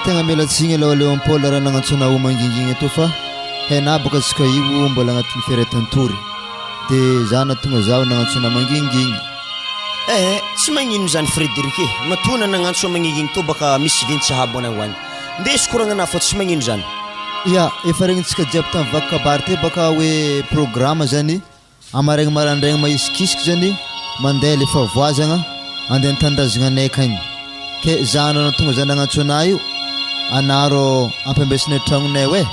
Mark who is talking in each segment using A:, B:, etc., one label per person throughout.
A: Tegna miala tsigny aloha Léon-Paul raha nagnantso anao mangingigny eto fa hainà bôka antsika io mbola agnatin'ny fiaretan-tory de za nahatonga zaho nagnantso anà mangingigny.
B: Eh, tsy magnino zany Frédéric e, matoa na nagnantso mangingigny tô baka misy ventsy sahabo anao agny. Ndeso koragnanà fô tsy magnino zany.
A: Ya, efa regnintsika jiaby tamin'ny vaky kabary teo baka hoe programa zany Amaraigny marandraigny mahisikisiky zany mandeha le fahavoazagna andeha an-tanindrazagna anay akagny ke za andro nahatonga za nagnantso anah io anah rô ampiambesinay tragnonay ao e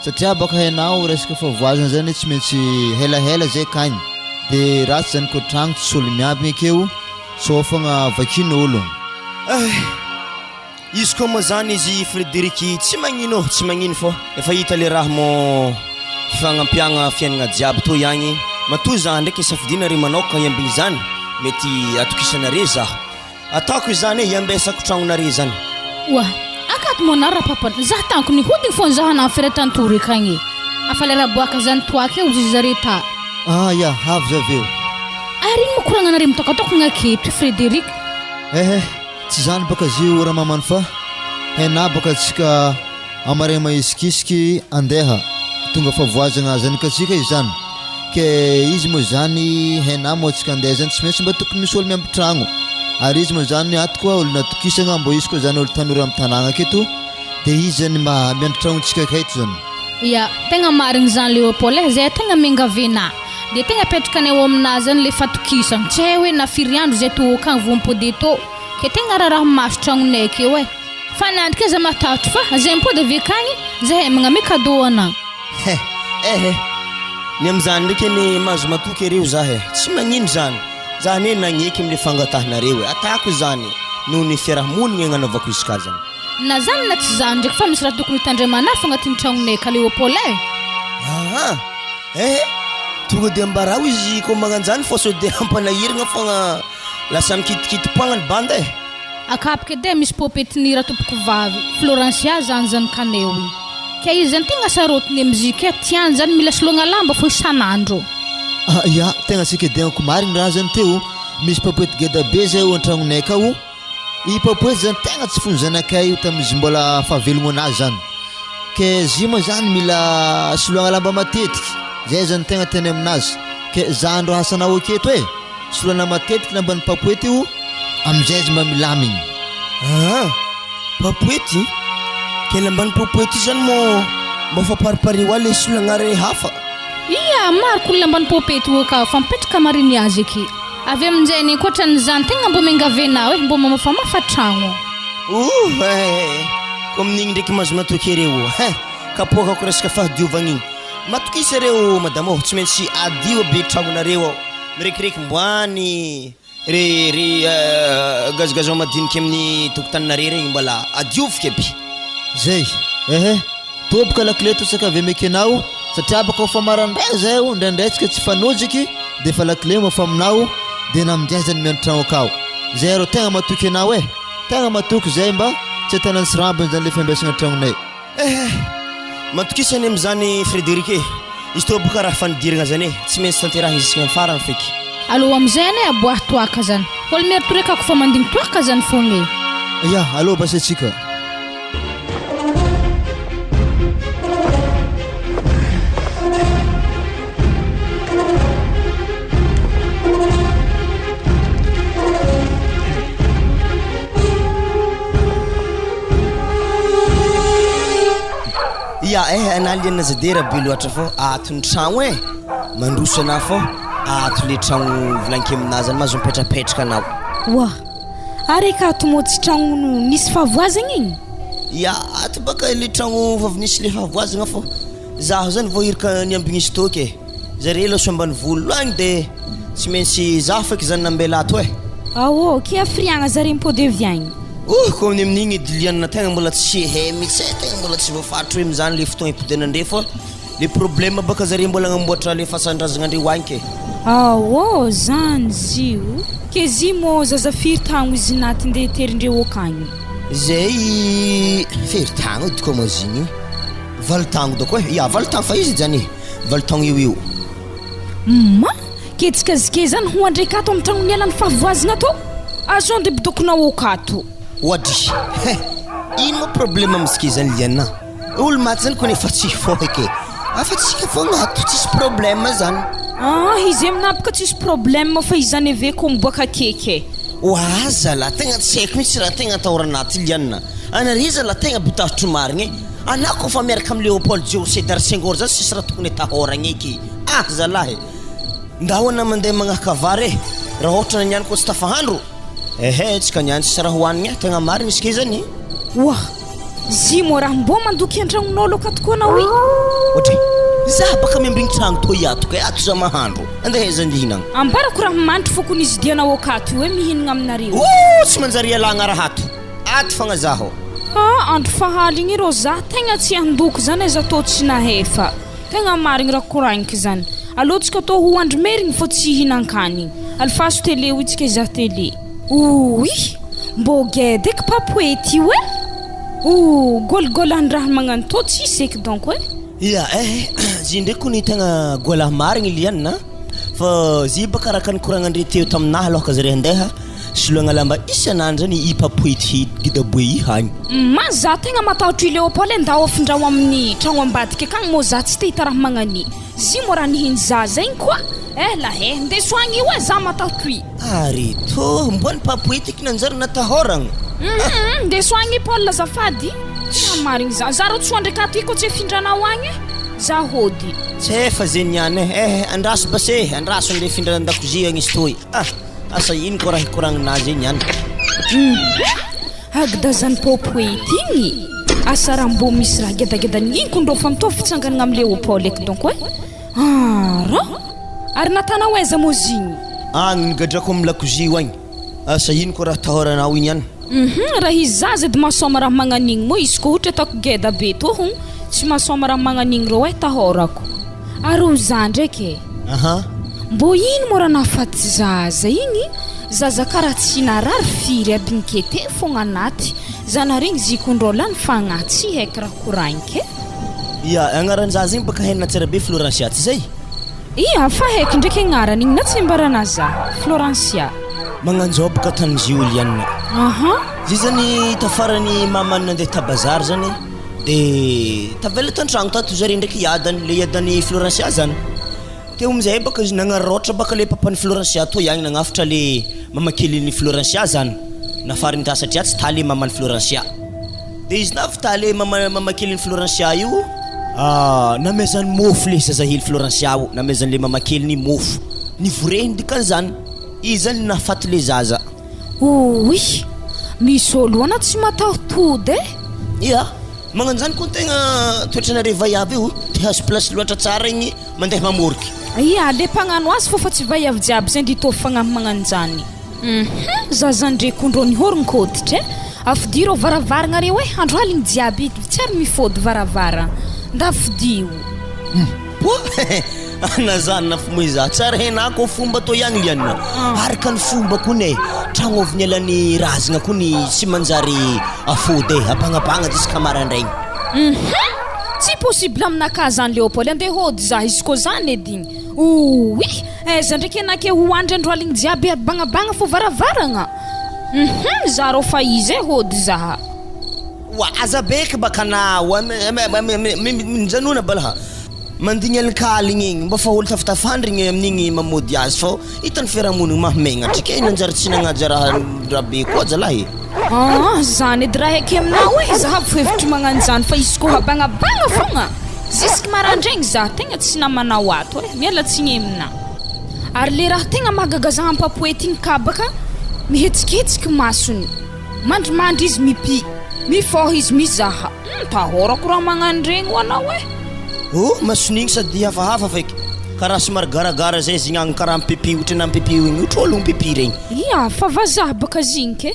A: satria bôka hainao resaka fahavoazagna zany tsy maintsy helahela zay akagny de ratsy zany kô tragno tsisy olo miambigny akeo sao fogna vakin'olo.
B: Eh! Izy koa moa zany izy Frederic tsy magnino tsy magnino fô efa hita le raha mô fifagnampiagna fiaignana jiaby toy agny matoa za ndraiky safidinare manoka hiambigny zany mety atokisanare za ataoko izany e hiambesako tragnonare zany.
C: Oa, akato moa anao rapapa, za tanko nihodigny fô nizaha anao firetantory akagny e, afa lera boaka zany toaka eo ozy zare ta.
A: Ah ya, avy za avy eo.
C: Ary ino moa koragnanare mitokatokagna aketo Frederic?
A: Ehe. Tsy zany baka zio ramamany fa hena baka tsika amaregny mahisikisiky andeha tonga favoazagna zanakatsika izy zany ke izy moa zany hena moa tsika andeha zany tsy maintsy mba tokony misy olo miamby tragno ary izy moa zany ato koa olo natokisagna mbô izy koa zany olo tanora amy tanagna aketo de izy zany mba miandry tragnontsika aketo zany.
C: Ya, tegna marigny zany Léopold eh, zay tegna miangavy anah, de tegna apetrakanay ao aminah zany le fatokisagna, tsy hay hoe na firy andro zay tô akagny vao mipody etô, ke tegna raraha maso tragnonay akeo eh. Fa nandriky aza matahotro fa zay mipody avy akagny zahay magname cadeau anah.
B: He, eh eh, ny amizany ndraiky anie mahazo matoky areo zah eh, tsy magnino zany, zah anie nagneky amle fangatahanareo eh, atako izany noho ny fiarahamonigny agnanaovako izy ka zany.
C: Na zany na tsy zany ndraiky fa misy raha tokony hotandremana hafa agnatin'ny tragnonay ka Léopold eh!
B: Aa! Eh! Tonga de ambarao izy kô magnanjany fô sao de ampanahiragna fogna lasa mikitikiti-poagna ny banda eh!
C: Akapoka edy eh, misy popetin'i Ratompoko-vavy, Florencia zany zanakaneo io. Ke izy zany tegna sarotiny am zika eh, tiany zany mila soloagna lamba fô isan'andro.
A: Ah ya, tegna saika dianiko marigny raha zany teo, misy popoety geda be zay ao an-tragnonay akao, I Papoety zany tegna tsy fony zanakay io tamin'izy mbola fahavelogno anazy zany. Ke zy moa zany mila soloagna lamba matetiky, zay zany tegna tiany aminazy. Ke za andro hasanao aketo e, soloana matetiky lamban'i Papoety io amizay izy mba milamigny.
B: Aa! Papoety? Ke lamban'i Popoety io zany moa mba fa paripare ho ahy le solagna re hafa?
C: Ia, maro ko ny lamban'i Popoety io ka fa mipetraka mariny azy aky. Avy amin'izay ny ankoatran'izany tegna mbô miangavy anao eh, mbô mamafamafa tragno.
B: Ouh eh, ko amin'igny ndraiky mahazo matoky ereo hein, kapoakako resaka fahadiovagna igny, matokisa ereo madama ô, tsy maintsy adio aby tragnonareo ao, mirekireky mboany re ry gazogazon madiniky amin'ny tokotaninare regny mbola adioviky aby.
A: Zay ehe, Toboka lakile tosaka avy amekenao satria baka fa marandray zay o ndraindray tsika tsy fanojiky de efa lakile moa fa aminao de namindray zany miantragno akao zay rô tegna matoky anao e tegna matoky zay mba tsy atanany sirambiny zany le fiambesagna tragnonay.
B: Eh! Matokisa anie amizany Frederic e! Izy toa boka raha fanidiragna zany e! Tsy maintsy tanterahigny jusqu'à ny farany feky.
C: Alou amizay anie aboahy toaka zany. Olo mieritorekako fa mandigny toaka zany fogna e.
A: Ya, alou basy atsika.
B: Ya eh anah liana zade raha be loatra fô ato ny tragno eh, mandroso anah fô ato le tragno volagniko aminah zany mahazo mipetrapetraka anao.
D: Oa! Ary eka ato moa tsy tragno nisy fahavoazagna igny?
B: Ya ato baka le tragno efa avy nisy le fahavoazagna fô zaho zany vao iraka niambigny izy toky e. Zare lasa ambanivolo agny de tsy maintsy zaho feky zany nambela ato eh.
D: Ao ke hafiriagna zare mipody avy agny.
B: Ouh ko amin'ny amin'igny edy lianina tegna mbola tsy hay mitsy eh, tegna mbola tsy voafaritry hoe amizany le fotoagna hipodianandre fa le problème baka zare mbola agnamboatra le fasan-drazagna-ndreo agny ke.
D: Ao zany zio, ke zy mô zaza firy tagno izy naty nde terindreo akagny?
B: Zay firy tagno edy koa moa zigny, valo tagno dôko eh, ya valo tagno fa izy zany eh. Valo taogno eo eo.
D: Ma! Ketsika zike zany ho andreka ato amin'ny tragnon'ny alan'ny fahavoazana ato! Azo andribidokonao ok ato!
B: Oadry! He! Ino moa problème amitsika zany Liana? Olo maty zany kony efa tsy hifoha eky e! Afa tsika fogna ato tsisy problème zany.
D: Ah izy aminah boka tsisy problème fa izany ave ko miboaka akeky e.
B: Oa zalah tegna tsy haiko mihitsy raha tegna atahorana aty Liana. Anare zalah tegna botahotro marigny e. Anah kofa miaraka am Léopold Djeo Sedar Senghor zany tsisy raha tokony atahoragna eky. Ah zalah e. Ndao anah mandeha magnahaka vary e. Raha ôhatra niany koa tsy tafahandro. Ehe tsika niany tsisy raha hohanigny e. Tegna marigny izy ke zany.
D: Oa. Zy moa raha mbô mandoky antragnon'ôlo akato koa anao i.
B: Ohatry, za baka miambigny tragno tô iato kay, ato za mahandro, andeha aiza andeha hihinagna?
D: Ambarako raha mandry fô kony izy dianao akato io e mihinagna aminareo.
B: Ooh tsy manjary ialagna raha ato, ato fogna zaho.
D: Ah andro fahaligny rô za tegna tsy handoky zany aiza tô tsy nahefa. Tegna marigny raha koragniko zany. Alô tsika tô ho andry merigny fô tsy hihinan-kanigny. Alefaso télé hoy tsika hizaha télé. Ouii! Mbô geda eky papoety io e! Ouh! Gôlgôlan-draha magnano tô tsisy eky donc e!
B: Ya eh, zy ndraiky kony tegna goalah marigny Liana a! Fa zy baka araka nikoragnandre teo taminahy aloha ka zare handeha, soloagna lamba isan'andro zany i papoety gidaboe i hagny.
D: Ma za tegna matahotro i Léopold e, ndao afindrao amin'ny tragno ambadika akagny mô za tsy te hita raha magnani. Zy mô raha nihiny zaza igny koa eh lah eh, ndeso agny io e za matahotro i.
B: Ary tô mboa ny papoety eky nanjary natahoragna.
D: Hum ndeso agny i Paul azafady, tegna marigny za, za rô tsy ho andry akato i kô tsy afindranao agny e, za hody.
B: Tsefa ze niany eh, eh andraso base eh, andraso andeha afindra andakozia agny izy toy ah, asa ino koa raha hikoragninazy e niany.
D: Hum agdazan'i popoety igny, asa raha mbô misy raha gedagedany igny kondrô fa mitovy fitsanganagna amy Léopold eky donc eh, ah ra. Ary natanao aiza moa zigny?
B: Agny nigadrako am lakozia io agny. Asa ino koa raha atahoranao igny any?
D: Hum raha izy zaza edy mahasôma raha magnan'igny moa izy koa ohatra ataoko geda be tô hon tsy mahasôma raha magnan'igny rô eh tahôrako. Ary ho za ndraiky e.
B: Aha.
D: Mbô ino moa raha nahafaty zaza igny? Zaza karaha tsy narary firy aby nikete fogna anaty. Za naregny zikondrô lany fagnahy tsy haiko raha koragniko e.
B: Ia, agnaran-jaza igny baka hainà tsara be Florencia, tsy zay?
D: Ia, fa haiko ndraiky agnarany igny na tsy ambaranà za. Florencia.
B: Magnanjao baka tany Juliana.
D: Aha.
B: Zay zany tafarany mamany nandeha ta bazary zany de tavela tantragno tato zare ndraiky iadany, le iadan'i Florencia zany. Teo amizay baka izy nagnararaotra baka le papan'i Florencia toy agny nagnafitra le mamakelin'i Florencia zany. Nafariny ta satria tsy ta le maman'i Florencia. De izy navy le mama mamakelin'i Florencia io, namezany môfo le zazahely Florencia io, namezany le mamakeliny môfo. Nivorehiny dikan'izany. Izy zany nahafaty le zaza.
D: Ouii! Misy olo ana tsy mataho-tody e!
B: Ia! Magnano zany koa tegna toetranareo vaiavy io, te hahazo place loatra tsara igny mandeha mamôriky.
D: Ia! Le mpagnano azy fô fa tsy vaiavy jiaby zay nditôvy fagnahy magnano zany. Hum zaza ndrekondro nihoron-koditra e! Afidiro varavaragna reo e! Andro aligny jiaby tsy ary mifôdy varavaragna. Nda fidio.
B: Hum poa ana zany nafomoy za tsara henà ko fomba tô ihany liana araka ny fomba kony e tragno avy nialan'ny razagna kony tsy manjary afody e abagnabagna jusqu'à maraindraigny.
D: Hum tsy possible aminakahy zany Léopold andeha hody za izy koa zany edy igny ouii aiza ndraiky enah ke ho andry andro aligny jiaby abagnabagna fo varavaragna hum za rô fa izy e hody za.
B: Oa aza beky baka anao mijanona balaha mandigny alinkaligny igny mba fa olo tafitafandrigny amin'igny mamody azy fô hitan'ny fiarahamonigny mahamegnatra ke nanjary tsy nagnaja raha rabe koa zalahy e.
D: Aa zany edy raha eky aminao e, za avy hevitry magnano zany fa izy koa habagnabagna fogna jusque marandraigny za tegna tsy namanao ato e, miala tsigny aminà. Ary le raha tegna mahagaga za ampapoety igny kabaka mihetsiketsiky masony. Mandrimandry izy mipi, mifôha izy mizaha. Hum, tahôrako raha magnano regny ho anao eh.
B: Oh, masony igny sady hafahafa feky, karaha somary garagara zay izy igny agny karaha mipipi ohatry ny mipipi igny, ohatry olo mipipi regny.
D: Ia, fa vazaha baka zigny ke.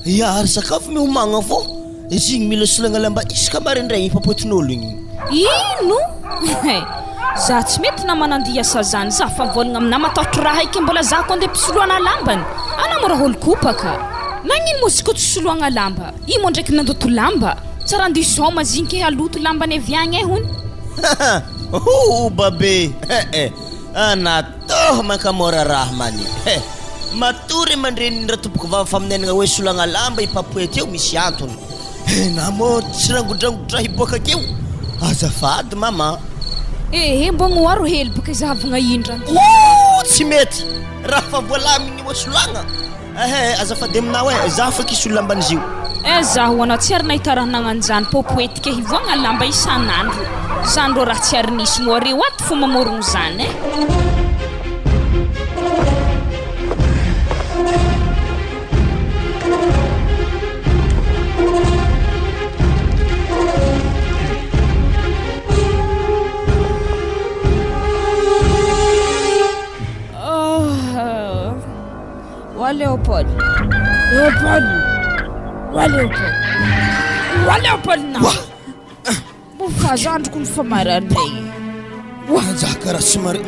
B: Ia, ary sakafo miomagna fô izy igny mila solagna lamba isaka maraindraigny papotin'olo igny.
D: Ino? He, za tsy mety namana andia hiasa zany, za fa mivôlagna aminà matahotra raha eky mbola za ko andeha mpisoloana lambany, anà moa raha olo kopaka. Nagnino moa izy ko tsy soloagna lamba? I moa ndraiky nandoto lamba. Tsara andia hisaoma zigny ke haloto lambany avy agny eh hony.
B: Hoo babe eh eh anà toh mankamôra raha mani eh matory aman-dreniny ratompoko vavy fa minenagna hoe solagna lamba i papoety eo misy antony. Enà moa tsy rangodrangotra hiboaka akeo? Azafady mama.
D: Ehe mbô gnoharo hely boka izahavagna indra anty.
B: Ooh tsy mety! Raha fa voalamigny hoasolagna. Ehe azafady aminao e, zaho fa kisolo lamban'izy io.
D: Eh zaho anao tsy ary nahita raha nagnano zany popoetika hivoagna lamba isan'andro zany rô raha tsy ary nisy moa reo ato fo mamorogno zany eh. Wa Léopold. Léopold. Wa Léopold. Wa Léopold na.
B: Wa.
D: Mbo fazandriko ny famaranay.
B: Wa jaka raha tsy mare.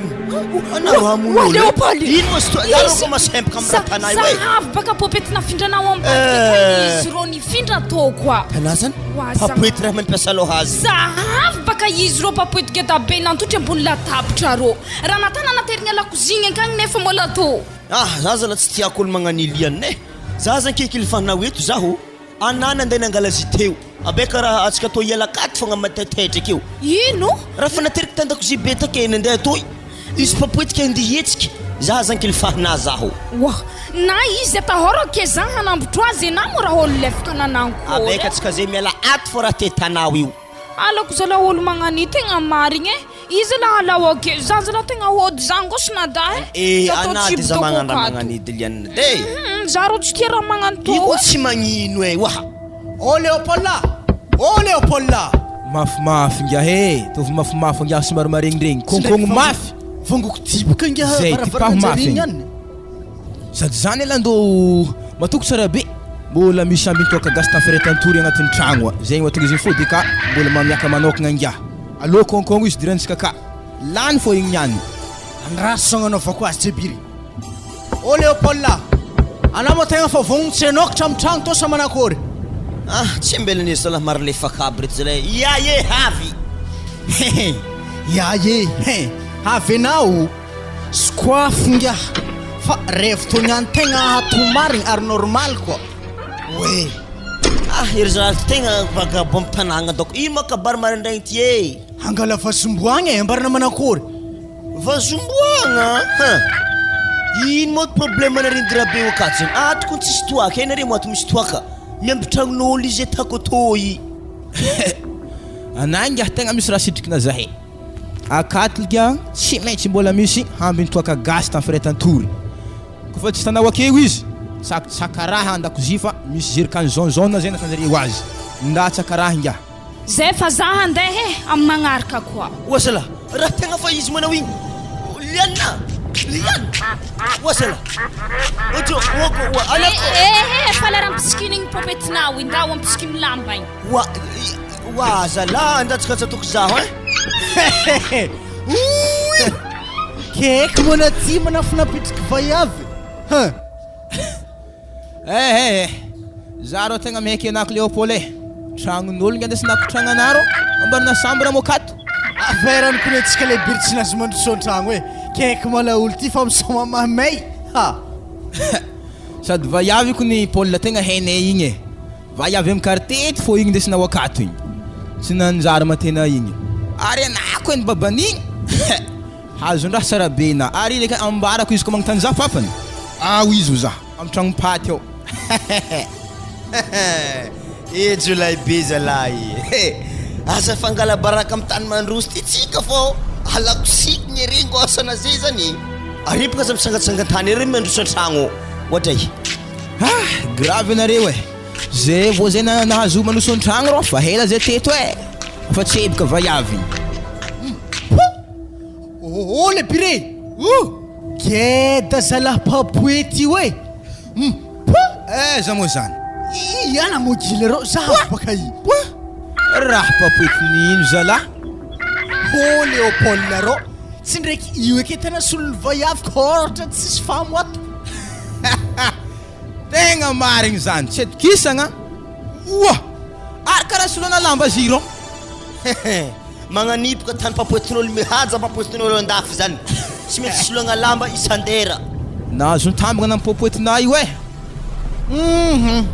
B: Anaro hamono
D: Wa Léopold.
B: Ino ma sto Ianao ko masempaka amin'ny raha tanay hoe.
D: Zahavy baka popety nafindranao ambadika izy rô nifindra tô koa.
B: Tanà zany?
D: Wa za.
B: Papoety raha mampiasa loha azy.
D: Zahavy baka izy rô papoety geda be nantotry ambony latabatra rô. Raha natana naterigna lakozigny ankagny nefa mbola tô.
B: Ah za zala tsy tiako olo magnan'ily anne eh! Za zany kekily fanao eto zaho anah nandeha nangala jus teo abe karaha atsika tô hiala akato fogna mataitaitra akeo.
D: Ino?
B: Raha fa nateriko tandakozia be take nandeha toy izy papoetika andeha hihetsika za zany kely fahinah zaho.
D: Wah! Na izy atahorako ke za hanambotro azy enah moa raha olo lefaka nanankory
B: Abeka
D: eh!
B: tsika zay miala ato fô raha te tanao io.
D: Alako zala olo magnani tegna marigny eh! Iza la alao ake? Za zala tegna hody za ngôsy nada eh!
B: Eh
D: Za tô
B: anah
D: tsy
B: de za
D: bidoko
B: magnano raha
D: akato.
B: magnanidy lianina de.
D: Hum za rô tsy tia raha magnano tô
B: Io koa
D: eh!
B: tsy magnino eh oa.
E: Oh Léopold a! Oh Léopold a!
F: Mafimafy ngiahy e! Ataovy mafimafy ngiahy somary maregniregny, kônkôgno mafy!
E: Vongoko diboka ngiahy
F: Zay, tipaho
E: varavarana
F: mafy
E: jerigny
F: igny.
E: any.
F: Sady zany elah ndô matoky tsara be, mbola misy ambin-toaka gasy tafiretan-tory agnatin'ny tragno a! Zegny mahatonga izy mifody ka mbola mamiaka manôkagna ngiahy. Alô kônkôgno izy dirantsika ka! Lany fô igny niany.
E: Andraso agnanaovako azy Jebiry. Oh Léopold a! Anao moa tegna fa vognogno tsy hanokatra amin'ny tragno tô sa manakôry?
B: Ah, tsy ambela ny zalahy marolefaka aby reto zalahy e! Ia e, havy!
E: Hehe, ia e, he, havy enao? Sokoafo ngiahy fa revy tô niany tegna ato marigny ary normal koa.
B: Oe! Ah, ery zalahy tegna vagabond am-tanagna dôko, ino ma kabary maraindraigny ty e?
E: Hangala vazomboagna e, ambarana manakôry?
B: Vazomboagna an! Ino moa problème nareo Indirabe io akato zany? Ato kony tsisy toaka e, nareo moa ato misy toaka? Miamby tragnon'olo izy atako toy.
F: Anay ngiahy tegna misy raha sitrikina zahay. Akato lika tsy maintsy mbola misy hambiny toaka gasy tamfiretan-tory. Kofa tsy hitanao akeo izy, tsakitsaka raha an-dakozia fa misy jerikany jaune jaune zay nataonjareo azy. Ndatsaka raha ingahy.
D: Zay fa za handeha e, am magnaraka koa.
B: Oa zalah, raha tegna fa izy manao igny, Liana, Liana, oa zalah, ojo, oako, oa, alako.
D: Ehe, fa lera ampisikina igny popetinao igny, ndao ampisikino lamba igny.
B: Oa, oa zalah, andatsaka tsy ataoko zaho ein.
E: Ouii! Keky moa ty manafina pitriky vaiavy hein!
F: Eh eh! Za rô tegna mihaiky anako Léopold eh! Tragnon'olo nge andesinako tragnanà rô, ambarana chambre mô kato!
E: Averany kony antsika le biry tsy nazo mandroso antragno eh! Keky malaolo ty fa misaoma mamay ha!
F: Sady vaiavy kony Paul tegna hainay igny eh! Vaiavy am quartier eto fô igny ndesinao akato igny! Tsy nanjary matena igny! Ary anako eny baban'igny! Hazon-draha tsara be na ary ilay ka ambarako izy ko magnontany za fafany ao izy ho za am tragnom-paty ao
B: Eh jiolahy be zalahy e! Aza fangala-baraka am tany mandroso ty tsika fô alako sikigny ery ngôsana zay zany e! Ary boka aza mitsangatsangan-tany ery mandroso an-tragno ohatray.
F: Ah! Grave nareo e! Zay vao zay nahazo mandroso an-tragno rô fa ela zay teto e! Fa tseboka vaiavy.
E: Oh le pire! Oh! Geda zalahy papoety io e! Hum! Poa!
F: Aiza moa zany?
E: Iana moa gila reo, za avy baka i.
F: Poa! Raha papoety nino zalahy?
E: Oh Léopold reo, tsy ndraiky io eke tena solon'ny vaiavy ka ôhatra tsisy famo ato.
F: Tegna marigny zany, tsy atokisagna. Oa! Ary karaha soloana lamba giron.
B: Magnanipoka tany papoetin'olo mihaja papoetin'olo andafy zany. Tsy maintsy soloagna lamba isan-dera.
F: Nahazo nitambagna na popoetinà io eh! Hum!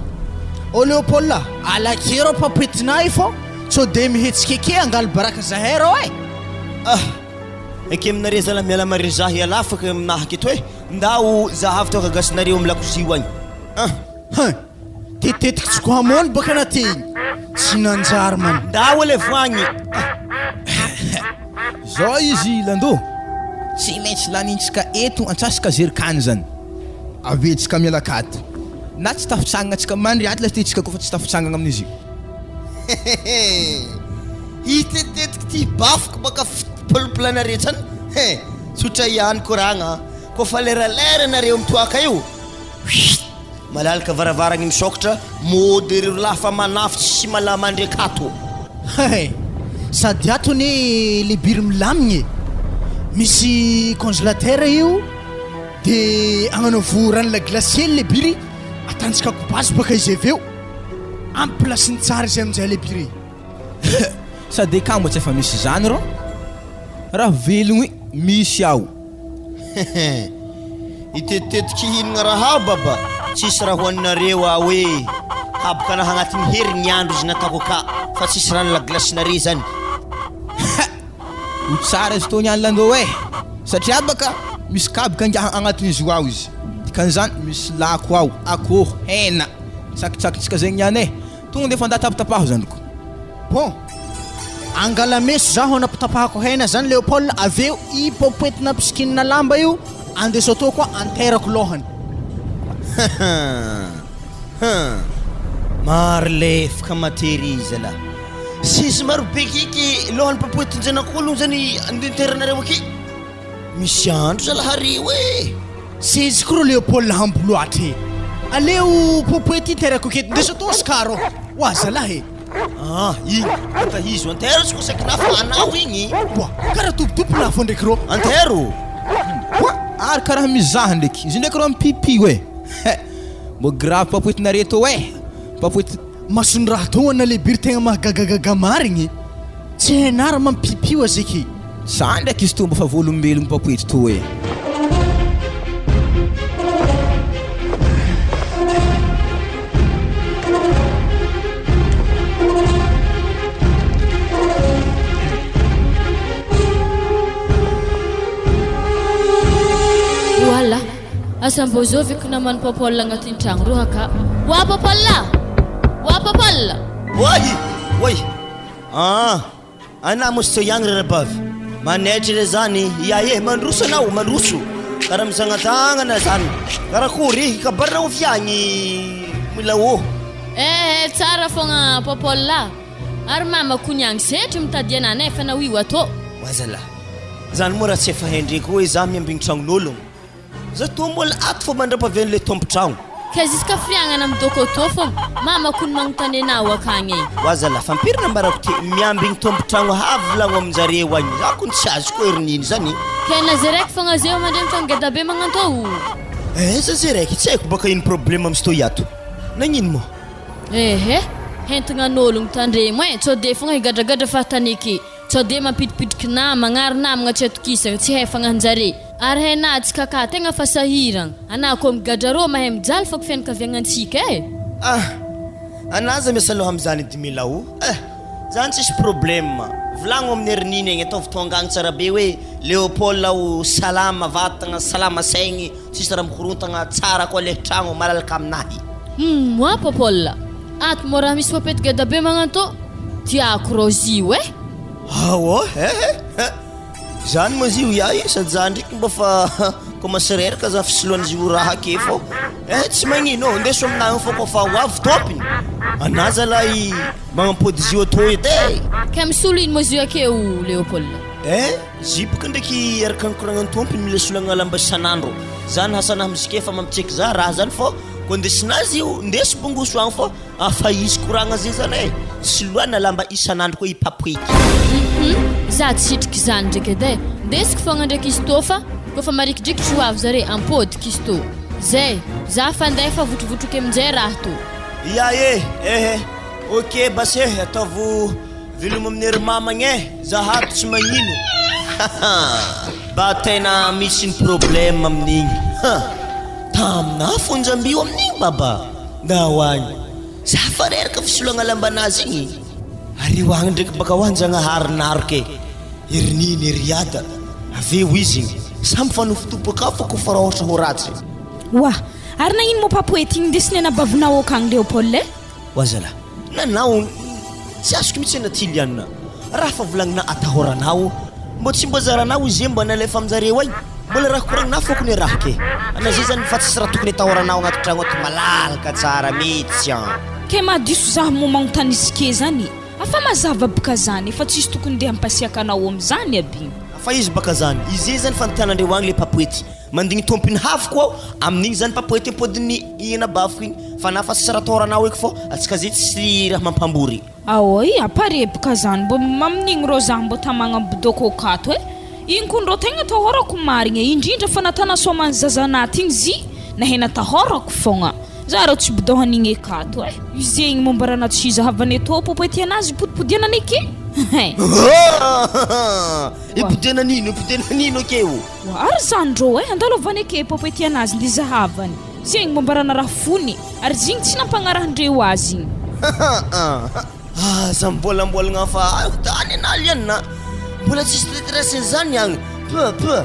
E: Ô Léopold a, alakeo rô papoetinà io fô sao de mihetsika eke angalo baraka zahay rô e!
B: Ah! Eke aminareo zala miala mariny zah hiala afaka aminahy aketo e! Ndao zahavo toaka gasinareo am lakozia ho agny ah!
E: Hein! Tetetiky tsy ko hamono baka na te igny! Tsy nanjary man!
B: Ndao alevo agny ah!
F: Zao izy Lando, tsy maintsy lanintsika eto antsasaka zerikany zany. Avetsika miala akato. Na tsy tafitsangana tsika mandry ato lay tsika kofa tsy tafitsangana amin'izy io.
B: Hehehe Hitetitetika ty bafoko baka fitopolopolana zany he tsotra ihany koragna kofa leralera nareo mitoaka io huitt malalaka varavaragny misokatra mody reo lahy fa manafitsy sy malamandry akato.
E: Hay! Sady ato anie le biry milamigna e! Misy congélateur io de agnanaovo rano la glace hely le biry atanjaka kobazo baka izy avy eo ampy place-ny tsara izy aminjay le biry.
F: Sady akama tsy efa misy zany rô raha velogny misy aho.
B: Hitetitetiky hihinagna raha ao baba, tsisy raha hohaninareo ao e! Habokanahy agnatin'ny hery ny andro izy nataoko aka fa tsisy rano la glace-nare zany.
F: Ha! Ho tsara izy tô niany landô e! Satria baka misy kabaka angaha agnatin'izy io ao izy, dikan'izany misy lako ao, akoho, hena, tsakitsakintsika zegny niany e! Tonga de efa nda tapitapaho zandriko.
E: Bon! Angala meso zaho anapitapahako hena zany Léopold avy eo i popoety nampisikina lamba io andeso atoa koa anterako lohany.
B: Hum! Maro lefaka matery zalahy. Sisy maro be kiky lohan'ny popoetin-janak'ologno zany andeha anteranareo aky. Misy andro zalahy reo e!
E: Seziko ro Léopold hamboloatra e! Aleo popoety iterako aketo ndeso atoa Oscar ô! Oa zalahy e!
B: Ah, igny antahizo antero tsy koa saiky fa anao igny.
E: Oa, karaha tobitobo lafo ndraiky rô.
B: Antero!
F: Oa, ary karaha mizaha ndraiky, izy ndraiky rô mipipio e! Mbô grave papoetinareo tô e! Papoety.
E: Mason'ny raha tô ana le biry tegna mahagagagaga marigny. Tsy hainà raha mampipio azeky.
F: Za ndraiky izy tô mba fa voalombelogno papoety tô e!
G: Voila! Asa mbô zovy ko naman'i Popol agnatin'ny tragno roa ka. Oa Popol a! Oa Popol!
B: Oay! Oay! Ah! Anah moa tsy ihany ry rabavy. Manaitra re zany. Ia eh, mandroso anao, mandroso. Karaha mizanganjangana zany. Karakory, kabary raha ovy agny mila ô.
G: Eh eh, tsara fogna Popol a! Ary mama ko niagny setry mitady anah nefa na io atô.
B: Oa zalah. Zany moa raha tsy efa haindreko hoe za miambigny tragnon'ologno. Za toa mbola ato fô mandrapavian'le tompon-tragno.
G: Ka jusqu'à firiagnana am doko tô fogna, mama kony magnontany anao akagny e.
B: Wa zalah fa impiry nambarako ty miambigny tompon-tragno havy volagno aminjareo agny, za kony tsy azoko hoe ry nino zany.
G: Ke na ze raiky fogna zeo mandre mitragno geda be magnantô o.
B: Aiza ze raiky, tsy haiko baka ino problème am sto iato, nagnino moa?
G: Ehe, hentignan'ologno tandremo e, tsô de fogna higadragadra fahatany eke. Sao dia mampidipidriky namagna ary namagna tsy atokisagna, tsy hay fagnahinjare. Ary hay na tsy kaka tegna fa sahiragna. Anah koa migadra rô mahay mijaly fako fianakaviagnantsika eh.
B: Ah! Anah aza miasa loha amizany edy Mila o! Eh! Zany tsisy problème! Volagno amin'ny herin'iny egny ataovy tonga agny tsara be hoe Léopold aho salama vatagna, salama saigny, tsisy raha mikorontagna, tsara koa le tragno malalaka aminahy.
G: Hum moi Popol! Ato moa raha misy popety geda be magnantô tiako rô zio eh!
B: Ao eh eh! Zany moa zio ia eh sady za ndreky mba fa commence reraka za fisoloan'izy io raha ake fô eh tsy magnino ô ndeso aminahy eo fô kôfa ho avy tompony anah zalahy magnampody izy io atô edy eh!
G: Ka misolo ino moa izy io akeo Léopold?
B: Eh! Zipoka ndraiky araka ny koragnan'ny tompony mila solagna lamba isan'andro zany hasana amizike fa mampitseky za raha zany fô kô ndesinazy io ndeso bongoso agny fô afa izy koragna zay zany e soloana lamba isan'andro koa i papoeky.
G: Hum za tsy sitriky zany ndraiky edy e ndesiko fogna ndraiky izy tô fa kôfa marikidrikitry ho avy zare ampodiko izy tô zay za fa ndeha fa votrovotroky aminjay raha tô.
B: Ia e ehe ok basy e ataovo Veloma amin'ny ry mamagna eh, za ato tsy magnino haha Ba tena misy ny problème amin'igny ha Taminah fonjamby io amin'igny baba Ndao agny. Za fa reraka fisolagna lambanazy igny. Ary eo agny ndraiky baka ho an-Jagnahary naroka e. Ery neny ery ada. Avy eo izy igny. Samy fa nofotopaka ao fa kofa raha ohatra ho ratsy.
D: Oa! Ary nagnino moa papoety igny ndesin'ny anabavinao akagny Léopold e?
B: Oa zalahy. Nanao tsy azoko mihitsy ana Tiliana. Raha fa volagnina atahoranao. Mbô tsy mbô zaranao izy e mba nalefa aminjareo ay. Mbola raha koragnina fô kony raha ke. Ana zay zany fa tsisy raha tokony atahoranao agnaty tragno ato malalaka tsara mitsy an.
D: Ke mahadiso zaho moa magnontany izy ke zany e. Afa mazava bka zany fa tsisy tokony ndeha hampasiaka anao amzany aby igny.
B: Afa izy baka zany. Izy zany fa nitanandreo agny le papoety. Mandigny tompiny hafiko aho amin'igny zany papoety ampodin'ny igny anabaviko igny fa na fa tsisy raha ataoranao eky fô atsika zay tsisy raha mampambory.
D: Aoi, aparebaka zany mbô amin'igny rô zah mbô tamagna bidôko akato e! Igny kony rô tegna atahorako marigny e, indrindra fa natana sôman'ny zazanaty igny zy nahay natahorako fôgna, zah rô tsy bidôhan'igny akato e! Izegny momba raha na tsy zahavana eto popoety anazy ipodipodiana ane ke!
B: Ipodiana nino, ipodiana nino akeo?
D: Oa ary zany rô eh, andalovany eke popoety anazy nde zahavany, zegny momba raha naraha fony, ary zigny tsy nampagnarahandreo azy igny.
B: Aza miboalamboalagna fa aiko tany ana liana, mbola tsisy tetirasiny zany agny, peu peu,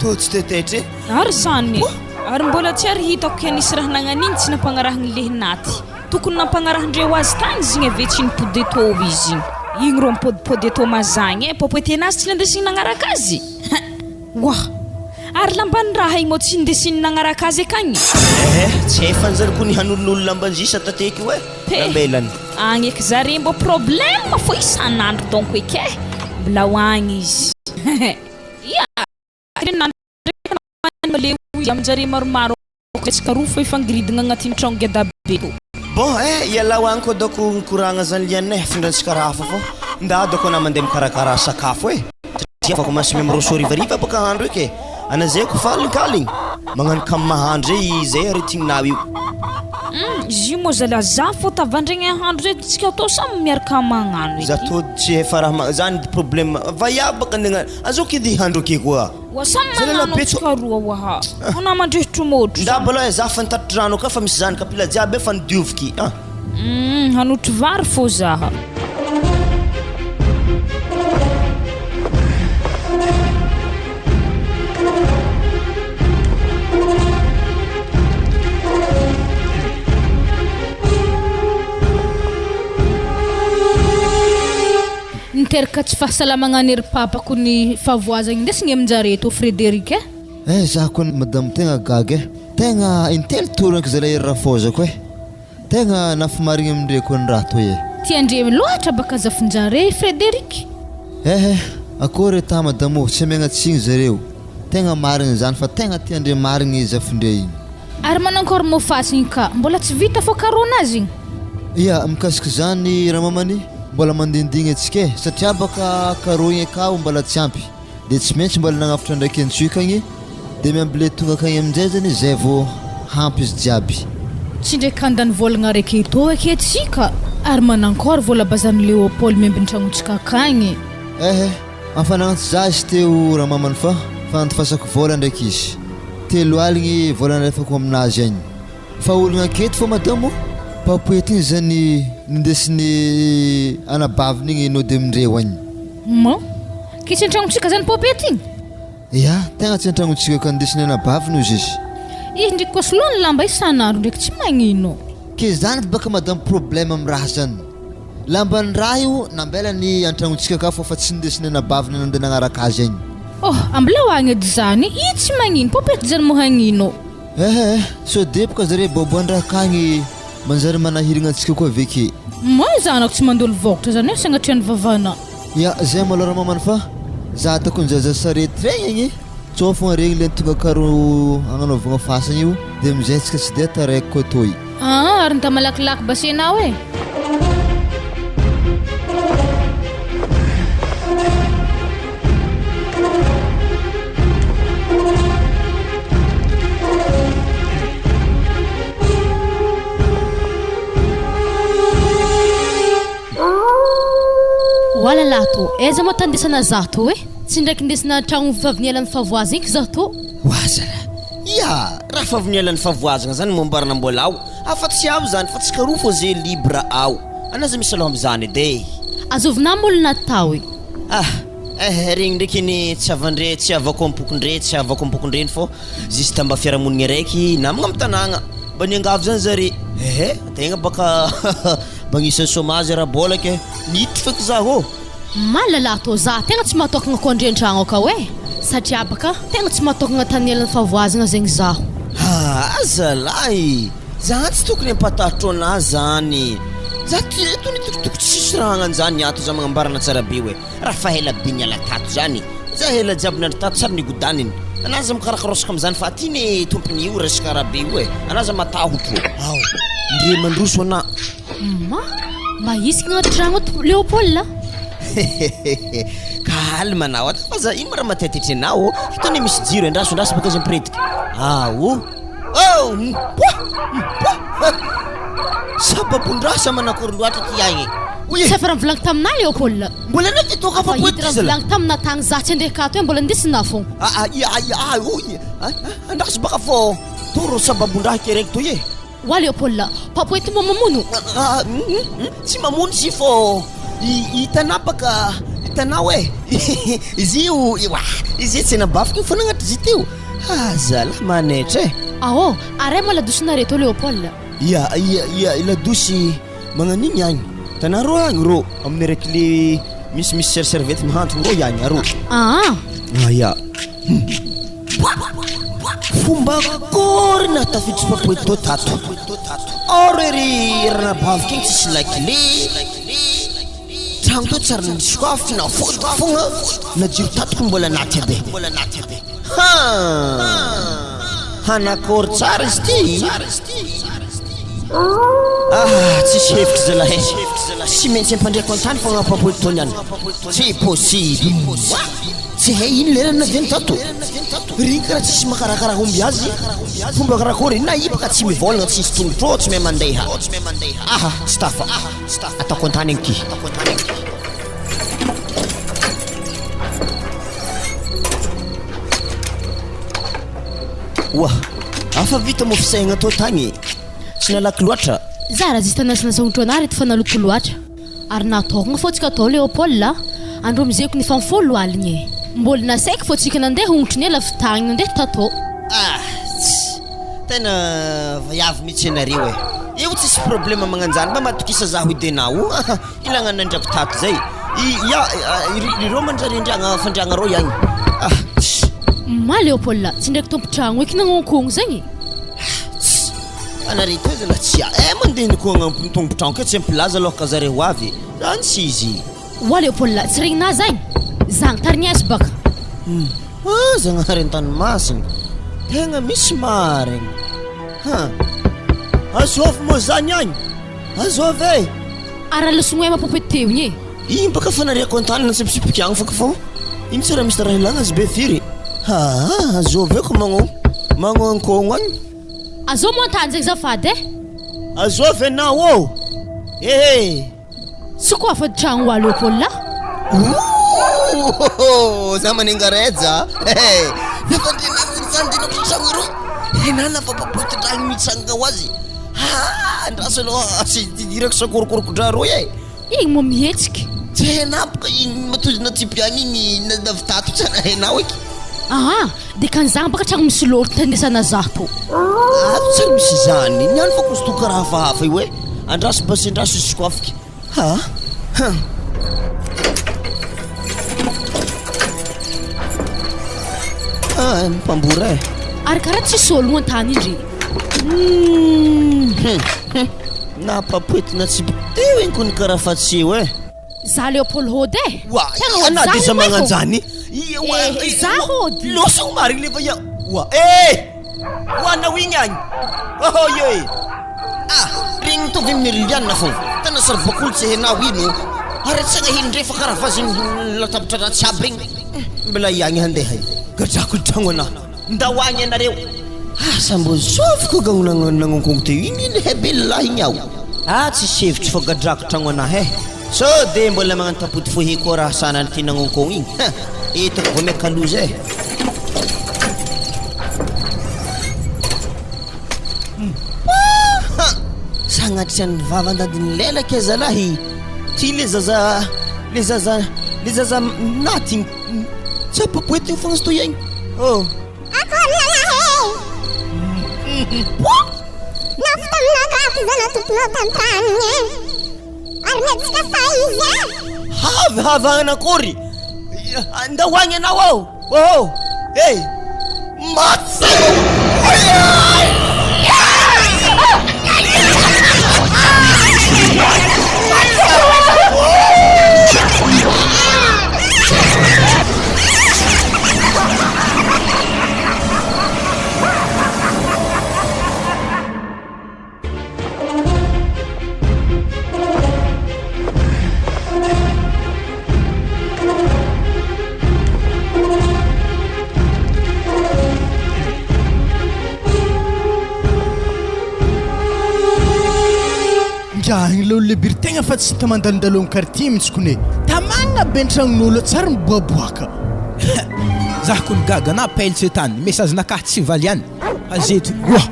B: tô tsy tetetra e.
D: Ary zany e, ary mbola tsy ary hitako ke nisy raha nagnan'igny tsy nampagnarahagny lehinaty, tokony nampagnarahandreo azy tagny zigny ave tsy nipody etô izy igny, igny rô mipodipody etô mazagny e, popoety anazy tsy nandesigny nagnaraka azy. Hein! Wah! Ary lamban'ny raha igny moa tsy nindesiny nagnaraka azy akagny?
B: Ehe, tsy hay fanjary ko ny hanolonolo lamban-jisa tateky io eh!
D: He!
B: Lambelany.
D: Agny eky zare mbô problème fô isan'andro donc eky eh! Mbola ho agny izy. Ia! Ndraiky le hoy aminjare maromaro. Resaka roa fo ifangiridina agnatin'ny tragno gadabe tô.
B: Bon eh, ialao agny koa doko mikoragna zany liana eh, afindrantsika raha hafa fô nda doko anah mandeha mikarakara sakafo eh, satria efa commence miroso harivariva bôka ahandro eky eh, ana zay ko fa alinkaligny magnano kamo mahandro zay zay aretigninao io.
D: Hum, izy io moa zalahy za fô tavandregny ahandro zay tsika tô samy miaraka magnano
B: Za
D: eky.
B: tô tsy efa raha ma- zany problème, vaiavy bôka andeha hagnano, azoko edy hahandro ake koa.
D: Oa samy magnano antsika roa oa anao mandrehitro môtro
B: Nda baloha e za fa nitatitra rano ka fa misy zany kapila jiaby e fa nidioviky ah.
D: Humm hanotro vary fô zaha.
C: Niteraka tsy fahasalamagna an'i ry papako ny fahavoazagna indesigny amin-jare eto Frédéric eh.
A: Eh za kony madame tegna gaga eh, tegna intelo tour eky zalahy ery rafozako eh, tegna nafimarigny amindre kony raha toy eh.
C: Tiandre loatra baka zafinjare i Frédéric.
A: Eh eh, akory etat madame ô, tsy amiagna tsigny zareo, tegna marigny zany fa tegna tiandre marigny zafindre igny.
C: Ary manankôry mô fasy igny ka mbola tsy vita fô karohana azy igny.
A: Ia, mikasika izany Ramamany, mbola mandindigny antsika e, satria baka karohigny akao mbola tsy ampy, de tsy maintsy mbola nagnavotra ndraiky antsoiko agny, de miamby le tonga akagny aminjay zany zay vô hampy izy jiaby.
C: Tsy ndraiky handany vôlagna araiky etoa ake tsika, ary manankôry vôla bazan'i Léopold miambiny tragnontsika akagny.
A: Ehe, afa nagnantso za izy teo Ramamany fa fa nandifasako vôla ndraiky izy, 30 vôla nalefako aminazy agny. Fa ologna aketo fa madamo o! Papoety igny zany nindesin'ny anabaviny igny nody amindreo agny.
C: Humm! Ke tsy an-tragnontsika zany popety igny?
A: Ya, tegna tsy an-tragnontsika ka nindesin'ny anabaviny ozy izy.
C: Izy ndreky koa soloany lamba isan'andro ndreky tsy magnino.
A: Ke zany baka madamo problème am raha zany. Lamban'ny raha io nambelany an-tragnontsika ka fô fa tsy nindesin'ny anabaviny nandeha nagnaraka azy agny.
C: Oh! Ambilao agny edy zany, i tsy magnino, popety zany moa hagnino.
A: Eh eh, sao deboka zare boaboan-draha akagny manjary manahirigna antsika koa ve ke?
C: Moa zanako tsy mandolo vôkatra zany e sagnatria ny vavana.
A: Ya, zay malôha ramamany fa za ataoko ny zaza sarety regny agny, tsao fogna regny le tonga karo agnanaovagna fasagna io de amizay tsika tsy de taraiky koa toy.
C: Aa ary nda malakilaky basenao e.
G: Oala lahy tô, aiza moa tany ndesana za tô e? Tsy ndraiky ndesina tragno favy niala ny favoaza inky za tô.
B: Oa zalahy! Ia! Raha fa avy niala ny fahavoazagna zany mombarana mbola ao, afa tsy ao zany fa tsy karoa fô ze libre ao. Anà aza misy aloha amizany edy e!
G: Azovina moa lo natao e?
B: Ah! Eh! Regny ndraiky anie tsy havandre, tsy havako ampokondre, tsy havako ampokondreny fô juste mba fiarahamonigny araiky namagna amy tanàgna. Mba niangavy zany zare. Ehe! Tegna baka mba agnisan'ny chômage ara-bôla ke! Niditry feky zaho ô!
G: Mahalala tô za tegna tsy mahatokagna ko andriantragno akao e! Satria baka tegna tsy mahatokagna tany elan'ny fahavoazagna zegny zaho.
B: Haa zalahy! Za tsy tokony hampatahotro anah zany! Za ty eto nitokotoko tsisy raha hagnanjany ato za magnambarana tsara be hoe raha fa ela be niala tato zany za ela jiaby niandry tato tsary nigodaniny anah aza mikarakaraosaka amizany fa aty ne tompony io resaka raha be io e! Anah aza matahotro. Ao! Ndre mandroso anah.
G: Ma, mahisika agnaty tragno ato Léopold a!
B: Hehehehe, calme anao ato fa za ino ma raha matetitry anao ô? Eto anie misy jiro e, andraso andraso bôka izy mipiretika. Ao! Oh! Mpoa! Mpoa! Sababon-drasa manakory loatra ty agny e! Oy e!
G: Tsy efa raha nivolagny taminah Léopold.
B: Mbola anao ty toaka
G: Fa
B: fa
G: hita raha nivolagny taminah tagny za tsy andeha akato e, mbola ndesinah fogna.
B: Ah ah, ia ia ah, oy! Ah ah, andraso baka fô toro sababon-draha ke raiky toy e!
G: Wa Léopold, papoety moa mamono?
B: Tsy mamono izy fô hitanà baka hitanao e! Izy io ewa izy io tsy anabaviko io fô nagnatry izy teo ah zalahy manaitra e!
G: Aô, aray moa ladosinareo tô Léopold?
B: Ia ia ia ladosy magnan'igny agny? Hitanà rô agny rô amin'ny araiky le misimisy serservety mihantogno rô agny arô.
G: Aa!
B: Ah ia. Fomba akory nahatafiditry Papoeto tato? Or ery ranabaviko igny tsisy lakile, tragno teo tsary nisokafy na fody fogna na jiro tato ko mbola anaty aby. Ha! Hanakory tsara izy ty? Ah, tsisy hevitry zalahy e. Tsy maintsy ampandriako an-tany fogna Papoeto niany. Tsy possible. Tsy hay ino lerany naviany tato. Regny karaha tsisy makarakara omby azy. Fomba karakory na i baka tsy mivôlagna tsisy tongotro tsy mahay mandeha. Aha tsy tafa. Ataoko an-tany agny ty. Oa, afa vita moa fisaigna tô tagny. Tsy nalaky loatra.
G: Za raha juste nasinasahotro anah reto fa naloto loatra. Ary nataogna fô tsika tao Léopold a! Andro amizeko ny fanfolo aligny e! Mbôla nasaiko fô tsika nandeha hongotry ny ela avy tagny nandeha tatô.
B: Ah! Tss! Tena vaiavy mitsy ianareo e! Io tsisy problème magnanjany mba matokisa zaho idenao o! Aha! Ilagna nandrako tato zay! I ya ireo manjary andriagna fandriagna reo iagny! Ah! Tss!
G: Ma Léopold a! Tsy ndraiky tompon-tragno eky nagnonkogno zegny?
B: Ah! Tss! Anare toa zalahy tsy a eh mandeha ny koa agnampy ny tompon-trano ke tsy ampilaza aloha ka zare ho avy zany tsy izy.
G: Oa Léopold tsy regninà zagny? Zagny tarignesy baka.
B: Hum ah Zagnahary an-tany masina tegna misy marigny ha azôvy moa zany agny azôvy e.
G: Ary alosogno mapopoety teo igny e.
B: Igny baka fanariako an-tany natsipitsipika agny fôka fô igny tsy raha misy raha ilagna azy be firy ha azôvy eo ko magno magnoankôgno agny.
G: Azao moa an-tany zegny zafady eh.
B: Azao ve nao ô? Ehe.
G: Tsy koa afa tragno wa Léopold a.
B: Ooh, za manenga reja. Ehe. Nefa ndre nazy zany ndre nao tragno ro. Henana fa papoty tragno mitsanga ho azy. Ha, andraso aloha tsy idirako sakorokoroko dra roy e.
G: Igny moa mihetsiky.
B: Tsy hainao boka igny matozina tsipy agny igny navy tato tsy hainao eky.
G: Aa de ka ny zah baka tragno misy lôro tandesana zah tô.
B: Ato tsy ary misy izany, ny any fako izy to karaha hafahafa io e, andraso basy andraso izy sokafiky ha ha. Ah, mpambory e.
G: Ary karaha tsisy ôlogno an-tany indry.
B: Hum, hum. Na papoety na tsy teo igny kony karaha fa tsy eo e.
G: Za Léopold hody e.
B: Wa,
G: Tegna hody
B: ana
G: za
B: de za
G: io e fô.
B: magnanjany.
G: Eh, za hody.
B: Losa ho marigny le va Wa, eh! Wa anao igny agny. Oh ye. Ah, regny mitovy amin'ny Liliane fô. Tena saribakoly tsy hainao ino. Ary tsy agna hely ndre fa karaha vazin'ny latabatra ratsy aby regny. Mbola iagny handeha io. Gadrako ny tragno anah. Ndao agny ianareo. Asa mbô zovy koa ga nagnonkongo teo igny le hebe lelahy igny aho. Ah tsisy hevitry fa gadrako tragno anahy eh. Sao de mbola magnano tampody fohy koa raha sanany ty nagnonkogno igny. Ha! Etako vao miaka loza eh. Sagnatrian'ny vava andadin'ny lela kay zalahy ty le zaza le zaza le zaza naty igny tsy apopoety io fogna izy toy igny oh.
H: Akory lalahy e! Nafy taminakahy zana-tomponao tan-tany e! Ary netsika fa izy e!
B: Havy havagna akory! Ndao agny ianao ao! Oh! Hey! Maty saiko!
E: Ndrahagny leo lebiry tegna fa tsy hita mandalondalo am quartier mintsy kone. Tamagna be ny tragnon'olo tsary miboaboaka.
F: Zah kony gaga na pelitse tany message nakah tsy valiany. Azeto oa!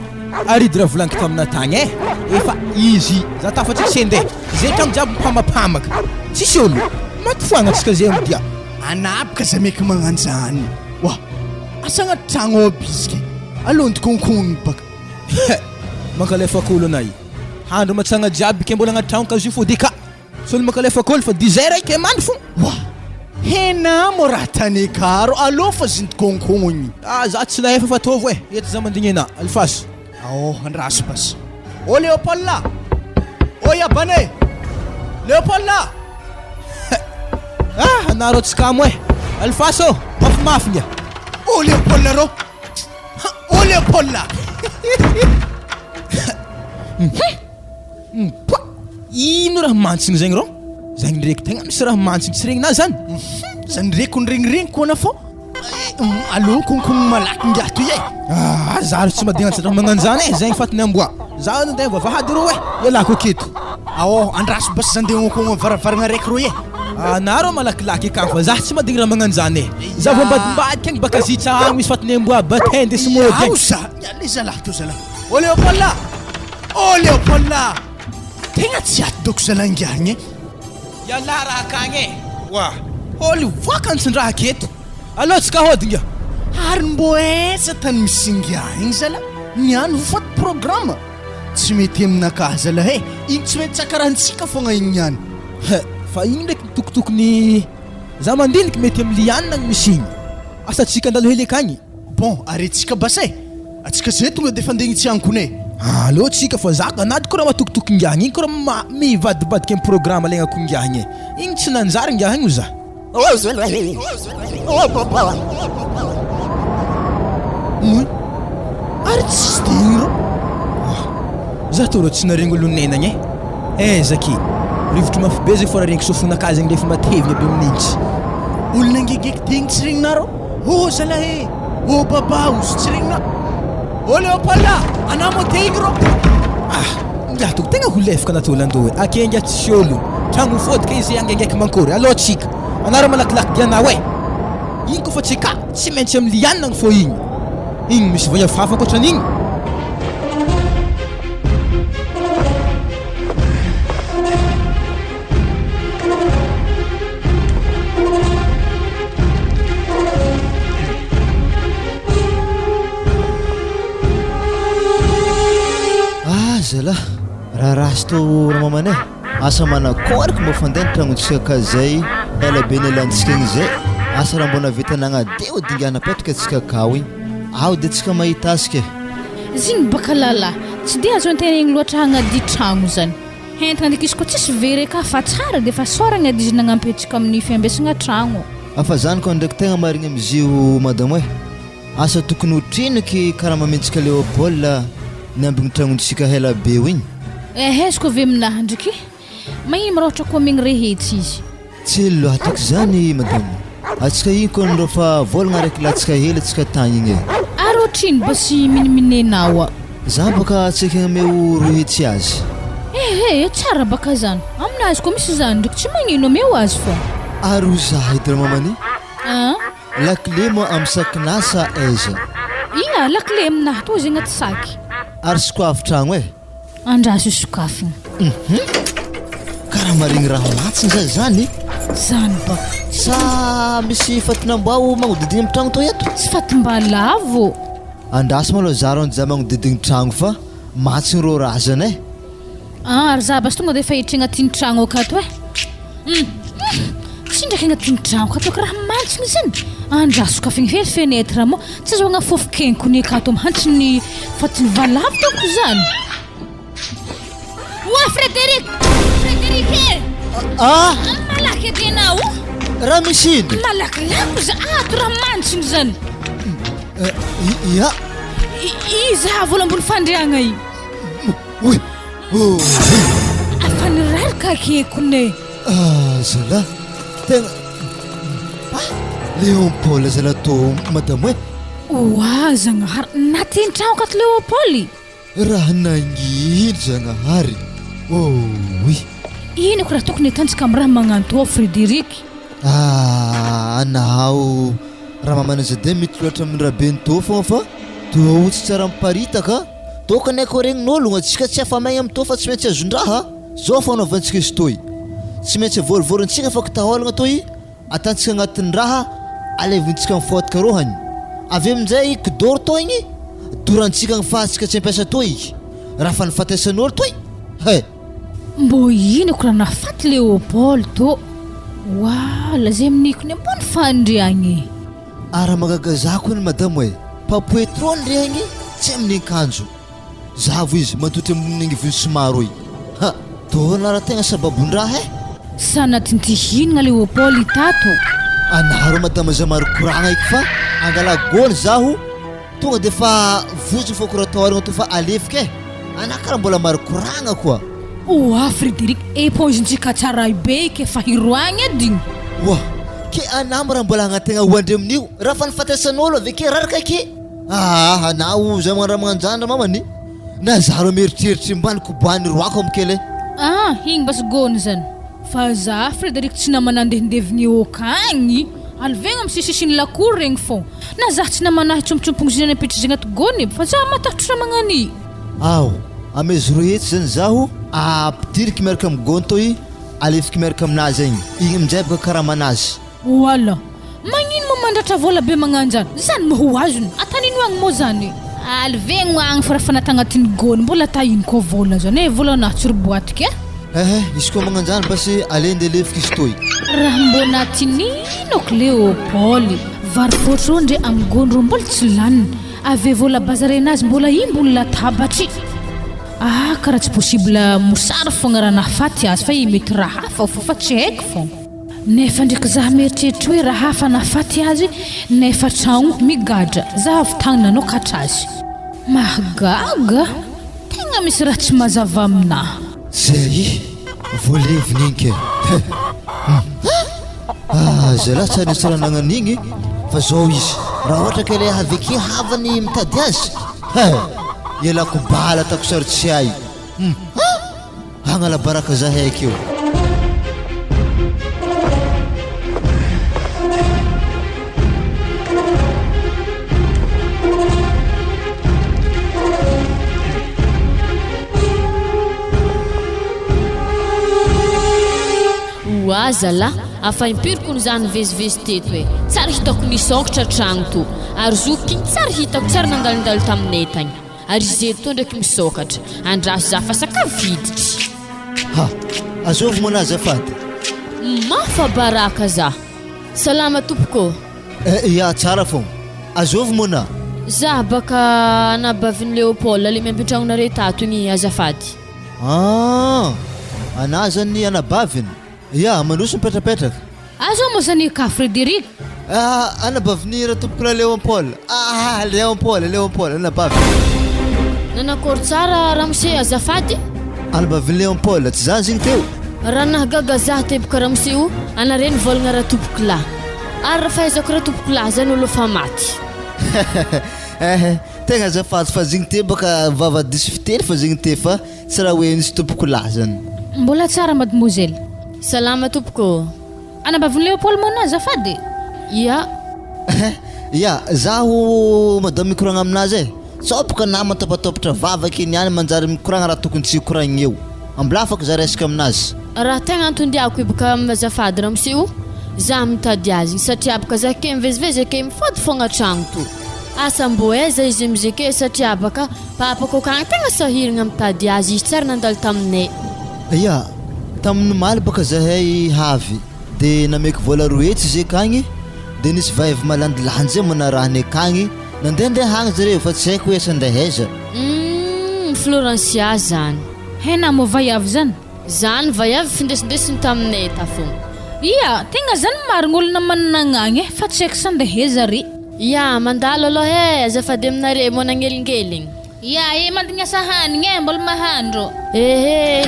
F: Ary raha volagniko tamina tagny eh! Efa izy za tafatsika sende ze tragno jiaby mipamapamaka tsisy olo maty foagna tsika ze amy dia.
E: Anabka za meky magnanjany oa! Asa agnaty tragno ao aby izy ke! Alôndy konkoniny baka.
F: He! Mankalefaka olo anay. Handro matsagna jiaby ke mbola agnaty tragno ka zio fô de ka! Solo makalefa kôly fa dix heures ike mandry fô.
E: Wa! Hena mo raha tane karo aleo fa zintokonkognogny.
F: Ah za tsy nahefa fa ataovo eh, eto za mandigny anà, alefaso.
E: Ao andraso basy. Ô Léopold a! Ô Iabana e! Léopold a!
F: Ah anà rô tsy kamo eh, alefaso ô, mafimafy ngia.
E: Ô Léopold rô! Ô Léopold a!
F: Mpoa! Ino raha mantsigny zegny rô? Zagny reko tegna misy raha mantsigny tsy regninà zany?
E: Zany reko niregniregniko ana fô aleo konkonogno malaky ngiahy toy e!
F: Ah, za ro tsy madigna tsy raha magnano zany e, zegny fatiny amboa. Za nandeha vavahady rô e, ialako aketo.
E: Ao, andraso basy za ndeha honkongo am varavaragna araiky rô e!
F: Anà rô malakilaky akagny fa za tsy madigny raha magnano zany e! Za vao ambadimbadika agny baka zitsa agny misy fatiny amboa aby te ndesy mody agny.
E: Ao za, le zalahy tô zalahy. Ô Léopold a! Oh Léopold a! Tegna tsy ato doko zalahy ingiahigny e!
F: Ialahy raha akagny e! Oa! Holy voaka antsindraha aketo! Aleo tsika hody inga!
E: Ary mbô aiza tany misy ingiahigny zalahy? Niany ho faty programme! Tsy mety aminakahy zalahy e! Igny tsy maintsy tsakarahantsika fogna igny niany!
F: He! Fa igny ndraiky tokotokony za mandiniky mety amy Liana agny misy igny! Asa tsika andalo hely akagny!
E: Bon, ary atsika basa e! Atsika zay tonga defa andeha hitsy ankona e!
F: Aleo tsika fa za anady koa raha matokitoky ingahy igny koa raha ma mivadibadika am programme legnako ingahy igny e! Igny tsy nanjary ingahy igny oza.
E: Oy! Ary tsisy de igny rô!
F: Oa! Za tô rô tsy naregny olo nenagna e! Aiza ki! Rivotro mafy be zay fô raha regniko sofinakahy zegny refa matevigna be minintsy.
E: Olona ngegeky de igny tsy regninareo? Ô zalahy e! Ô baba o tsy regninao! Ô Léopold a! Anà moa te igny rô!
F: Ah! Ingahy toko tegna ho lefaka anaty ôlandoha e! Ake ingahy tsisy ôlo! Tragno fôdika izy angaiky mankôry! Alô tsika! Anà rô malakilaky dianao e! Igny kôfa tsy ka! Tsy maintsy amy liane agny fô igny! Igny misy voyage hafa ankoatran'igny!
A: Ah zalah, raharaha sy tô ramamanay, asa manakory ko mba fandeha ny tragnontsika ka zay ela be nialantsika igny zay, asa raha mbô navita nagnadeo dingana apetraka tsika akao igny, ao de tsika mahita azy ke.
C: Zigny baka lala, tsy de azo antenegny loatra hagnadio tragno zany. Entana ndraiky izy koa tsisy very eka fa tsara de fa soragna edy izy nagnampy antsika amin'ny fiambesagna tragno.
A: Fa zany ko ndraiky tegna marigny amizio madamo eh! Asa tokony ho trinoky karama amentsika Léopold niambigny tragnontsika hela be io igny.
C: Ehe izy koa ve aminahy ndriky magnino ma raha ohatra koa amegny rehetsy izy.
A: Tsy loatrako zany madame. Atsika igny ko ndrô fa vôlagna araiky latsaka hely atsika tagny igny e.
C: Ary otrino ba sy miniminenao a.
A: Za baka tsy eky agnameo rohetsy azy.
C: Ehe tsara baka zany. Aminazy koa misy zany ndriky tsy magnino ameo azy fô.
A: Ary ho za edy ramamany.
C: An.
A: Lakile moa am sakinà sa aiza?
C: Ia, lakile aminahy tô izy agnaty saky.
A: Ary sokoavy tragno e.
C: Andraso sokafina.
A: Hum! Karaha maregny raha mantsiny za zany.
C: Zany baka.
A: Sa misy fatin'amboa magnodidigny amin'ny tragno tô eto?
C: Tsy fatim-balavo.
A: Andraso malôha za rô za magnodidigny tragno fa mantsiny rô razana e.
C: Ah, ary za basy tonga de efa hiditra agnatin'ny tragno akato e. Hum! Tsy ndraiky agnatin'ny tragno akato karaha mantsiny zany. Andraso sokafigny hely fenêtre moa tsy azahoagna fofon-kenkony akato mahantry ny fatin'ny valavo dônko zany. Oa Frédéric! Frédéric e!
A: Ah!
C: Malaky edy ianao!
A: Raha misy ino?
C: Malakilaky za ato raha mantsiny zany.
A: Ia!
C: Iza vola ambony fandriagna io?
A: Oy! Oy!
C: Afa niraraka akekony.
A: Ah zalahy! Tegna ah! Léon Paul zalahy tô madamo e!
C: Oa Zagnahary! Natin-tragno akato Léon Paul?
A: Raha nanginy Zagnahary ooii.
C: Ino ko raha tokony atantsika am raha magnanto ao Frédéric?
A: Ah anao raha mamana zade mety loatra amin rabeny tô fogna fa tô tsy tsara miparitaka tokony ako regnin'ologno atsika tsy afa-maigna am tô fa tsy maintsy azon-draha zao fanaovantsika izy toy tsy maintsy avôrivôrintsika fa kitaolagna toy Atantsika agnatin'ny raha alevintsika ny fôtaka rôhany. Avy aminjay kidoro tô igny, dorantsika ny fahantsika tsy ampiasa tô iky. Raha fa nifatesan'olo toy, he!
C: Mbô ino ko raha nahafaty Léopold tô? Oa, lazay aminiko ny ambony fandriagna e!
A: Ary raha mahagaga za kony madamo e! Papoe trop ny rehagny tsy amin'ny akanjo. Zavo izy mantotry ambony angivony somary oy. Ha! Dôna raha tegna sababon-draha eh!
C: Sanatintihinagna Léopold tato.
A: Anareo madama za maro koragna eky fa angala gôny zaho tonga de fa vozony fô kora atao to fa alefiko eh! Anah kara mbola maro koragna koa.
C: Oa Frédéric, éponge-ntsika tsara be eky efa hiroagna edy igny.
A: Oa! Ke anah mo raha mbola agnategna hoandry amin'io raha fa nifatesan'olo aveke raraka ake. Aa na o zay magnano raha magnanjany ra mamany na za ro mieritreritry mbany kobany roako am kely.
C: Ah igny basy gony zany fa za Frederic tsy namana andehindevigne okagny alivegna am sisisiny lakoro regny fô na za tsy namana hitsompotsompogny zina nampiditry zegny ato gony fa za matahotry raha magnani.
A: Ao, amezo roa hetsy zany zaho ampidiriky miaraka am gony toy alefiky miaraka aminazy agny, igny aminjay boka karamanazy.
C: Voila! Magnino moa mandratra vola be magnanjany? Zany moa ho azony? Atanino agny moa zany? Alivegno agny fa raha fa natagnatin'ny gony mbola atahino koa vola zany e, volanah tsy ry boaty ke.
A: Ehe, izy koa magnanjany basy ale ndeha lefika izy toy.
C: Raha mbô natininako Léopold, vary fôtro rô ndre amy gony rô mbola tsy laniny, ave vola bazarenazy mbola i mbony latabatry. Ah karaha tsy possible mosary fogna raha nahafaty azy fa i mety raha hafa fô fa tsy haiko fogna. Nefa ndreky zah mieritreritra hoe raha hafa nahafaty azy nefa tragno migadra zah avy tagny nanokatra azy. Mahagaga! Tegna misy raha tsy mazava aminah.
A: Zay voalevina igny ke. Hum. Ah zalah tsy anisy raha nagnano igny fa zao izy raha ohatra ka ilay avy aky havany mitady azy he ialako bala ataoko sary tsy hay. Hum. Hagnala baraka zahay akeo.
G: Oa zalah, afa impiry kony za nivezivezy teto e, tsary hitako nisôkatra tragno to, ary zoky igny tsary hitako tsary nandalondalo taminay tagny. Ary izy eto ndraiky misokatra. Andraso za fa sakafo hiditry.
A: Ha! Azovy moa na azafady?
G: Mafa baraka za. Salama tompoko ô.
A: Eh, ya tsara fô. Azovy moa na?
G: Za baka anabavin'i Léopold le miampiantragnonare tato igny azafady.
A: Ah! Anah zany anabaviny? Ya, mandroso mipetrapetraka.
C: Aza moa zany ka Frédéric.
A: Ah, anabavin'i Ratompokolahy Léon Paul. Ah, Léon Paul, Léon Paul, anabavy.
G: Nanakôry tsara ramose azafady?
A: Anabavin'i Léon Paul, tsy za zegny teo?
G: Raha nahagaga zah teboka ramose o, anare nivôlagna Ratompokolahy. Ary raha fahaizako Ratompokolahy zany olo efa maty.
A: Eh, tegna azafady fa zegny teo baka vava diso fiteny fa zegny teo fa Tsy raha hoe nisy tompoko lahy zany.
C: Mbola tsara mademoiselle.
G: Salama tompoko ô.
C: Anabavin'i Léopold moa anao azafady e?
G: Ia.
A: Ia, zaho madame mikoragna aminazy e. Sao boka nama topatopatra vava ake niany manjary mikoragna raha tokony tsy hikoragna eo. Ambilafako za resaka aminazy.
G: Raha tegna anton-diako hiboka azafady ramose o, za mitady azy igny satria baka za ke mivezivezy ake mifody fogna tragno to. Asa mbô aiza izy amizay ke satria baka papako akagny tegna sahiragna mitady azy izy tsary nandalo taminay.
A: Ya, tamin'ny omaly baka zahay havy de nameko vola 200 izy akagny de nisy vahivy malandilandy zay moa narahiny akagny nandehandeha agny zareo fa tsy haiko hoe asa ndeha aiza.
G: Humm Florencia zany.
C: Hena moa vaiavy zany?
G: Zany vaiavy findesindesiny taminay ta fogna.
C: Ia, tegna zany marigny olona manana agny eh, fa tsy haiko sa ndeha aiza re.
G: Ia, mandalo aloha eh, azafady aminare moa nagnelingeligny.
C: Ia eh, mandignasa hanigny eh, mbola mahandro.
G: Ehe.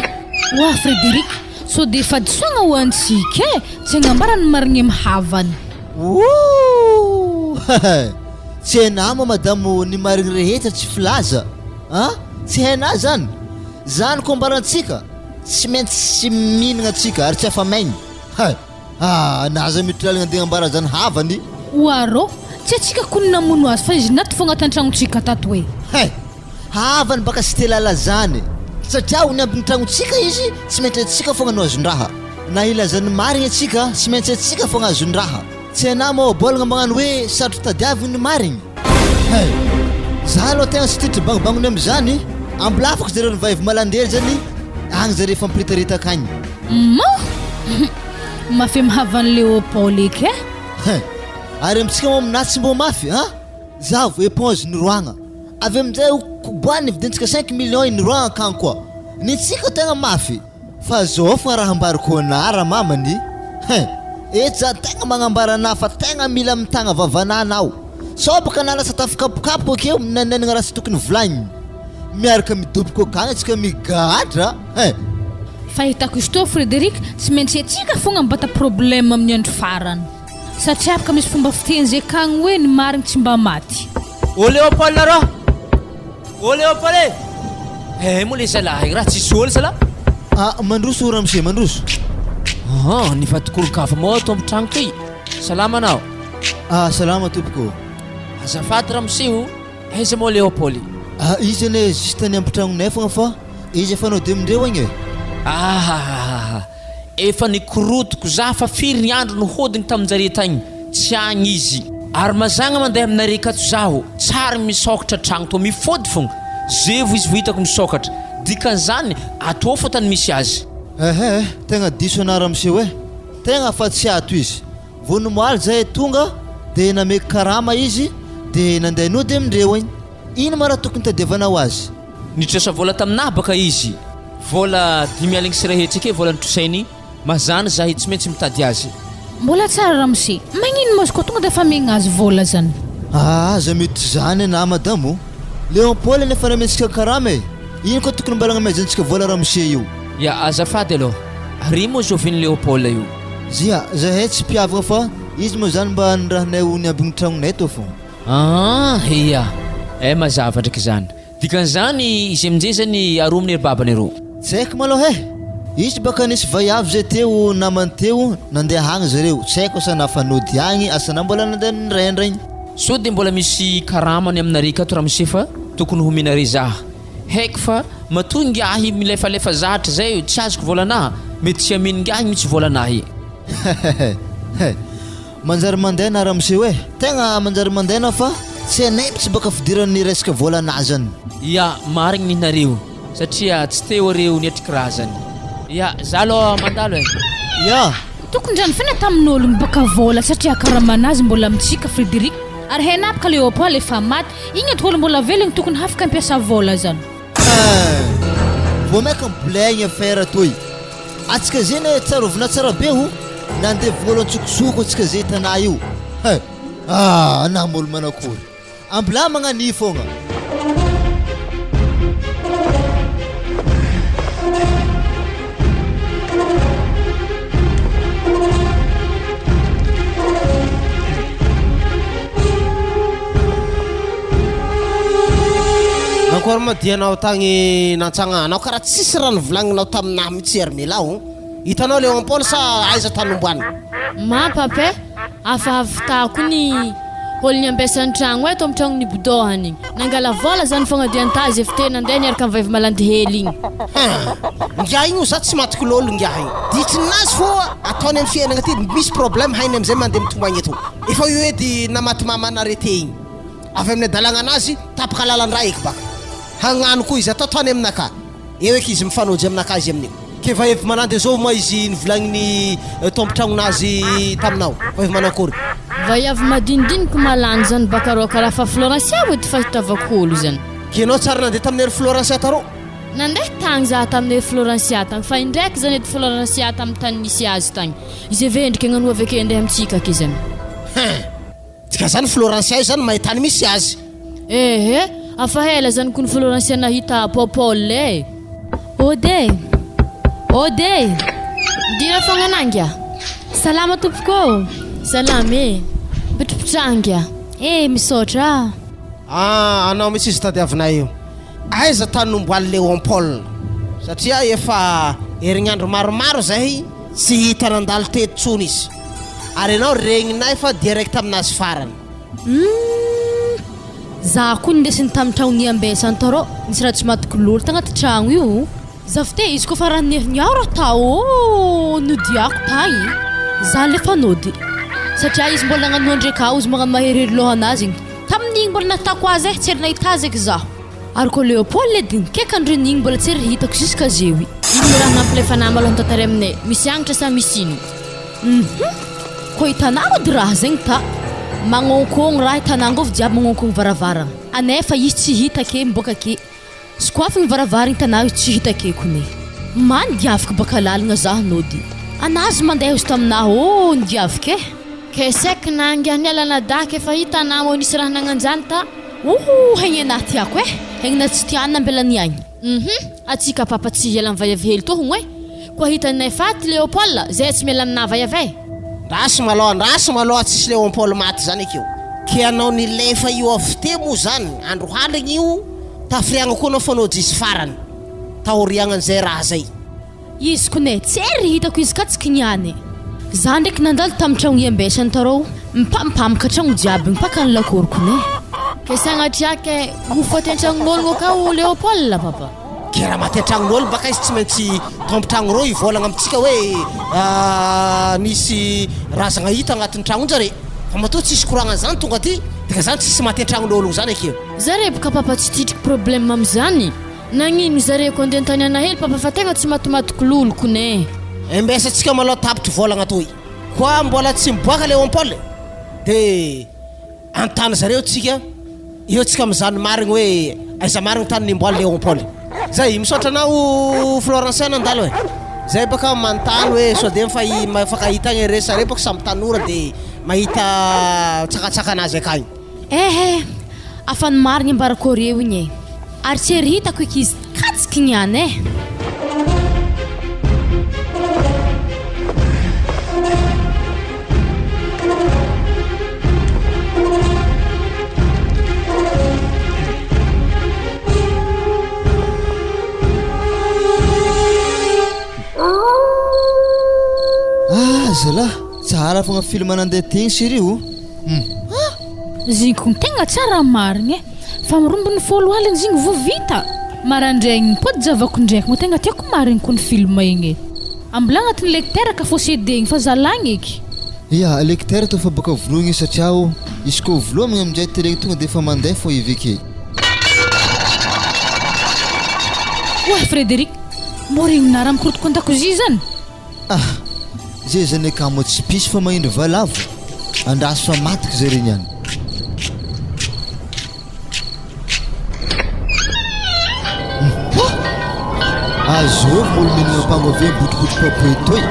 C: Oa Frederic, sao dia fahadisoagna ho antsika eh, tsy agnambara ny marigny amy havana.
A: Ooh! Tsy hainà moa madamo ny marigny rehetra tsy filaza a! Tsy hainà zany! Zany ko ambarantsika tsy maintsy mihinagna atsika ary tsy afa-maigny. Hay! Ah! Na aza miditra lalagna andeha agnambara zany havany.
C: Oarô, tsy atsika kony namono azy fa izy nato fogna tantragnontsika tato e.
A: Hay! Havany baka tsy te lala zany. Satria ho niambigny tragnotsika izy tsy maintsy atsika fogna no azon-draha. Na hilaza ny marigny atsika tsy maintsy atsika fogna azon-draha. Tsy hainà moa ohabolagna magnano hoe sarotro tadiavigny ny marigny. Hay! Za aloha tegna tsy titry bangobangony amizany, ambilafako zareo ry vahivy malandery zany agny zare fampiritaritaka agny.
C: Mah! Mafy am havan'i Léopold eky eh!
A: Hein! Ary amintsika moa aminà tsy mbô mafy an! Zavo éponge niroagna avy aminjay ho koboany nividintsika cinq millions i niroagna akagny koa! Nintsika tegna mafy! Fa zao fogna raha ambarako anà ramamany hein! Eto za tegna magnambara anà fa tegna mila mitagna vavanà anao! Sao baka anà lasa tafikapokapoka akeo minenenegna raha tsy tokony volagniny! Miaraka midoboko akagny atsika migadra hein!
C: Fahitako izy toa Frederic tsy maintsy atsika fogna mibata problème amin'ny andro farany. Satria afaka misy fomba fiteny zay kagny hoe ny marigny tsy mba maty.
I: Ô Léopold rô! Ô Léopold e! Eh moa le zalahy raha tsisy olo zalahy.
A: Ah mandroso ramose mandroso.
I: Ahan ny vadik'olon-kafa moa ato am-tragno ty. Salama anao.
A: Ah salama tompoko ô.
I: Azafady ramose o! Aiza moa Léopold?
A: Ah izy anie juste any am-tragnonay fogna fa izy efa nody amindreo agny e.
I: Ahahaha efa nikorotiko za fa firy ny andro nihodigny taminjare tagny tsy agny izy ary mazagna mandeha aminare katso zaho tsary misokatra tragno tô mifody fogna zevo izy vo hitako misokatra dikan'izany ato fô tany misy azy.
A: Ehe tegna diso anah ramose eh tegna fa tsy ato izy Vao nomaly zahay tonga de nameko karama izy de nandeha nody amindreo agny. Ino ma raha tokony tadiavanao azy?
I: Nitrosa vola taminah baka izy, vola 350 ake vola nitrosainy, mazana zahay tsy maintsy mitady azy.
C: Mbola tsara ramose, magnino moa izy koa tonga de efa amegna azy vola zany?
A: Aa aza miditra zany anah madamo o! Léon Paul anie efa namentsika karama e! Ino koa tokony mba nagnomezantsika vola ramose io?
I: Ya azafady aloha, ary moa zovin'i Léon Paul io?
A: Zia, zahay tsy mpihavagna fa izy moa zany mba nirahinay ho niambigny tragnonay tao fô.
I: Aa ia, eh mazava ndraiky zany. Dikan'izany izy aminjay zany aroa amin'ny ry babany aroa.
A: Tsy haiko malôha eh! Izy baka nisy vaiavy zay teo namany teo nandeha agny zareo, tsy haiko asa na fa nody agny asa na mbola nandeha niraindraigny.
I: Sao dia mbola misy karamany aminareo akato ramose fa tokony homenareo zah. Haiko fa matoa ingahy milefalefa zatra zay tsy azoko volanah, mety tsy amen'ingahy mitsy volanahy.
A: Hehehe. Manjary mandeha na ramose eh! Tegna manjary mandeha na fa tsy hainay mitsy baka fidiran'ny resaka volanah zany.
I: Ya, marigny ny nareo satria tsy teo areo niatriky raha zany. Ya, za aloha mandalo eh.
A: Ya.
C: Tokony zany fena tamin'ologno baka vola satria karamanazy mbola amintsika Frederic ary hainà baka Léopold efa maty Igny edy olo mbola velogno tokony hafaka ampiasa vola zany.
A: Eh! Vao maika mibolegny affaire toy. Atsika zegny e tsarovina tsara be o, nandevogna olo antsokosoko atsika ze tanà io. He! Ah! Anah olo manakory. Ambilà magnania fogna.
B: Nankory moa dianao tagny nantsagna anao karaha tsisy raha novolagninao taminahy mitsy Hermela o! Hitanao Léon Paul sa aiza tany omboany?
G: Ma Pape, hafahafa tako ny. Olo niambesa an-tragno eto amy tragno nibodôhany igny. Nangala vôla zany fogna dia nitaha izy avy teo nandeha niaraka amy vaiavy malandy hely igny.
B: Hein! Ngiahy igny oa za tsy matoky lôlo ngiahy igny. Ditrinazy fô ataony amy fiainagna ty misy problème hainy amizay mandeha mitomagny eto. Efa io edy namaty maman arrêté igny. Avy amin'ny adalagna anazy tapaka lalan-drà eky baka. Hagnano koa izy atao tany aminakà. Eo eky izy mifanojy aminakà izy amin'io. Ke vahevy manandy zao moa izy nivolagniny tompon-tragnon'azy taminao? Vahevy manankory?
G: Vaiavy madinidiniky malany zany baka rô karaha fa Florencia edy fahitavako olo zany.
B: Ke enao tsary nandeha tamin'ny ery Florencia tarô?
G: Nandeha tagny za tamin'ny ery Florencia tagny fa indraiky zany edy Florencia tamin'ny tany nisy azy tagny. Izy ave endriky agnano avy ake andeha amintsika ake zany.
B: Hein! Dika zany Florencia io zany mahay tany misy azy.
G: Ehe, afa ela zany kony Florencia nahita Popol e.
J: Ode e! Ode e!
G: Midira fogna anah ngia.
J: Salama tompoko ô!
G: Salama e! Mipitripitraha ngia.
J: Eh, misaotra a!
B: Ah, anao mihitsy izy tadiavinay io. Aiza tany nomboan'i Léon Paul? Satria efa herignandro maromaro zay tsy hita nandalo teto tsony izy. Ary ianao regninay fa direct aminazy farany.
J: Humm! Za koa nindesiny tamin'ny tragno niambesany tao rô, nisy raha tsy matoky lolo tagnaty tragno io. Zafy izy koa fa raha niaro tao ô nodiako tagny za lefa nody satria izy mbola nagnano ndraiky aho izy magnano maherihery lohanazy igny tamin'igny mbola nahitako azy eh tsy ary nahita azy eky zaho ary koa Léopold edy nikaiky andron'igny mbola tsy ary hitako jusqu'à zeo i.
G: Ino raha nampilefa anah malôha nitantara aminay? Misy agnitra sa misy ino?
J: Hum koa hitanao edy raha zegny ta magnonkogno raha hitanao angôvo jiaby magnonkogno varavaragna anefa izy tsy hita ake miboaka ake Sokoafy ny varavarigny tanà io tsy hita akeko ne. Ma nidiaviko baka lalagna zaho nody. Anazy mandeha ozy taminah ô nidiaviko eh.
G: Ke sec nangy any alanadahy k'efa hita anah ô nisy raha nagnanjany ta.
J: Ouh haigny anah tiako eh. Haigny na tsy tiany nambelany agny.
G: Hum atsika papa tsy hiala am vaiavy hely tô hono eh. Koa hitanay faty Léopold zay tsy miala aminah vaiavy eh.
B: Ndraso malôha ndraso malôha tsisy Léopold maty zany akeo. Ke anao nilefa io avy teo moa zany andro haligny io Tafiriagna koa anao fa nody izy farany taoriagnan'izay raha zay.
J: Izy kone tsy ery hitako izy ka tsy kiniany. Za ndraiky nandalo tam tragno iambesany tarô mipampamka tragno jiaby mipaka ny lakoro kone.
G: Ke sagnatria ke ho faty an-tragnon'ologno akao Léopold papa.
B: Ke raha maty an-tragnon'olo baka izy tsy maintsy tompon-tragno reo hivôlagna amintsika hoe nisy razagna hita agnatin'ny tragnon-jare. Fa matoa tsisy koragna an'zany tonga aty dika zany tsisy maty an-tragnon'ologno zany akeo.
G: Zare boka papa tsy titriky problème amizany, nagnino zare ko andeha antanana hely papa fa tegna tsy matimatiko lolo kone.
B: Mbs tsika malôha tapitry vôlagna toy koa mbola tsy miboaka Léon Paul de antany zareo tsika eo tsika mizaha ny marigny hoe aiza marigny tany nimboan'i Léon Paul. Zay, misaotra anao Florencin nandalo e. Zay baka manontany hoe sao de mifankahita agny re sare baka samy tanora de mahita tsakatsaka anazy akagny.
J: Eh eh! Afa ny marigny ambarako areo igny e! Ary tsy ery hitako eky izy katsiky niany eh!
A: Ah zalah, tsara fogna film nandeha tegny chérie o! Hum.
C: Zigny tegna tsara marigny e! Fa mirombony 10 aligny zigny vo vita. Marandraigny mipody javako ndraiky moa tegna tiako marigny kony film igny e. Ambola agnatin'ny lecteur ka fô CD igny fa zalagny eky.
A: Ya, lecteur tô fa boka voloigny satria o izy kô voloamigny aminjay télé tonga de efa mandeha fô eveke.
C: Oa Frédéric, mbô regninà raha mikorotoko an-dakozia zany?
A: Ah! Zay zany akama tsy pisy fa mahindry valavo! Andraso fa matiky zare niany. Hum! Azovy olo mihinagna ampango avy eo mibotribotry papoe toy.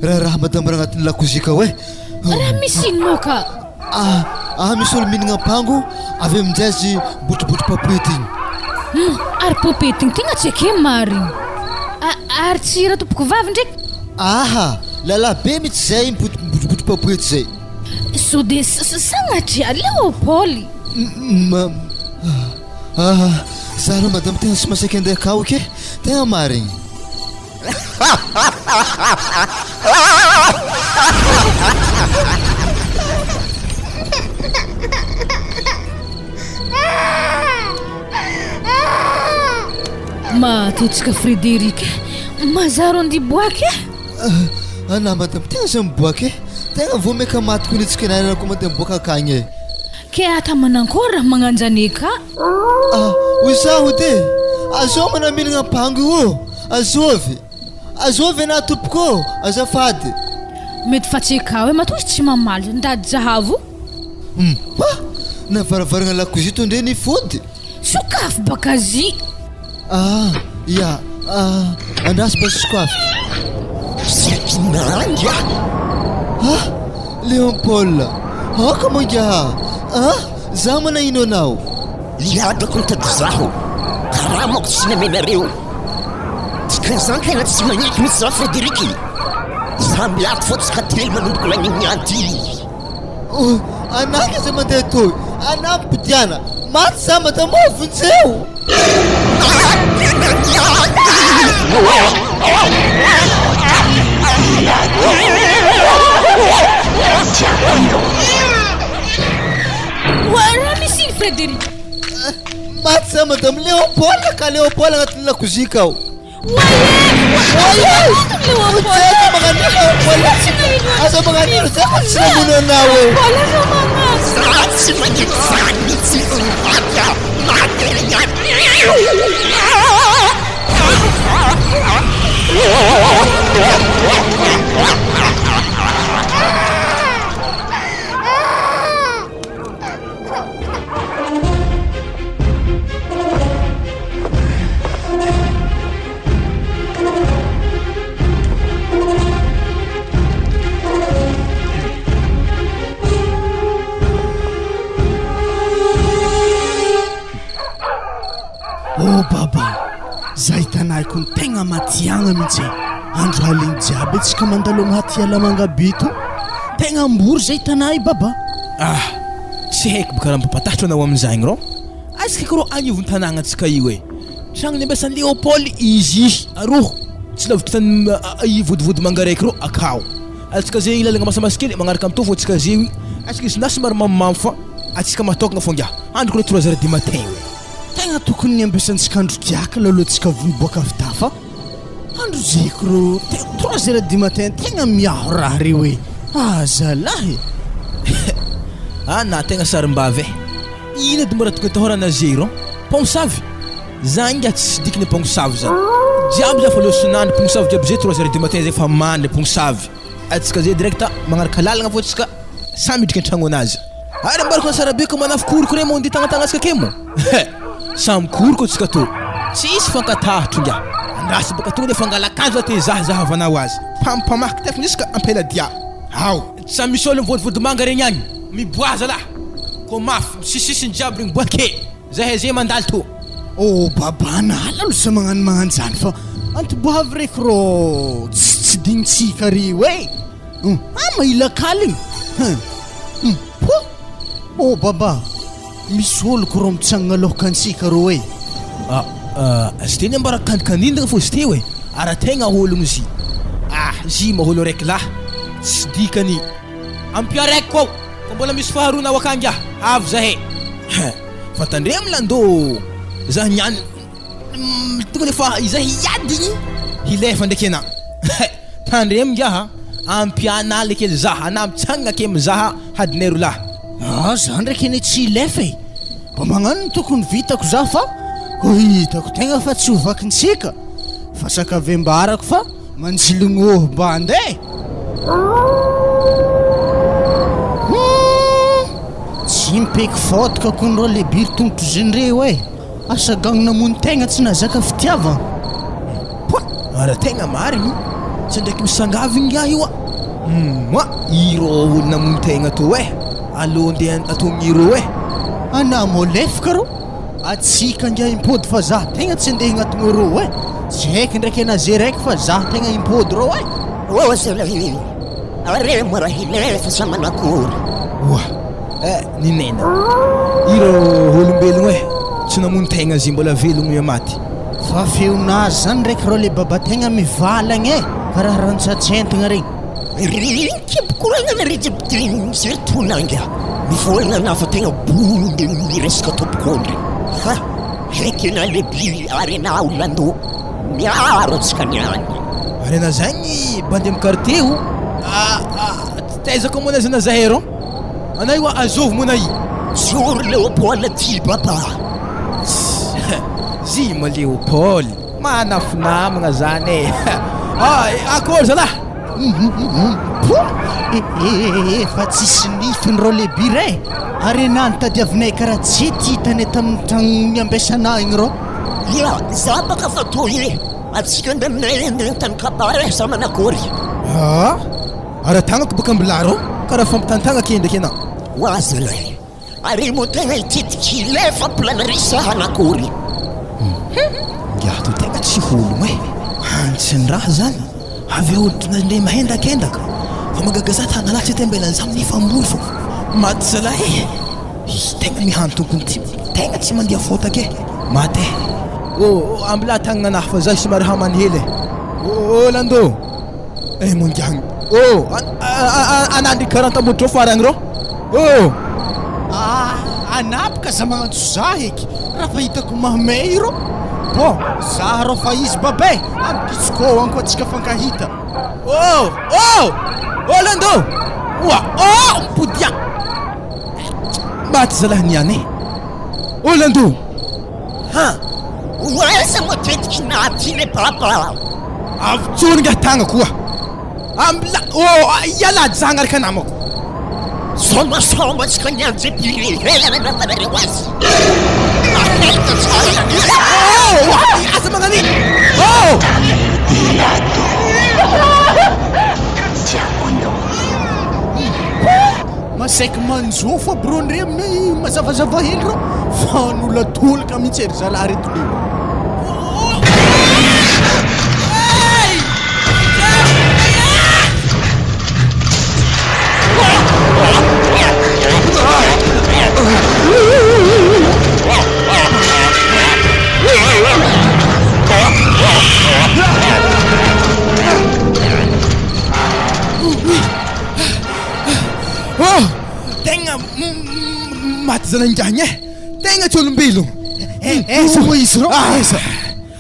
A: Raharaha madame raha agnatin'ny lakozia kao eh.
C: Raha misy ino moa ka?
A: Ah, ah misy olo mihinagna ampango avy aminjay azy botribotry papoety igny.
C: Hum, ary popety igny tegna tsy eke marigny. Ary tsy raha tompoko vavy ndraiky?
A: Aha, lalahy be mitsy zay mibotribotry papoety zay.
C: Sao de sagnatria Léopold?
A: Ma, ah, za aloha madame tegna tsy masaky andeha akao ke, tegna marigny.
C: Maty antsika Frédéric e! Mazaro andeha hiboaka e!
A: Anah madame, tegna za miboaka e! Tegna vao maika maty koa nitsika anah koa mandeha miboaka akagny e!
C: Ke ata manankory raha magnanjany ka?
A: Ah, hoy zaho edy e! Azao manamilagna ampango io ô! Azovy! Azovy anah tompoko ô! Azafady!
C: Mety fa tsy ekao e, matoa izy tsy mamaly, ndady zahavo.
A: Hum! Ah! Na varavaragna lakozia to ndre nifody.
C: Sokafy baka zy.
A: Ah! Ya! Ah! Andraso mba sokafy. Ah! Léon Paul! Aoka moa ingahy! Ah! Za manahino anao.
B: Miadako mitady zaho. Karamako tsy namenareo. Dikan'izany tena tsy magneky mihitsy za Frédéric. Za miady fô tsy kately manomboka lagniny niady.
A: Oh, anaka izay mandeha toy. Ana ampodiana. Maty za madama ô, vonjeo.
C: Raha misy iny Frédéric.
A: Maty za madame Léopold ka Léopold agnatin'ny lakozia kao. Aza magnano ino zay fa tsy namono anao e.
B: Za tsy magnino zany mihitsy maty aho maty
E: Oh baba, za hitanahiko ny tegna matiagna mihitsy e. Andro aligny jiaby antsika mandalo agnaty ala mangabe to. Tegna ambory zay hitanah baba.
F: Ah! Tsy haiko boka raha mampatahotra anao amin'izagny rô. Aiza kaiky rô agnivon'ny tanàgnantsika io e? Tragno niambesan'i Léopold izy i aroa, tsy lavitra tany i vodivodimanga raiky rô akao. Antsika zegny lalagna masamasy kely magnaraka mitovy antsika zegny, antsika izy na somary mamomamo fa antsika matôkagna fô ngiahy. Androko le trois heures du matin io e.
E: Tegna tokony niambesantsika andro giaka lalohantsika voa niboaka avy tafa. Andro zeko rô trois heures du matin tegna miaho raha reo e! Ah zalahy e!
F: Ah na tegna sarim-bavy e! Ino edy mbola tokony atahorana zero? Mpamosavy? Za ingahy tsisy dikany mpamosavy zany. Jiaby za fa lôsinandry mpamosavy jiaby zay trois heures du matin zay fa mandry mpamosavy. Atsika zay direct magnaraka lalagna fô tsika samy midriky antragno anazy. Ary ambarako an'i Sarabe ko manafy koriko regny mandeha tagnatagnantsika ake mo. He! Samy koriko atsika tô. Tsisy fankatahotro ingahy. Andraso baka tonga de fangalakanjo za te zahazahavanao azy. Mpampamaky tefy jusque ampeladia. Ao! Samy misy olo mivodivody manga regny agny. Miboaha zalahy. Ko mafy, misisisiny jiaby regny boake. Zahay ze mandalo tô.
E: Oh baba anala alo za magnano magnanjany fa antoboavy reky rô tsy tsy dignintsika reo e! Hum ah mahilakaligny hum hum po oh baba misy olo ko rô mitsangana alohakantsika rô e!
F: Ah ah izy teny ambara kandikanindagna fô izy teo e! Ara tegna ologno izy ah izy ma olo araiky lahy tsy dikany ampio araiky koa fa mbola misy faharoa nao akagny ah avy zahay hein fa tandremo lando zah niany tonga de fa izay hiady igny hilefa ndraiky anah hein tandremo ngiah a ampia anah le kely zah anah mitsangana ake mizaha hadinay ro lahy.
E: Ah za ndraiky anie tsy hilefa e! Mba magnano ny tokony vitako za fa ko hitako tegna fa tsy ho vakintsika fa sakavem-barako fa manjilignoho bandy e! Humm! Tsy mipeky fôtaka kony rô le biry tongotro zendreo e! Asa gang namono tegna tsy nahazaka fitiavagna.
F: Poa! Ara tegna marigny, tsy ndraiky misangavy ingahy io a! Moa irô olo namono tegna tô e! Alô ndeha ataon'ny irô e!
E: Anà mô lefaka rô! Atsika ngiahy impody fa zah tegna tsy andeha agnatogno rô e! Tsy haiko ndraiky anà ze raiky fa zah tegna impody rô e!
B: Ô zalahy, are mora hilefa sa manakory?
F: Oa! Eh, ny nena. Irô olombelogno e! Tsy namono tegna ze mbola velogno ia maty.
E: Fa feonazy zany ndraiky rô le baba tegna mivalagna e! Karaha rantsatsentagna regny.
B: Ry ry surtout nanga mivolagna anah fa tegna bondy miresaka tompok'ondry fa haiky anah le by ary anah Orlando miaro antsika niany.
F: Ary anah zagny bandy am quartier o taiza koa moa anah zahay rô anah io azovy moa anah i.
B: Jour Léopold ty baba.
F: Zy ma Léopold manafy namagna zany e akory zalah.
E: Poa! Efa tsisy nifiny reo le bira e! Ary enah nitadiavinay karaha tsy ety hitanay tamin'ny tragno niambesana igny reo.
B: Ya, za baka fa toy e! Atsika nde aminay nde tany kabary e, sa manakory?
F: Aa! Ara-tagnako baka mbola reo, karaha fampitantagna ke ndraiky enah.
B: Wa zalahy! Ary moa tegna hititiky hilefa planarisa hanakory?
F: Hum! Ngiahy to tegna tsy ologno e! Antsin-draha zany, avy eo ndre mahendakendaka, fa mahagaga za tagnalahy tsy tembelan'iza mifambory fô maty zalahy e! Izy tegna mihantokony ty, tegna tsy mandia fotaka e! Maty e! Ô ambilà tagnananahy fa za somary hamany hely e! Ô Lando! Eh mon gang! Ô! Anandry 40 moto faragny rô! Ô!
E: Ah! Anapaka za magnantso za eky raha fa hitako mahamay rô! Bon, za rô fa izy baba e! Amy disco agny koa tsika fankahita!
F: Ô! Ô! Ô Lando! Oa! Ô! Mipodia! Maty zalahy niany e! Ô Lando!
B: Ha! Ho aiza moa tetiky naty le papa?
F: Avotsory ngah tagnako oa! Amla oh ialahy jagnaraka namako.
B: Somasoma tsika niany zay pireherana azy. Ahita tsara.
F: Oh! Aza magnan'iny! Oh!
E: Masaiky manjo fa bro ndre amin'ny mazavazava hely reo fa nolatolaka mihitsy ery zalahy reto le.
F: Oh! Tegna maty zanangany e! Tegna tsy olombelogno!
E: Eh, aiza moa izy reo? Aiza?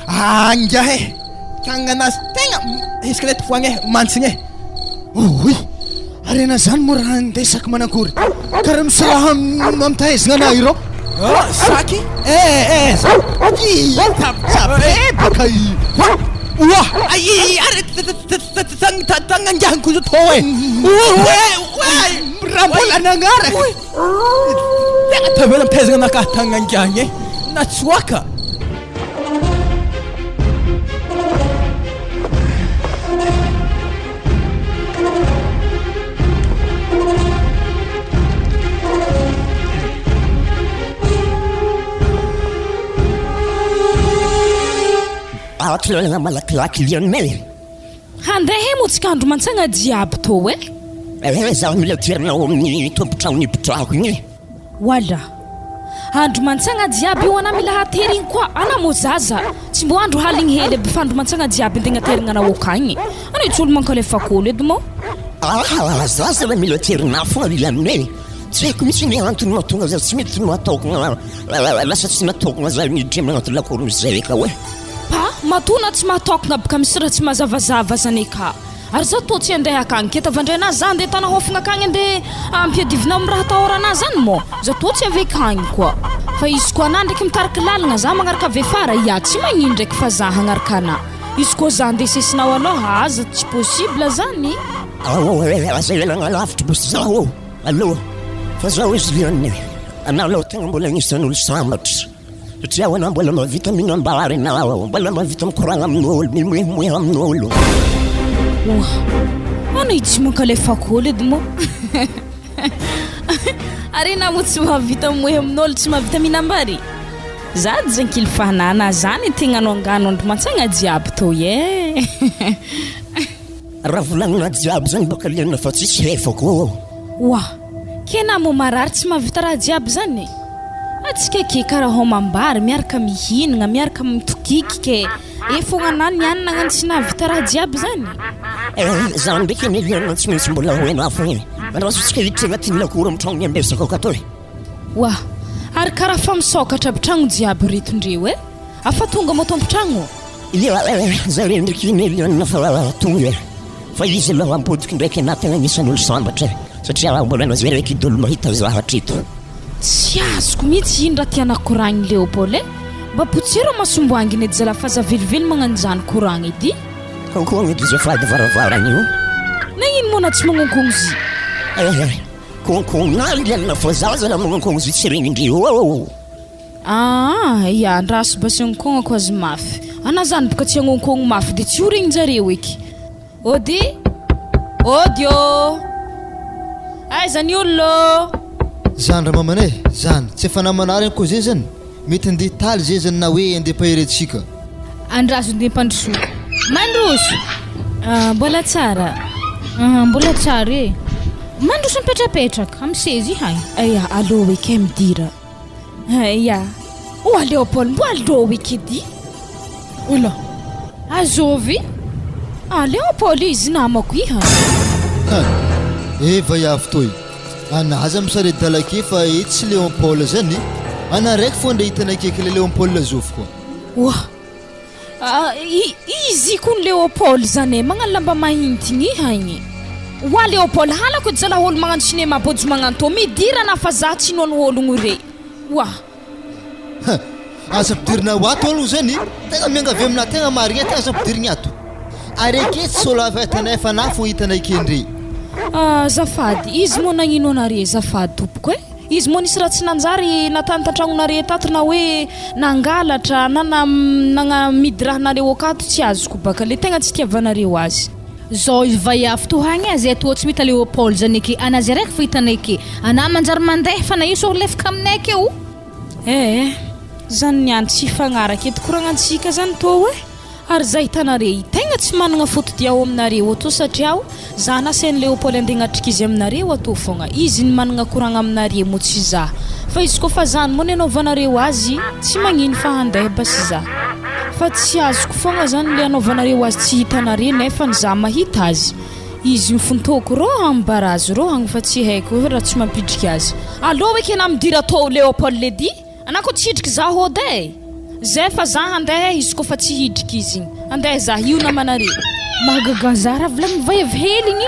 F: Ah, ngiahy e! Tagnanazy tegna escalette foagna e, mantsigna e!
E: Oy! Ary ana zany moa raha andesaky manakory? Karaha misy raha ampitahaizana anah ireo.
F: Ah, saky? Eh, eh,
E: Tsapitsapy baka i.
F: Oa! Ay, ary tagnangiahiko izy tô e! Oe, oe!
E: Raha mbola nagnaraka.
F: Tegna tavela ampitahaizana anakahy tagnangiahiny e! Natsoaka!
B: Ato lalana malakilaky Lionel.
D: Handeha moa tsika andro mantsagna jiaby tô e.
B: Eh, zaho mila toerana ao amin'ny tompon-trano nipetrahako igny e.
D: Wala. Andro mantsagna jiaby io ana mila haterigny koa ana mo zaza tsy mbo andro haligny hely aby fa andro mantsagna jiaby antegna aterigna anao akagny ana io tsy olo mankalefaka olo edy mo.
B: Ah zaza va mila aterina fogna ry lamina e! Tsy haiko mihitsy ny antony mahatonga za tsy mety mahataokogna lasa tsy nataokogna za miditra agnaty lakoro zay ka oe.
D: Pa, matoa na tsy mahataokogna aby ka misy raha tsy mazavazava zany ka. Ary za toa tsy andeha akagny ke tavandray za andeha tana hofagna akagny andeha ampiadivinao am raha atahorana zany mô za toa tsy avy akagny koa fa izy koa anah ndraiky mitariky lalagna za magnaraka avy afara ia tsy magnino ndraiky fa za hagnaraka anah izy koa za andeha sesinao aloha aza tsy possible zany.
B: Ao e, aza ialagna lavitra bosy zaho ô, allo, fa zaho izy lian'ny anah aloha tegna mbola agnisan'olo sambatra. Satria ahoana mbola mahavita mihinam-bary ianao, mbola mahavita mikoragna amin'olo, mimoemoeha amin'olo.
D: Oa, ana io tsy mankalefako olo edy moa. Ary enao moa tsy mahavita mimoeha amin'olo, tsy mahavita mihinam-bary? Za jankily fahanana zany tegnanao angano andro mantsagna jiaby toy e.
B: Raha volagnina jiaby zany baka liana fa tsisy hefako ô.
D: Oa, Kena moa marary tsy mahavita raha jiaby zany e! Atsika ke karaha homam-bary miaraka mihinagna miaraka mitokiky ke! E fogna anah niany nagnano tsy nahavita raha jiaby zany.
B: Eh, zany ndraiky anie Liana tsy maintsy mbola ho hainao fogna e. Andraso tsika hiditra agnatin'ny lakoro amin'ny tragnon'ny ambesako akato e.
D: Oa, ary karaha fa misokatra aby tragno jiaby reto ndreo e. Afa tonga moa tompon-tragno?
B: Ia, zare ndraiky anie Liana fa tonga e. Fa izy aloha ampodiko ndraiky anah tegna anisan'ny olo sambatra e. Satria mbola anao raiky dolo mahita za hatreto.
D: Tsy azoko mihitsy ino raha tiana koragny Léopold e! Mba potsero masom-boanginy edy zalahy f'aza velively magnano zany koragny edy.
B: Konkono edy azafady varavarana io.
D: Nagnino moa anao tsy magnonkono zy?
B: Eh, konkonona alina fa za zalahy magnonkono zy tsy regnin-dreo.
D: Aa ya andraso basy agnonkôgnako azy mafy. Anà zany boka tsy agnonkôgno mafy de tsy ho regnin-jareo eky. Ody! Ody ô! Aiza ny olona ô!
A: Zany ramamana e, zany, tsy efa namana regny koa zay zany, mety andeha hitaly zay zany na hoe andeha hampahery antsika.
C: Andraso ndeha mpandrosoa. Mandroso!
G: Ah, mbola tsara.
C: Ah, mbola tsara e. Mandroso mipetrapetraka, amin'ny seza ihay.
D: Aya, aleo eky midira. Ia. Oh aleo Paul mbo aleo eky edy.
C: Ola. Azovy?
D: Aleo Paul izy namako iha.
A: Ha! Eh vaiavy toy. Ana aza misaredala ake fa eh tsy Léon Paul zany. Ana raiky fô ndre hitanay akaiky le Léon Paul zovy koa.
D: Oa. Izy kony Léopold zany e, magnano lamba mahintigny iha igny. Oa Léopold, halako edy zalah olo magnano cinéma bôjo magnantô, midira anah fa zah tsy inoan'ny ologno re. Oa.
A: Ha! Aza ampidirina ho ato aloha zany, tegna miangavy aminah tegna marigny e, tegna aza ampidirigny ato. Ary eke tsy solo hafa hitanay fa anah fô hitanay kendry.
D: Azafady, izy moa nagnino anare azafady tompoko e? Izy moa nisy raha tsy nanjary natany tantragnonare tato na hoe nangalatra na nagnamidy raha nareo akato tsy azoko baka le tegna tsy itiavanareo azy.
C: Zao izy vaiavy toa agny aza toa tsy mita Léopold zany eke ana zay raiky fo hitanay eke ana manjary mandeha fa na io sao lefaka aminay akeo.
D: Eh zany niany tsy hifagnaraka eto koragnantsika zany tô eh. Ary za hitanare i tegna tsy managna foto-dia ao aminareo ato satria aho za nasain'i Léopold andeha hagnatrika izy aminareo ato fogna izy ny managna koragna aminare moa tsy za fa izy koa fa zany moa ny anaovanareo azy tsy magnino fa handeha basy za fa tsy azoko fogna zany le anaovanareo azy tsy hitanare nefany za mahita azy izy mifontoko rô agny barazy rô agny fa tsy haiko raha tsy mampidriky azy alou eky anah midira atô Léopold ledy Anah ko tsy hidriky za hody e! Zay fa za handeha izy ko fa tsy hidriky izy igny. Andeha za, io namanare.
C: Mahagaga za raha volagny vaiavy hely igny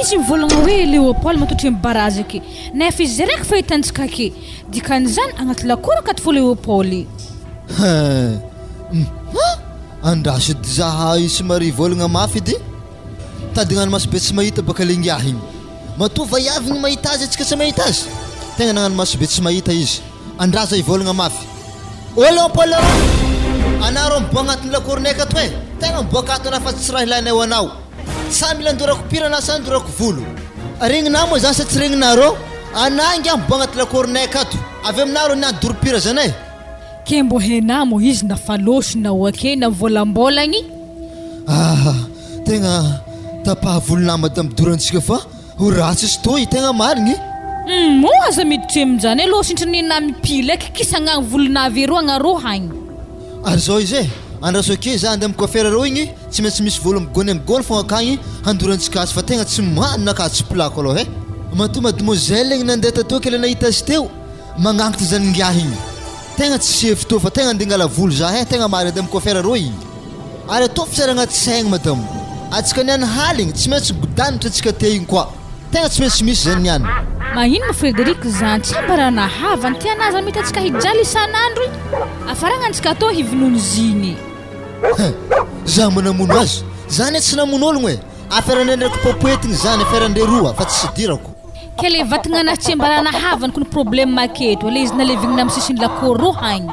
C: izy mivolagna hoe Léopold matotry am barazy ake nefa izy zay raiky fa hitantsika ake dikan'izany agnaty lakoro akato fô Léopold.
A: Hein! Hum! Andraso edy za somary hivolagna mafy edy. Tady hagnano maso be tsy mahita baka le ngiahy igny. Matoa vaiavy ny mahita azy atsika tsy mahita azy. Tegna nagnano maso be tsy mahita izy. Andraza hivôlagna mafy. Ô Léopold ô! Anà rô miboa agnatin'ny lakoronay akato e! Tegna miboaka ato anà fa tsy raha ilainay ho anao. Sa mila andorako pira anà sa andorako volo? Regninà moa zany sa tsy regninà rô? Anà ngiahy miboa agnaty lakoronay akato. Avy aminà rô niany doro pira zany e!
C: Ke mbô henà moa izy na falôsy na oake na vôlambôlagny.
A: Ah! Tegna tapaha volonà madame Dorantsika fa ho ratsy izy toy, tegna marigny.
C: Humm oh aza miditry aminjany aloha sintry ny na mipily eky kisagna volonà avy eroa agnaroa agny.
A: Ary zao izy e, andraso ake za andeha am coiffeur reo igny, tsy maintsy misy volo migôny am gôny fogna akagny handorantsika azy fa tegna tsy manina ka tsy plako aloha e. Matoa mademoiselle igny nandeha tatoa ke le nahita azy teo, Magnangitra zany ingahy igny. Tegna tsy sefo tô fa tegna andeha angala volo za eh, tegna marigny andeha mi-coiffeur rô igny. Ary ataovy tsara agnaty saigny madame. Atsika niany haligny tsy maintsy godanitra atsika te igny koa. Tegna tsy maintsy misy zany niany.
C: Magnino ma Frederic zany tsy ambarana havany tiana aza mety atsika hijaly isan'andro i afaragna antsika atao hivinono zigny.
A: Hein! Za mba namono azy? Za anie tsy namono ologno e! Affaire-ndre ndraiky popoetigny zany, affaire-ndre roa fa tsy idirako.
C: Ke le vatagna anahy tsy ambarana havany ko ny problème aketo, le izy nalevignina am sisiny lakoro ro hagny.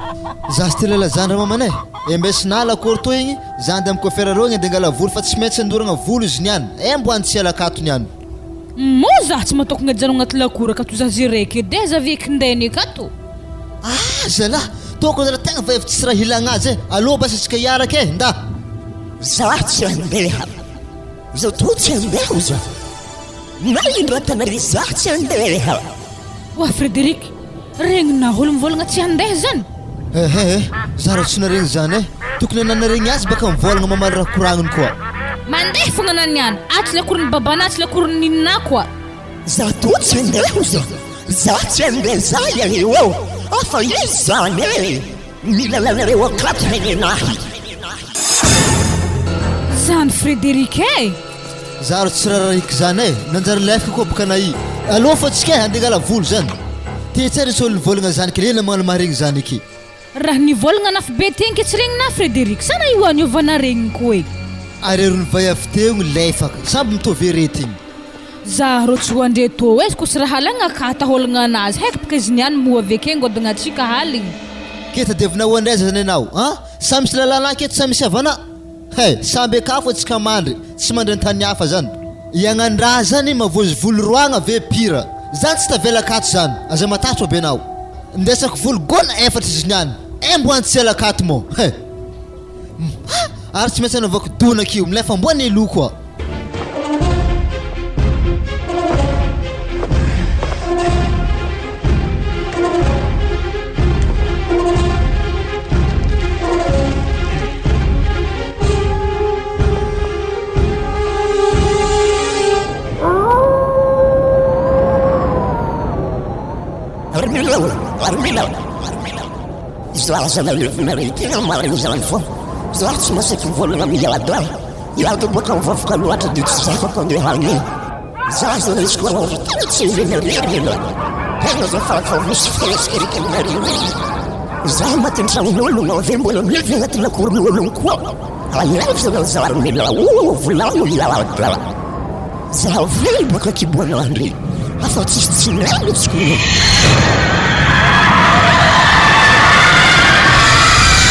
A: Za sy tia lalazandra mamana e! Embesina lakoro toy igny, za andeha am coiffeur reo igny andeha angala volo fa tsy maintsy andoragna volo izy niany, eh mbo any tsy ela akato niany.
C: Moa za tsy matokagna ajanogna agnaty lakoro akato za ze raiky edy e, za ve kindainy akato.
A: Ah zalah! Tokony zalah tegna vehivavy tsisy raha hilagna azy e! Aleo basy atsika hiaraka e! Nda!
B: Za tsy handeha! Za toa tsy handeha ho za! Naindra za tsy handeha!
C: Oa Frederic, regninao olo mivolagna tsy handeha zany?
A: Ehe e! Za raha tsy naregny zany eh! Tokony anah naregny azy baka mivôlagna mamaly raha koragniny koa.
C: Mandeha fogna anah niany, atsy lakoron'ny babanah atsy lakoron'ny nininahy koa.
K: Za toa tsy andeha oza, za tsy andeha za ianio eo, afa izy zany e! Mila anareo akato nenenahy.
C: Zany Frédéric eh!
A: Za ro tsy rarahiko zany eh! Nanjary lefiko koa boka na i. Aleo fa tsika eh andeha angala volo zany. Te tsara nisy olo nivôlagna zany kle na magnano maharegny zany eky.
C: Raha nivôlagna nafy be ty anke tsy regninà Frédéric sa na io aniovana regniko e!
A: Arerony vaiavy teo gny lefaka, samby mitovy aretigny.
C: Za rô tsy ho andre tô e, ko tsy raha halagna ka atahôlagna anazy heky bka izy niany moa avy ake ngôdagna atsika haligny.
A: Ke tadiavinao ho andraiza zany enao an? Samy misy lalàna aketo samy misy havana? He, samby akafo atsika mandry, tsy mandry antany hafa zany. Iagnandraha zany mavozo volo roagna ve pire? Zany tsy tavela akato zany, aza matahotra be enao. Ndesako volo gona efatra izy niany, embo any tsy ela akato mô, he. Ary tsy maintsy anaovako donaka io, milefa ambony ny loko a.
K: Zaza Tena marina izany fa za tsy masaky mivolagna miady ah! Miady boaka mivavaka loatra de tsy zakako andeha any e! Za zany izy koa raha tena tsy miverina tegna azafady fa misy fihetsika aminareo e! Za maty an-tragnon'ologno avy eo mbola miavy agnaty lakoron'ologno koa alaivo za mila o volagno miady Za velo boaka kiboan'andry afa tsisy tsy miala tsy koa.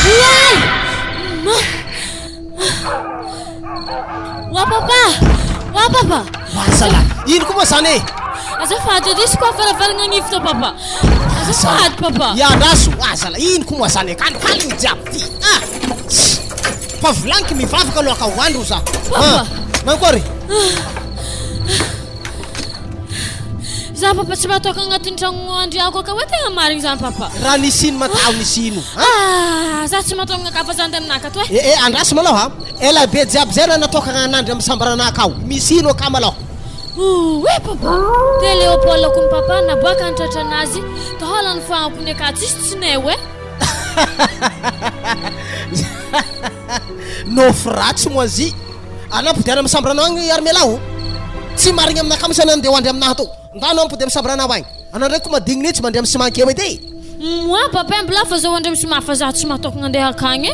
G: Oay! Ma! Oa papa! Oa papa!
L: Mazala! Ino koa moa zany e?
G: Azafady edy izy koa varavarana agnivy tao papa. Azafady papa.
L: Iandraso, azala, ino koa moa zany e? Kalokalogny jiaby ty. Ah! Fa volagniky mivavaka aloha ka ho andro za.
G: Papa.
L: Mankory?
G: Za papa tsy matoka agnatin'ny tragno andriako akao e tegna marigny zany papa.
L: Raha nisy ino mataho nisy ino?
G: Ah, za tsy matokagna ka fa za andeha aminaka ato e.
L: Eh eh andraso malôha. Ela be jiaby zay raha natokagna anandry amy sambaranaka ao. Misy ino aka malôha?
G: Oe papa. Te Léopold kony papa naboaka ny tratranazy taolany fahampony aka tsisy tsinay e.
L: Nofy ratsy moa zy. Anao ampody any amin'ny sambranao agny ary mialà o. Tsy marigny aminakahy mihitsy anao andeha ho andry aminahy ato. Ndao anao ampody amin'ny sambranao agny. Anao ndraiky ko madigny mihitsy mandry amin'ny ciment akeo edy e.
G: Moi papa mbola fa zao andry amin'ny ciment fa za tsy matokagna andeha akagny e.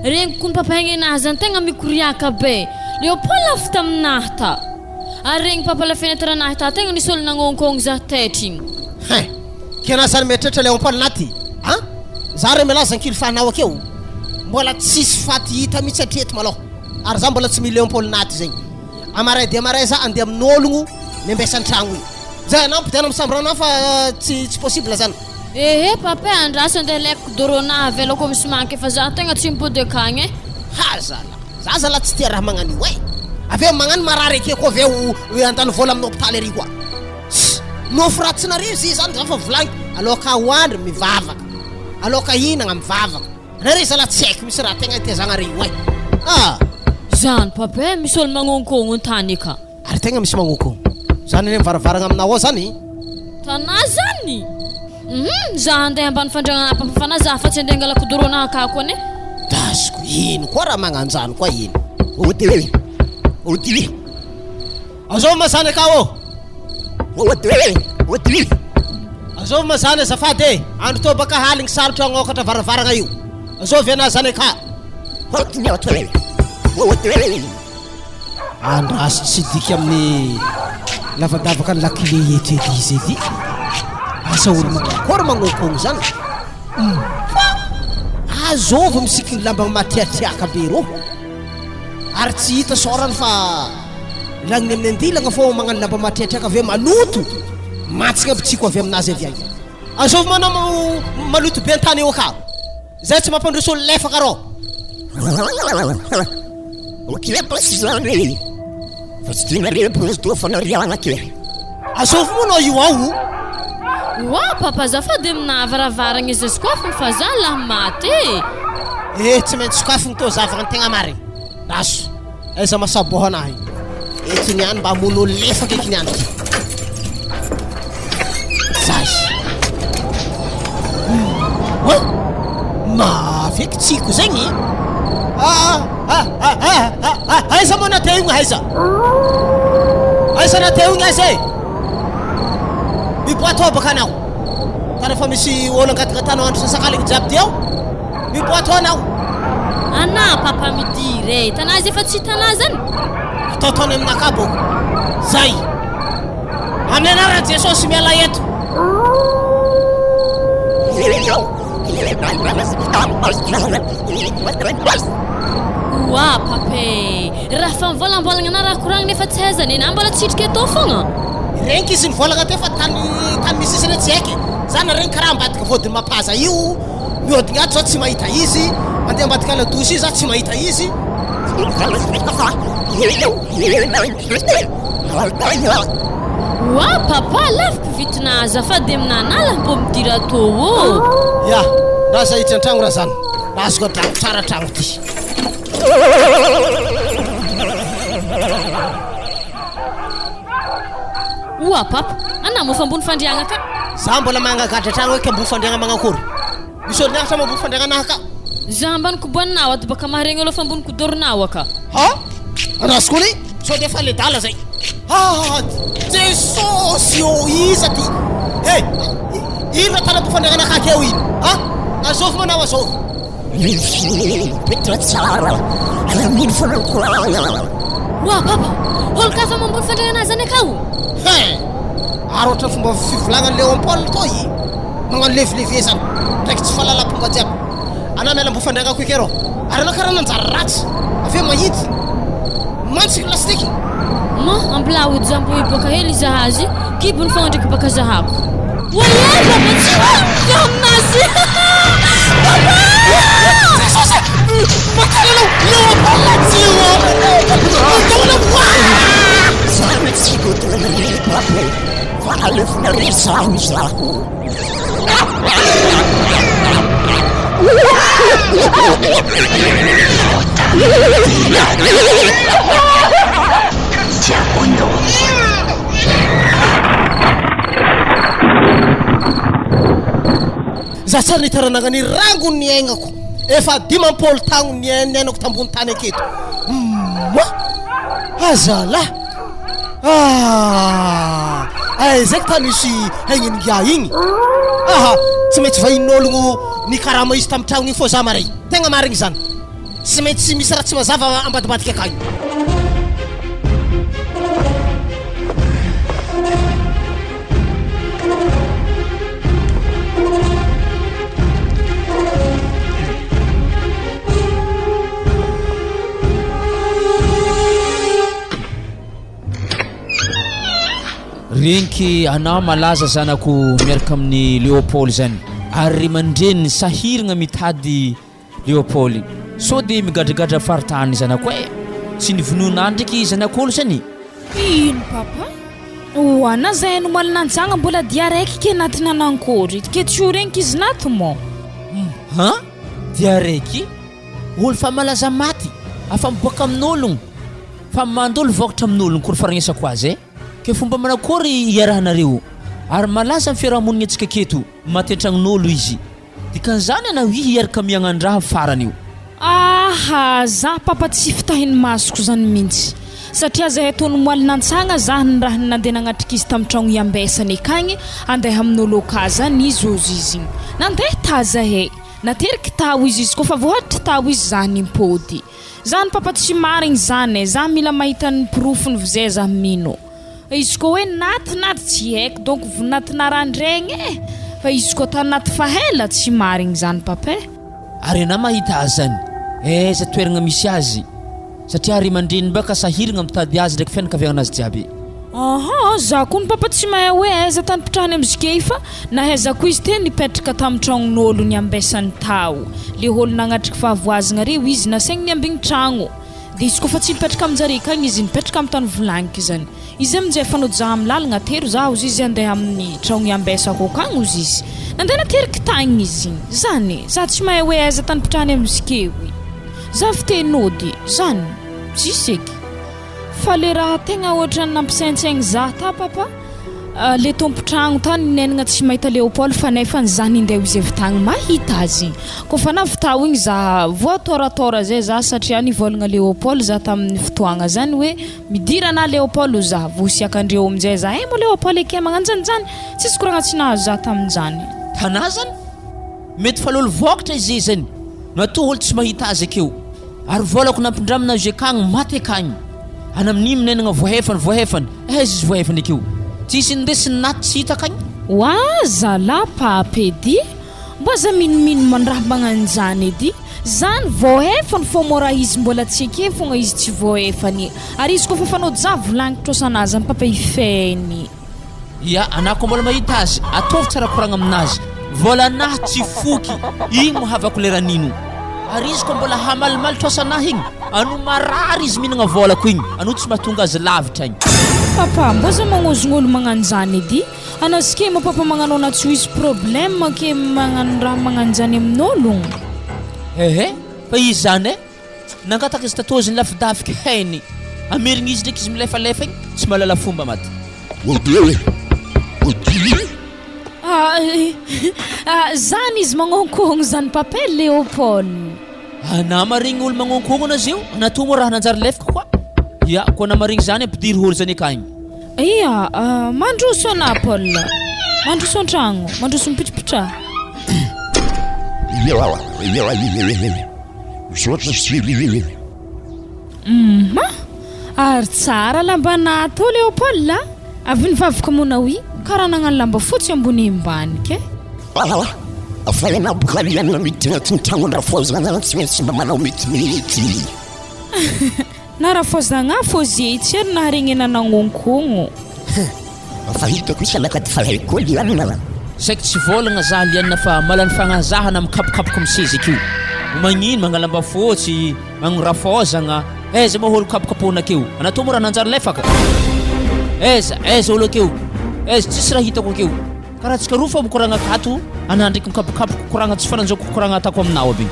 G: Regniko ko ny papa egnenahy zany tegna mikoriaka be. Léopold avy taminahy ta. Ary regny papa la fenêtre nahy ta tegna nisy olo nagnonkogno za taitry igny.
L: Hein! Kena zany mieritreritra Léopold naty a! Za re milaza ankilifanao akeo mbola tsisy faty hita mihitsy hatreto malôha ary za mbola tsy mi Léopold naty zegny amaray dia amaray za andeha amin'ôlogno miambesa an-tragno igny zay anao ampodiana amy chambre anao fa tsy tsy possible zany.
G: Ehe papa e andraso andeha alaiko kidoro-na avelako amy simanky fa za tegna tsy mipody akagny e.
L: Ha zala! Za zala tsy tia raha magnano io e! Avy eo magnano marary ake koa avy eo handany vola amin'ny hopitaly ary koa. Tss! Nofy ratsinareo izy zany za fa volagniko aloka hoandry mivavaka, aloka hihinagna mivavaka. Nareo zala tsy haiko misy raha tegna itezagnareo io e! Ah!
G: Zany papa e, misy olo magnonkogno an-tany eka.
L: Ary tegna misy magnonkogno. Zany anie mivaravaragna aminao ao zany.
G: Tanà zany? Hum, za handeha ambany fandriagnana papa fa na za fa tsy handeha hangala kidoro anah akako anie.
L: Dasiko, ino koa raha magnanjany koa ino.
K: Ody, ody.
L: Azovy ma zany akao ô.
K: Ody, ody.
L: Azovy ma zany azafady e. Andro tô baka haligny sarotra agnokatra varavaragna io. Azovy anah zany aka.
K: Ody, ody, ody.
L: Andraso tsy dika amin'ny lavadavaka ny lakile eto edy izy edy. Asa olo manakôry magnokogno zany. Hum. Azovy misikiny lamba matriatriaka be rô. Ary tsy hita sôrany fa lagniny amin'ny andilagna fô magnano lamba matriatriaka avy eo maloto. Mantsigna aby tsiko avy aminazy avy agny. Azovy manao maloto be an-tany eo aka. Zay tsy mampandroso olo lefaka rô.
K: Ok boss zany e! Fa tsy tianareo boss toa fanariana ke!
L: Azovy moa nao io ao o!
G: Oa papa azafady aminah varavaragna izy azy koa fa za lahy maty e!
L: Eh, tsy maintsy sokafigny tô zavagna ny tegna marigny. Raso, aiza masaboha anah igny? Eto niany mba hamono olo lefaka eky niany ty. Zay. Oa! Mafy eky tsiko zegny. Ah, ah, ah, ah, ah, ah, aiza moa nateo igny aiza? Aiza nateo igny aiza e? Miboato ao baka anao. Ka rehefa misy olo angatangatanao andro sasakaligny jiaby ty ao. Miboato anao.
G: Anà papa midira e! Tanà izy efa tsy tanà zany.
L: Ataotaony aminakahy boko. Zay. Amin'ny anaran'i Jesosy miala eto.
G: Oa papa e! Raha fa mivolambolagna anà raha koragna nefa tsy aiza nenà mbola tsitrika eto fogna.
L: Regniky izy nivolagna teo fa tany tany misy izy re tsy haiko e. Za naregny karaha ambadika voadin'ny mapaza io. Mihodina ato za tsy mahita izy, mandeha ambadika ladosy io za tsy mahita izy.
G: Oa papa laviko vitina azafady aminah lah mbô midira atô ô.
L: Ya, lasa hiditra an-tragno razana, azoko adrako tsara tragno ty.
G: Oa papa, anah moa fa ambony fandriagna ka.
L: Za mbola mangagadra tragno eky ambony fandriagna magnakory? Misy olo niakatra ambony fandriagna anahy ka.
G: Za ambany koboninao ato baka maharegny olo fa ambony kodoronao aka.
L: Ha? Andraso koa le, sao dia efa ledala zay. Ah! Jesosy ô, iza ty? He! Ino raha tany ambony fandriagna anakahy keo iny? Ha? Azovy manao azovy?
G: Oa papa, olo kafa mamboly fandriagna zany akao.
L: He! Ary ohatran'ny fomba fivolagnan'i Léon Paul toa i magnano levilevie zany, ndraiky tsy fahalalam-pomba jiaby. Anà miala ambony fandriagnako eky arô. Ary anao karaha nanjary ratsy, avy eo mahitsy. Mantsiky lasitiky.
G: Ma, ambilao io jambo io baka hely izahazy, kibony fogna ndraiky baka zahako. Oye papa tsy hoaniko aminazy. Papa!
L: Jesosy e! Makany anao! Léon Paul tsy Za tsary nitaranagna ny rangony niaignako efa 50 tagno niainako tambony tany aketo. Moa! Azalahy! Ah! Aiza eky tany misy haigniny ngiahy igny? Aha! Tsy maintsy vahinin'ologno nikarama izy tamin'ny tragno igny fô za maray. Tegna marigny zany. Tsy maintsy misy raha tsy mazava ambadimbadika akagny.
I: Renky anah malaza zanako miaraka amin'ny Léopold zany ary ry aman-dreniny sahiragna mitady Léopold sao de migadragadra faritany zanako e! Tsy nivonoina any ndraiky zanak'olo zany?
D: Ino papa? Ho ana zay no malinanjagna mbola dia raiky ke naty nanankory ke tsy ho renky izy naty mo?
I: Han? Dia raiky? Olo fa malaza maty, afa miboaka amin'ologno, fa mandolo vokatra amin'ologno kory faregnesako azy e! Ke fomba manakory iarahanareo? Ary malaza am fiarahamonigna antsika aketo, maty antragnon'olo izy. Dikan'izany anao hiaraka miagnandraha farany io.
D: Aha, za papa tsy fitahin'ny masoko zany mintsy. Satria zahay tô nomoalina antsagna za niraha nandeha nagnatrika izy tam tragno iambesany akagny andeha amin'olo aka zany izy ozy izy igny. Nandeha ta zahay. Nateriky tao izy izy kofa voaditra tao izy za nimpody. Zany papa tsy marigny zany e, za mila mahita ny porofony vizay za mino. Izy koa hoe naty naty tsy haiko donc vonaty narandregny e! Fa izy koa tanaty fahela tsy marigny zany papa e!
I: Ary anah mahita azy zany aiza toeragna misy azy satria ry aman-dreniny baka sahiragna mitady azy ndraiky fianakaviagna anazy jiaby.
D: Aha, za kony papa tsy mahay hoe aiza tany pitrahany am zkey fa nahaizako izy te nipetraka tam tragnon'olo niambesany tao, le olo nagnatriky fahavoazagna reo izy nasaigny niambigny tragno. De izy koa fa tsy mipetraka aminjare akagny izy nipetraka amin'ny tany volagniky zany. Izy aminjay efa nody za amin'ny lalagna atero za ozy izy andeha amin'ny tragno iambesako akagny ozy izy. Nandeha nateriky tagny izy igny. Zany e. Za tsy mahay hoe aiza tany pitrahany amizikeo i. Za avy te nody. Zany. Tsisy eky. Fa le raha tegna ohatran'ny nampisaintsaigny za ta papa, le tompon-tragno tany nenagna tsy mahita Léopold fa nefany za nindeha ho izy avy tagny mahita azy. Kôfa navy tao igny za voatôratôra zay za satria nivôlagna Léopold za tamin'ny fotoagna zany hoe midira anà Léopold ho za, voasiakandreo aminjay za, eh moa Léopold eky magnano zany zany, tsisy koragna tsy nahazo za tamin'izany.
I: Tanà zany mety fa lolo vôkatra izy zany matoa olo tsy mahita azy akeo. Ary vôlako nampindramina azy akagny maty akagny. Ana amin'igny minenagna voahefany voahefany, aiza izy voahefany akeo? Tsisy nindesiny naty tsy hita akagny.
D: Oa zalah pape edy, mbo aza minomino mandraha magnanjany edy, zany voahefany fô mô raha izy mbola tsy eke fogna izy tsy voahefany, ary izy koa fa fanao ja volagniko trosanazy am papa ifehiny.
I: Ia, anah koa mbola mahita azy, ataovy tsara koragna aminazy, vôla anah tsy foky, igny mo havako lera nino, ary izy koa mbola hamalimaly trosa anah igny, ano marary izy mihinagna vôlako igny, ano tsy mahatonga azy lavitra igny.
D: Papa, mbô za magnozogno olo magnano zany edy, anazy ke mo papa magnano ana tsy ho hisy problème ke magnano raha magnano zany amin'ologno.
I: Ehe, fa izy zany eh. Nangataka izy tatôzy ny lafidafiky hainy. Amerigna izy ndraiky izy milefalefa igny, tsy mahalala fomba maty.
D: Zany izy magnonkogno zany papa e Léopold.
I: Anà marigny olo magnonkogno anà zio, anà toa moa raha nanjary lefaka koa. Ia, koa anà marigny zany ampidiro olo zany akagny.
D: Ia, mandroso anà Paul. Mandroso an-tragno, mandroso mipitripitra. Hum ary tsara lambanà tô Léopold a! Avy nivavaka mona oui, karaha nagnano lamba fotsy ambony ambany ke.
K: Fa ianao boka liana miditra anatin'ny tragnon-dRafoazana tsy maintsy mba manao metimety.
D: Na Rafoazagna fôzy tsy ary naharegnena nagnonkogno.
K: Fa hitako isan'akady fa haiko koa liana.
I: Saiky tsy vôlagna zah liana fa malany fagnahy zah ana mikapokapoka am seza akeo. Magnino magnalamba fôtsy, magno rafôzagna, aiza moa olo kapokapohana akeo? Ana tô moa raha nanjary lefaka? Aiza, aiza olo akeo? Aiza tsisy raha hitako akeo. Karaha tsika roa fô mikoragna akato, ana ndraiky mikapokapoka koragna tsy fananjoko koragna atako aminao aby.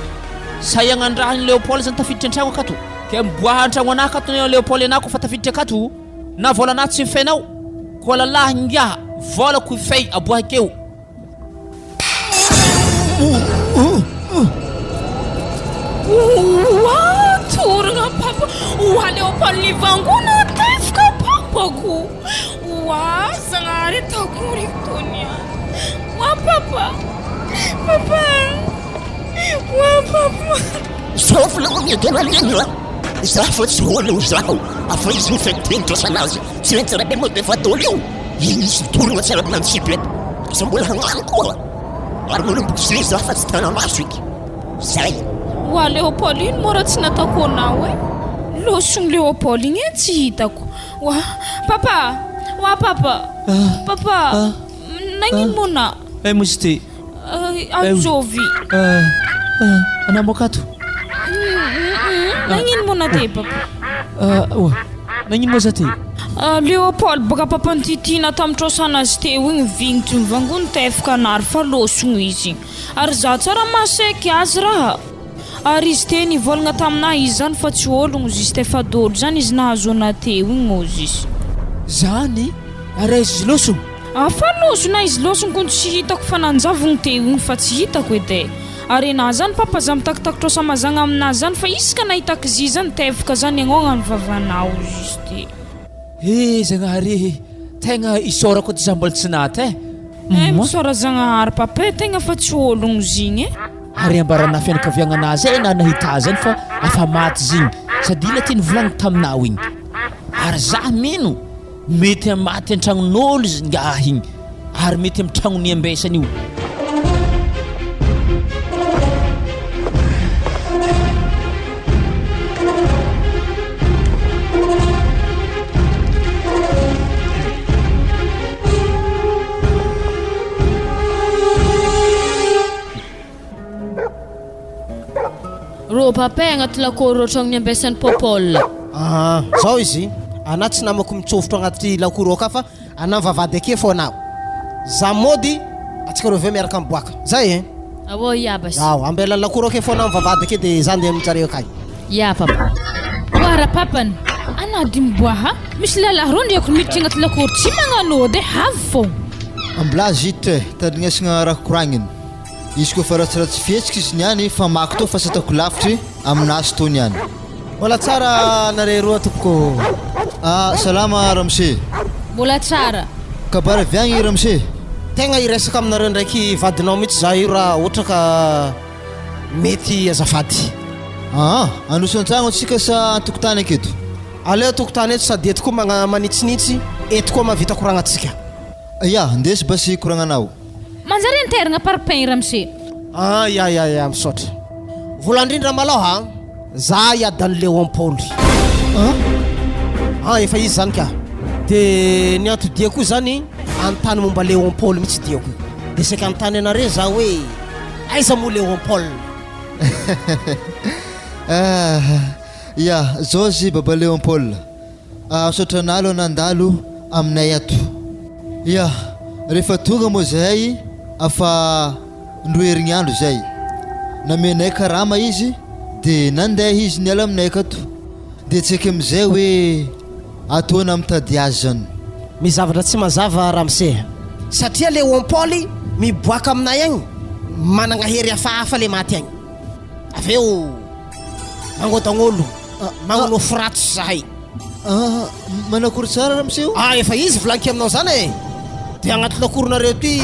I: Say agnandrahan'i Léopold zany tafiditra an-tragno akato. Ke miboaha an-tragno anah akato Léopold anah kofa tafiditra akato. Na vôlanah tsy mifehinao, koa lalahy ngiaha, vôlako hifehy aboahy keo.
D: Oa toragna papa, oa Léopold nivangona tefika papako, oa Zagnahary atakory tony a, oa papa, papa, oa papa.
K: Zao filoha miadana alina. Izaho fa tsy olo izaho afa izy no fetiny trosan'azy tsy maintsy rabe moa defa dolo io izy tolona tsy ara-mantsipy eto tsy mbola hagnano koa ary manomboka izay izaho fa tsy tana-maso eky zay.
D: Oa Léopold ino moa raha tsy nataoko anao e? Losogno Léopold igny e tsy hitako. Oa papa! Oa papa! Papa! Nagnino moa na?
I: Eh moa izy ty.
D: Anjovy.
I: Anamoaka ato.
D: Nagnino moa na te papa?
I: Oa. Nagnino moa za te?
D: Léopold baka papa nititina tamin'ny trosana azy teo igny vignitry mivangoa nitefaka anary fa losogno izy. Ary za tsara mahaseky azy raha. Ary izy te nivolagna taminahy izy zany fa tsy ologno juste fa dolo zany izy nahazo ana teo igny ozy izy.
I: Zany? Ary aiza izy losogno?
D: Ah fa losona izy losogno kony tsy hitako fa nanjavogno teo igny fa tsy hitako edy e. Ary enahy zany papa za mitakitakitra osamazagna aminazy zany fa isaka nahita kzi zany tevoka zany agnao agnano vavanao juste.
I: He Zagnahary e! Tegna isaorako ty za mbola tsy naty e!
D: Eh misaora Zagnahary papa e tegna fa tsy ologno zigny e.
I: Ary ambaranà fianakaviagnanà zay na nahita azy zany fa afa maty zigny sady ila ty nivolagny taminao igny ary za mino mety maty an-tragnon'olo izy ngahy igny ary mety amy tragnony ambesany io.
G: Rô papa e agnaty lakoro rô tragno niambesan'i Popol.
L: Aa zao izy, anah tsy namako mitsofotro agnaty lakoro aka fa anah mivavahady akia fô anah. Za mody, atsika reo aveo miaraka miboaka. Zay e!
G: Aô ia basy.
L: Ao, ambela lakoro ake fô anah mivavahady akia de za ndeha aminjareo akagny.
G: Ia papa.
C: Oa rapapany, anah dy miboaha, misy lalahy rô ndriako miditry agnaty lakoro tsy magnano ody e, avy fô.
A: Ambilà zito e, tandrignesagna raha koragniny. Izy koa fa ratsiratsy fihetsika izy niany fa mako tao fa tsy ataoko lavitry aminazy tao niany.
L: Mbola tsara nareo roa tompoko.
A: Ah salama ramose.
C: Mbola tsara.
A: Kabary avy agny ramose.
L: Tegna hiresaka aminareo ndraiky vadinao mihitsy za io raha ohatra ka mety azafady.
A: Aa androso antragno antsika sa antokotany aketo?
L: Aleo antokotany eto sady eto koa magna manitsinitsy eto koa mahavita koragna antsika.
A: Ya, ndeso basy koragnanao.
C: Manjary anterigna par pain ramose.
L: Ah ya ya ya misaotra. Vola indrindra malôha za hiadan'i Léon Paoly.
A: Ah?
L: Ah efa izy zany ka. De ny anton-diako io zany anontany momba Léon Paoly mihitsy diako io. De saika anontany anare za hoe aiza moa Léon Paul?
A: Ah ya, zao zy baba Léon Paul. Ah misaotra anah aloha nandalo aminay ato. Ya, rehefa tonga moa zahay afa ndroa herignandro zay. Namenay karama izy de nandeha izy niala aminay akato. De tsy haiko amizay hoe atoana mitady azy zany.
L: Misy zavatra tsy mazava ramose a. Satria Léon Paul miboaka aminay agny managna hery hafahafa le maty agny. Avy eo mangodagnolo, magnonofy ratsy zahay.
A: Ah, manakory tsara ramose o?
L: Ah, efa izy volagniko aminao zany e. De agnaty lakoronareo ty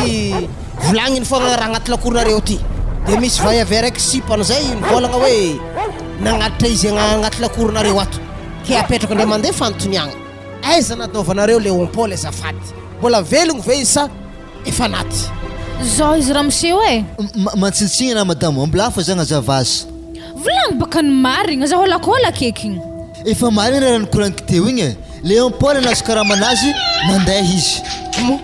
L: volagniny fogna raha agnaty lakoronareo ty. De misy vaiavy araiky sipany zay mivolagna hoe nagnatitra izy agnaty lakoronareo ato. Ke apetrako indray mandeha fanontoniagna. Aiza nadaovanareo Léon Paul azafady? Mbola velogno ve izy sa Efa naty.
C: Zao izy ramose o e.
A: Mantsintsina na madamo, mbola hafa zany azava azy.
C: Volagno baka ny marigna, za holakolaka eky igny.
A: Efa marigna raha nikoragniko teo igny e. Léon Paul nahazo karamanazy nandeha izy.
L: Moa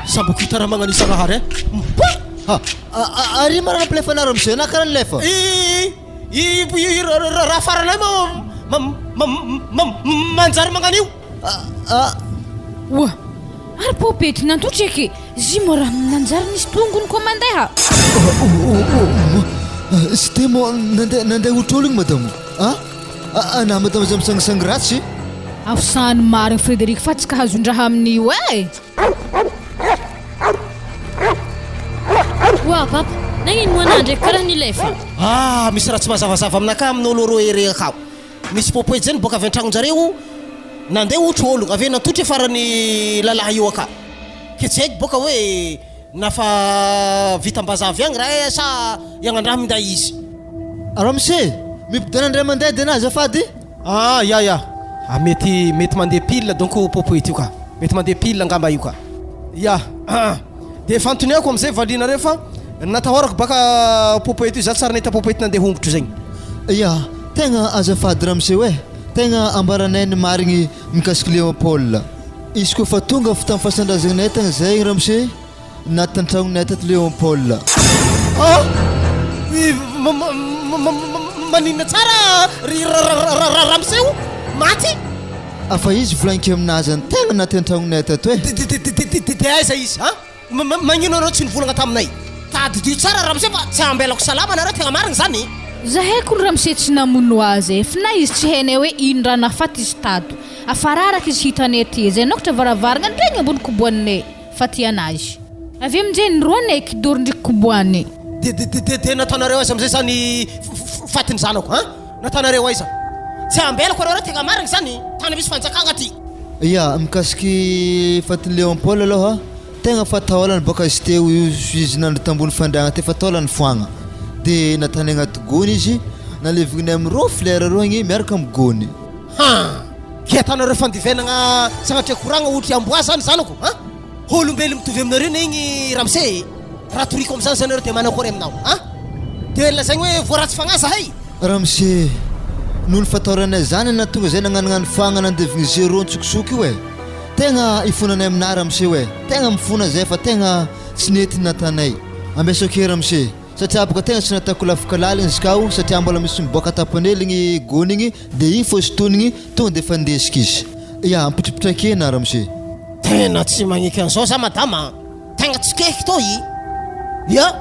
L: samboko hita raha magnano isanahary e. Mba!
A: Ha, ary ino ma raha nampilefa anah ramose, anah karaha nilefa.
L: I i i raha faranay ma ma manjary magnano io.
A: Ah!
C: Oa! Ary pôpety nantotry eky, zy moa raha nanjary nisy tongony koa mandeha.
A: Sy te moa nandeha nandeha hotr'olo igny madamo a! Anah madamo aza misangisangy ratsy.
C: Afosahany marigny Frédéric fa tsy kahazon-draha amin'io eh!
G: Oa papa, nagnino moa anah ndraiky karaha nilefa?
L: Ah! Misy raha tsy mazavazava aminakahy amin'olo roe re akao. Nisy popoety zay niboaka avy an-tragnonjareo nandeha hotro olo avy eo natotry farany lalahy io aka. Ke tsy haiko boka hoe nafa vitam-bazaha avy agny raha sa iagnandraha minday izy.
A: Ramose, mimpidana indray mandeha de na azafady?
L: Ah ya ya, ah mety mety mandeha pile donc popoety io ka, mety mandeha pile angamba io ka. Ya, de fanontoniako amizay valianareo fa natahorako baka popoety io za tsary nahita popoety nandeha hongotro zegny.
A: Ya, tegna azafady ramose eh, tegna ambaranay ny marigny mikasiky Léopold. Izy koa fa tonga avy tam fasan-drazanay tagny zay igny ramose, naty tantragnonay tato Léopold.
L: Ah! Maninona tsara ry ramose o? Maty?
A: Afa izy volagniko aminazy any tegna naty antragnonay tato eh.
L: De aiza izy an? Magnino anareo tsy nivolagna taminay? Tadidio tsara ramose fa tsy ambelako salama nareo tegna marigny zany.
C: Zahay kony ramose tsy namono azy e, f'na izy tsy hainay hoe ino raha nahafaty izy tato. Afararaka izy hitanay aty, zay nokatra varavaragna ndregny ambony koboanay fa tia anazy. Avy aminjay niroanay kidoro ndriky koboanay.
L: De de de de nataonareo aiza amizay zany fatin'ny zanako an? Nataonareo aiza? Tsy ambelako areo raha tegna marigny zany, tany misy fanjakagna aty.
A: Ya, mikasiky fatin'i Léon Paul aloha, tegna fa taolany bôka izy teo io izy nandry tambony fandriagna teo fa taolany foagna. De natany agnaty gony izy, nalevigniny amy rô fleur rô igny miaraka amy gony.
L: Han! Ke ataonareo fandivenagna sagnatria koragna ohatry amboa zany zanako an! Olombelo mitovy aminareo ne igny ramose e! Raha toriko amizany zany nareo de manakory aminao an! De lazaigny hoe voa ratsy fagnahy zahay!
A: Ramose, noho ny fatahoranay zany nahatonga zay nagnanognano fagna nandevigny zéro antsokosoko io e! Tegna ifonanay aminà ramose oe! Tegna mifona zay fa tegna tsy nety ny natanay. Ambiasao kely ramose. Satria boka tegna tsy nataoko lafika laligny izy kao satria mbola misy miboaka tapany hely igny gony igny de igny fô sintonigny tonga de efa ndesiko izy. Ya, mipitrapitraka ena ramose.
L: Tena tsy magneky an'izao za madama a! Tegna tsy keky tô i! Ya!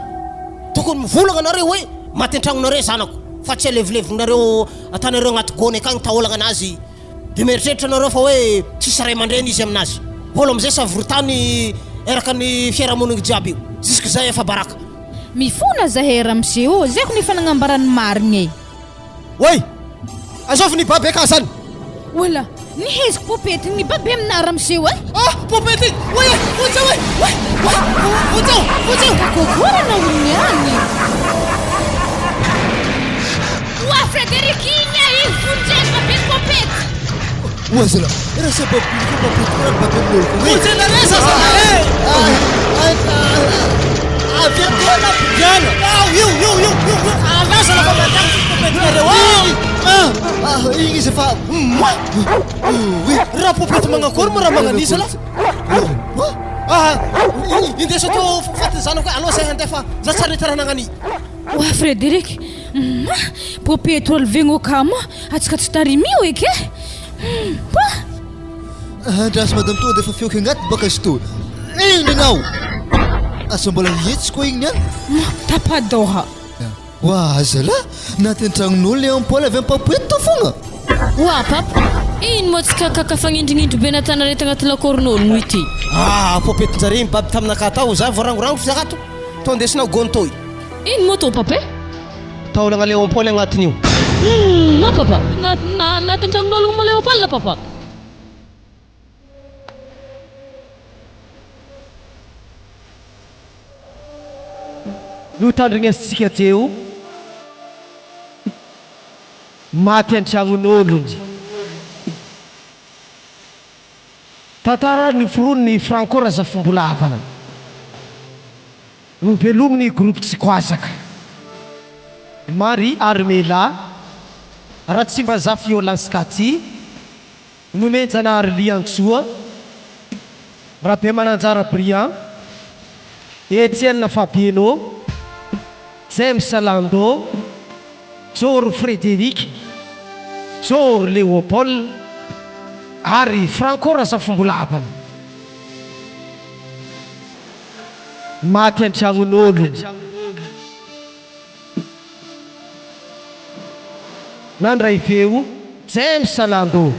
L: Tokony mivolagna nareo hoe maty an-tragnonareo zanako fa tsy alevilevinareo atanareo agnaty gony akagny taolagna anazy de mieritreritra nareo fa hoe tsisy ray aman-dreny izy aminazy. Olo amizay savoritany eraka ny fiarahamonigny jiaby io jusque zay efa baraka.
C: Mifona zahay ramose ô, zay ko nefa nagnambara ny marigny e.
L: Oay! Azovy ny babe ka zany!
C: Ola! Niheziko popety ny babe aminà ramose oe!
L: Ah! Popety igny! Oay! Vonjeo e! Oay! Oay! Vonjeo! Vonjeo!
C: Kakogorana olo niany! Oa Frederic igny e! Igny vonjeo babe ny popety!
A: Oa zala! Raha babe ko babe ko raha babe amin'olo ko oe!
L: Vonjeo nareo zazalahy e!
A: Avy atoa na ampidiana!
L: Ao io io io io io! Alao zala fa mandany popetinareo ao!
A: Ah! Igny izy efa
L: Moi! Raha popety magnakory moa raha magnan'io zalahy? Ah! Indeso ato fatin'ny zanako e! Alao zay handeha fa za tsy ary nahita raha nagnan'io.
C: Oa Frederic! Hum! Popety relevegno kamo atsika tsy tarimio eky e! Hum! Pah!
A: Andraso madame tonga de efa feoko agnaty baka izy tô. Ino anao? Asa mbola hihetsy koa igny niany?
C: Hum! Tapa-doha.
A: Oa zalah! Naty an-tragnon'olo Léon Paul avy am-papoety tô fogna.
G: Oa papa! Ino moa tsy kakaka fagnindrignindry be natanare tagnaty lakoron'ologno ity?
L: Ah! Popetin-jare mibaby taminakahy tao, za voarangorango f'zakato tô ndesinao gony tô.
G: Ino moa tô papa e?
L: Taolagna Léon Paul agnatin'io.
G: Humm papa! Na na anaty an-tragnon'ologno moa Léon Paul papa?
M: Notandrignesintsika teo, maty an-tragnon'ologno. Tantara noforonin'i Franco Razafimbolavana. Novelomin'ny Groupe Tsikwazaka. Marie Armella, Ratsimbazafy Yolans Cathy, Nomenjanahary Liantsoa, Rabemananjara Briand, Etienne Fabieno, James Lando, Joro Frédéric, Joro Léopold ary Franco Razafimbolavana. Maty an-tragnon'olona. Nandray feo James Lando.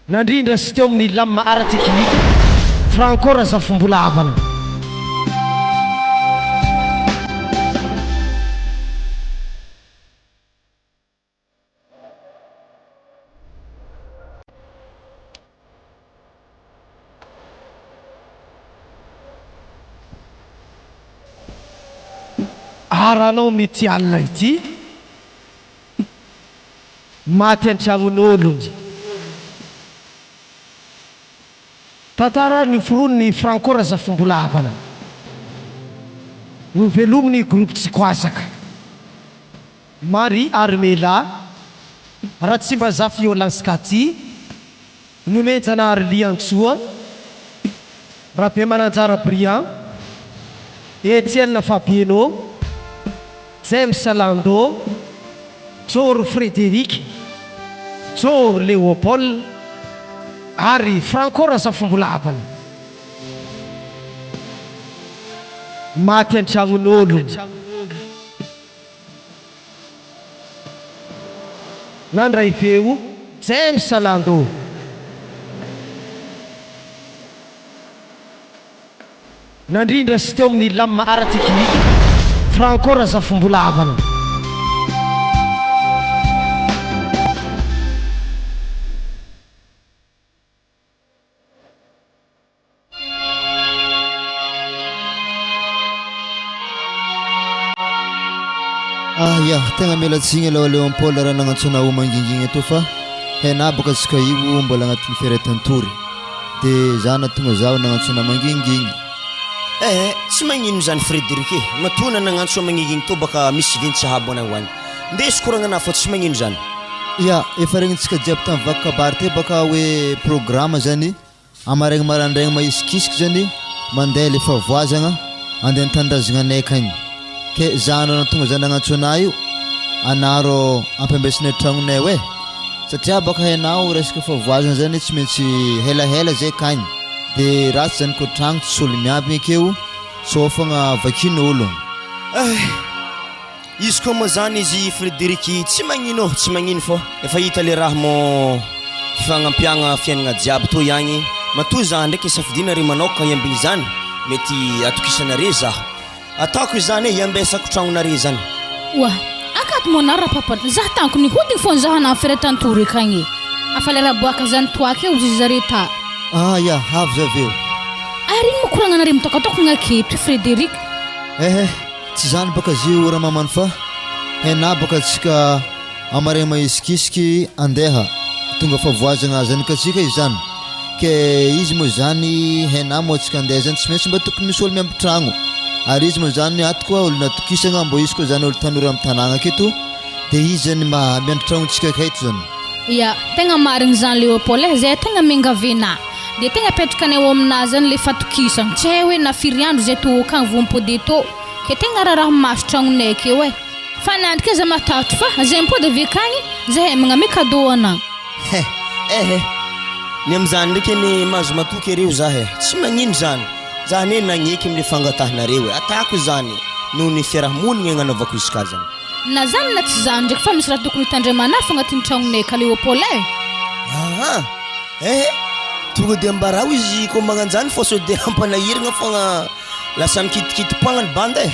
M: Nandrindra sy teo amin'ny lamina ara-teknika Franco Razafimbolavana. Aranao amin'ity alina ity, maty an-tragnon'olona. Tantara noforonin'i Franco Razafimbolavana. Novelomin'ny Groupe Tsikwazaka. Marie Armella, Ratsimbazafy Yolans Cathy, Nomenjanahary Liantsoa, Rabemananjara Briand, Etienne Fabieno, James Lando, Joro Frédéric, Joro Léopold ary Franco Razafimbolavana. Maty an-tragnon'olona. Nandray feo James Lando. Nandrindra sy teo amin'ny lamina ara-teknika Franco Razafimbolavana.
A: Ah ya, tegna miala tsigny aloha Léon Paul raha nagnantso anao mangingigny etoa fa hainà bôka antsika io mbola agnatin'ny fiaretan-tory de za nahatonga zaho nagnantso anao mangingigny.
B: Eh, tsy magnino zany Frédéric e, matoa na nagnantso anao mangingigny tô baka misy ventsy sahabo anao agny. Ndeso koragnanà fa tsy magnino zany.
A: Ya, efa regnintsika jiaby tamin'ny vaky kabary teo baka hoe programme zany Amaraigny marandraigny mahisikisiky zany. mandeha le fahavoazagna andeha an-tanindrazagna akagny. Ke za no nahatonga za nagnantso anah io, anah rô ampiambesinay tragnonay eo e! Satria baka hainao resaka fahavoazana zany tsy maintsy helahela zay akagny, de ratsy zany kô tragno tsisy olo miambigny akeo sao fogna vakin'olo.
B: Eh! Izy koa moa zany izy Frederic tsy magnino tsy magnino fô efa hita le raha mô fifagnampiagna fiaignana jiaby toy agny matoa za ndraiky safidinare manoka hiambigny zany mety atokisanare zaho Ataoko izany e, iambesako tragnonare zany.
C: Oa, akato moa anao rapapa, zah tanko nihodigny fô nizaha anah firetantory akagny e. Afa lera boaka zany toaka eo ozy zare ta.
A: Ah ya, avy za avy eo.
C: Ary ino moa koragnanare mitokatokagna aketo i Frederic?
A: Ehe, tsy zany baka zio ramamany fa henà baka tsika Amaregny mahisikisiky andeha tonga favoazagna zanakatsika izany ke izy moa zany hena moa tsika andeha zany tsy maintsy mba tokony misy olo miamby tragno ary izy moa zany ato koa olo natokisagna mbô izy koa zany olo tanora amy tanagna aketo de izy zany mba miandry tragnontsika aketo zany.
C: Ya, tegna marigny zany Léopold eh, zay tegna miangavy anah de tegna apetrakanay ao aminah zany le fatokisagna, tsy hay hoe na firy andro zay tô akagny vao mipody etô, ke tegna raraha maso tragnonay akeo eh. Fa nandrika aza matahotro fa zay mipody avy akagny zahay magname cadeau anà.
B: He eh eh! Ny amin'izany ndraiky anie mahazo matoky areo zah eh! Tsy magnino zany! Zah anie nagneky amle fangatahanareo eh! Atako izany noho ny fiarahamonigny agnanaovako izy ka zany.
C: Na zany na tsy zany ndraiky fa misy raha tokony hitandremana fô agnatin'ny tragnonay ka Léopold eh!
B: Aa! Eh! Tonga de ambarao izy kô magnanjany fô sao de ampanahiragna fogna lasa mikitikiti-poagna ny bandy eh!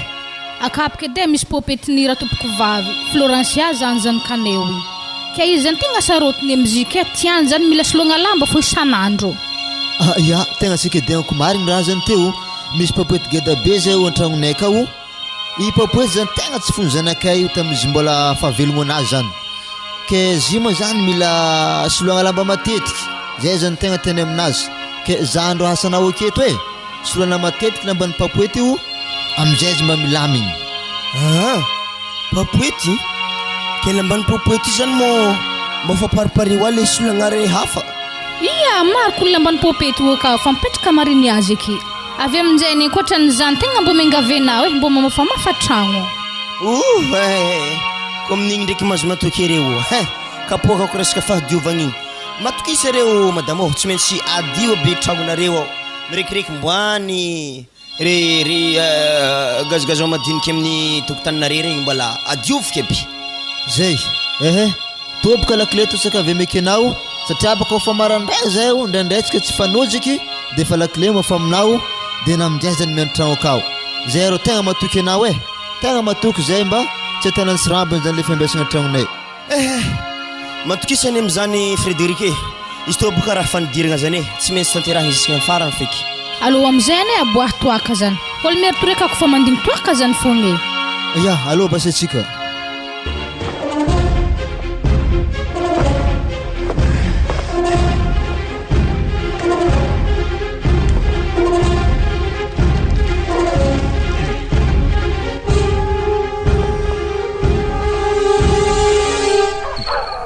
C: Akapoka edy e misy popetin'i ratompoko vavy Florencia zany zanakaneo igny. Ke izy zany tegna sarotiny am izy ke tiany zany mila soloagna lamba fô isan'andro.
A: Ah ya, tegna tsy kedianako marigny raha zany teo, misy popoety geda be zay ao an-tragnonay akao, i popoety zany tegna tsy fony zanakay io tamin'izy mbola fahavelogno anazy zany, ke zy moa zany mila soloagna lamba matetiky, zay zany tegna tiany aminazy, ke za andro asanao aketo e. Solana matetiky lamban'ny papoety io amizay izy mba milamigny.
B: Aa! Papoety? Ke lamban'ny popoety io zany mô mba fa paripare hoa le solagna re hafa?
C: Ia, maro ko ny lamban'ny popety io ka fa mipetraka mariny azy aky. Avy aminjay ankoatran'izany tegna mbô miangavy anao eh, mbô mamafamafa tragno.
B: Ouh eh! Ko amin'igny ndraiky mahazo matoky ereo hein! Kapoakako resaka fahadiovagna igny. Matokisa ereo madama ô, tsy maintsy adio aby tragnonareo ao. Mirekireky mboany re ry gazogazon madiniky amin'ny tokotaninare regny mbola adiovoky aby.
A: Zay ehe, toboka lakile tosaka avy amekenao satria baka efa marandraigny zay o ndraindray tsika tsy fanojiky de efa lakile moa fa aminao de naminjay zany miantragno akao zay rô tegna matoky anao e, tegna matoky zay mba tsy atanany sirambiny zany le fiambesagna tragnonay.
B: Eh! Matokisa anie amin'izany Frédéric e! Izy toa boka raha fanidiragna zany e! Tsy maintsy tanterahina jusqu'à ny farany feky.
C: Alou amizay anie aboahy toaka zany. Olo mieritreritra ko fa mandigny toaka zany fogna e.
A: Ya, alou basy atsika.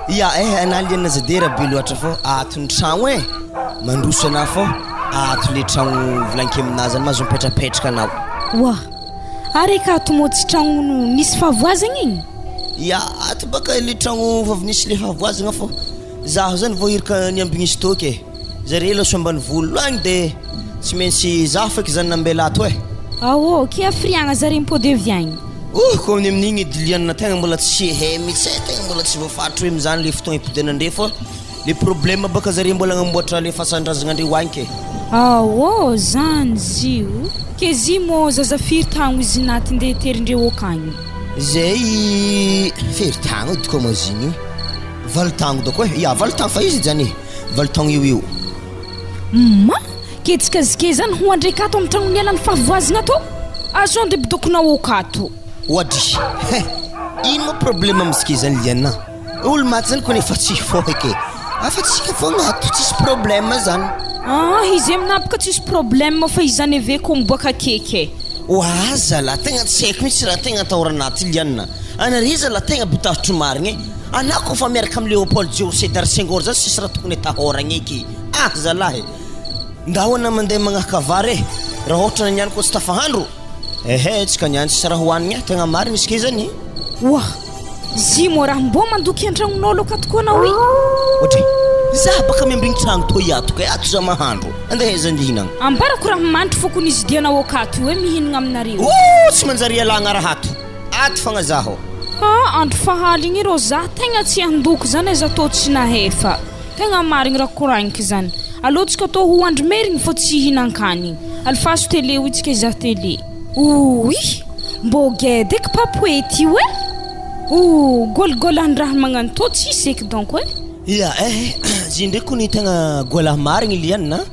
B: Ya eh anah liana zadera be loatra fô ato ny tragno eh, mandroso anah fô ato le tragno volagniko aminah zany mahazo mipetrapetraka anao.
D: Oa! Ary eka ato mô tsy tragno nisy fahavoazagna igny?
B: Ya ato baka le tragno fa avy nisy le fahavoazagna fô zaho zany vao iraka niambigny izy toky eh. Zare lasa ambanivolo agny de tsy maintsy zaho feky zany nambela ato eh.
D: Ao ke hafiriagna zare mipody avy agny.
B: Ouh ko amin'ny amin'igny edy lianina tegna mbola tsy hay mihitsy eh, tegna mbola tsy voafaritry hoe amizany le fotoagna hipodianandre fa le problème baka zare mbola agnamboatra le fasan-drazagna-ndreo agny ke.
D: Ao zany zio, ke zy mô zaza firy tagno izy naty nde terindreo akagny?
B: Zay firy tagno edy koa ma zigny, valo tagno dôko eh, ya valo tagno fa izy edy zany eh. Valo taogno eo eo.
D: Ma, ketsika zike zany ho andreka ato amin'ny tragnon'ny alan'ny fahavoazagna ato? Azo ande bidokona oka ato.
B: Oadry, he! Ino moa problème amizike zany Liana? Olo maty zany kony efa tsy hifoha eky e! Afa tsika fogna ato tsisy problème zany.
D: Ah, izy aminah boka tsisy problème fa izany ave ko miboaka akeky e.
B: Oa zalah, tegna tsy haiko mihitsy raha tegna atahorana aty Liana. Anare zalah tegna be tahotro marigny e. Anah kofa miaraka am Léopold Djeo Sedar Senghor zany sisy raha tokony atahoragna eky ah zalahy e! Ndao anah mandeha magnahaka vary e! Raha ôhatra niany koa tsy tafahandro, ehe tsika niany tsisy raha hohanigny e, tegna marigny izy ke zany.
D: Oa! Zy moa raha mbô mandoky antragnonao loka tokoa anao i.
B: Ohatry, za baka miambigny tragno tô iato kay, ato za mahandro, andeha aiza andeha hihinagna?
D: Ambarako raha mandry fô kony izy dianao akato io e mihinagna aminareo.
B: Ooh tsy manjary ialagna raha ato, ato fogna zaho.
D: Ha andro fahaligny rô za tegna tsy handoko zany aza tô tsy nahefa. Tegna marigny raha koragniko zany. Aleo tsika tô ho andry merigny fô tsy hihinan-kanigny. Alifaso télé hoy tsika hizaha télé. Ouii! Mbô geda eky papoety io e! Ouh! Gôlgôlan-draha magnano tô tsisy eky donc e!
B: Ia eh! Zy ndreky kony tegna goalah marigny Liana a!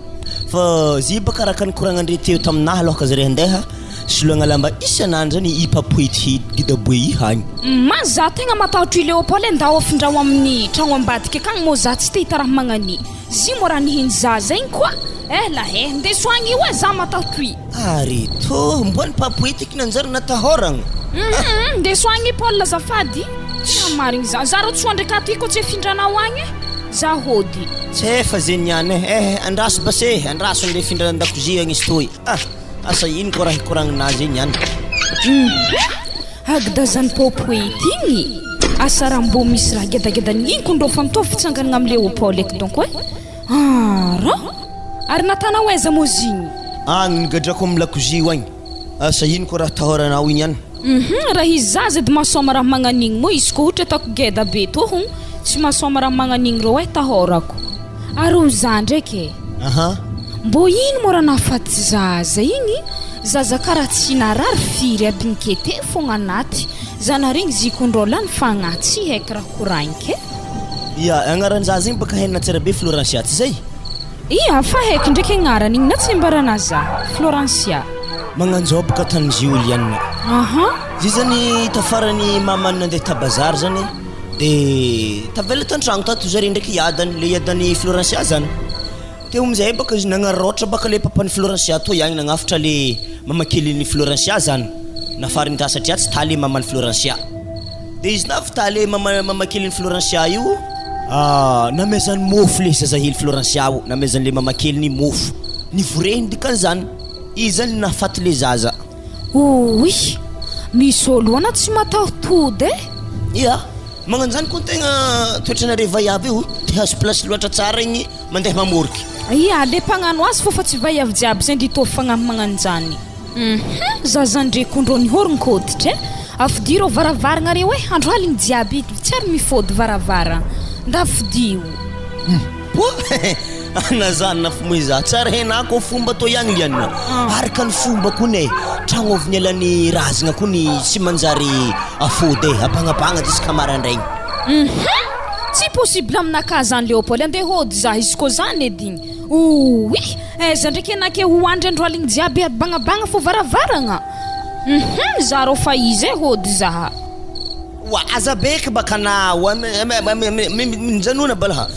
B: Fa zy baka araka nikoragnandre teo taminahy alôhaka zare handeha, soloagna lamba isan'andro zany i papoety gidaboe i hagny.
D: Ma za tegna matahotro i Léopold e ndao afindrao amin'ny tragno ambadika akagny mô za tsy te hita raha magnani zy mô raha nihiny zaza igny koa eh la eh ndeso agny io eh za matahotro i.
B: Ary tô mboa ny papoety eky nanjary natahoragna.
D: Hum ndeso agny i Paul azafady tegna marigny za za rô tsy ho andry akato i kô tsy afindranao agny eh za hody.
B: Tsy efa zegny niany eh eh andraso base eh andraso andeha afindra andakozia agny izy toy ah asa ino koa raha hikoragninazy igny niany.
D: Hum Agdazan'i Popoety igny, asa raha mbô misy raha gedageda igny ko ndrô fa mitovy fitsanganagna am Léopold eky donc eh! Ara! Ary natanao aiza mô zigny?
B: Agny nigadrako am lakozia io agny, asa ino koa raha atahoranao igny any?
D: Hum raha izy zaza edy mahasôma raha magnan'igny moa izy ko ohatra ataoko geda be tô hon tsy mahasôma raha magnan'igny rô eh tahôrako. Ary ho za ndraiky e!
B: Aha.
D: Mbô ino moa raha nahafaty zaza igny? Zaza karaha tsy narary firy aby nikete fogna anaty zanaregny zikondrô lany fagnahy tsy haiko raha koragniko e.
B: Ia, agnaran-jaza igny baka hain'i Natsirabe Florencia, tsy zay?
D: Ia, fa haiko ndraiky agnarany igny na tsy ambarana za, Florencia.
B: Magnanjao baka tany Juliana.
D: Aha.
B: Zay zany tafarany mamany nandeha ta bazary zany de tavela tantragno tato zare ndraiky iadany, le iadan'i Florencia zany. Teo amin'izay baka izy nagnararaotra baka le papan'i Florencia toy agny nagnafitra le mamakelin'i Florencia zany nafariny ta satria tsy ta le maman'i Florencia de izy navy le mama mamakelin'i Florencia io namezany mofo le zazahely Florencia io namezany le mamakeliny mofo nivorehiny dikan'izany izy zany nahafaty le zaza.
D: Ouii! Misy olo ana tsy mataho-tody e!
B: Ia! Magnano zany koa tegna toetranareo vaiavy io, te hahazo place loatra tsara igny mandeha mamoriky.
D: Ia, le mpagnano azy fô fa tsy vaiavy jiaby zay nditôvy fagnahy magnanjany. Hum zaza ndrekondrô nihôron-koditra e! Afidio rô varavaragna reo e, andro aligny jiaby tsy ary mifôdy varavaragna, nda afidio.
B: Hum poa ana zany nafomoy za tsara henà koa fomba tô ihany liana araka ny fomba kony e tragno avy nialan'ny razagna kony tsy manjary afody e abanabagna jusqu'à maraindraigny.
D: Hum tsy possible aminakahy zany Léopold andeha hody za izy koa zany edy igny ouii aiza ndraiky enah ke ho andry andro aligny jiaby abanabagna fo varavaragna hum za rô fa izy e hody za.
B: Oa aza beky baka anao mijanona balaha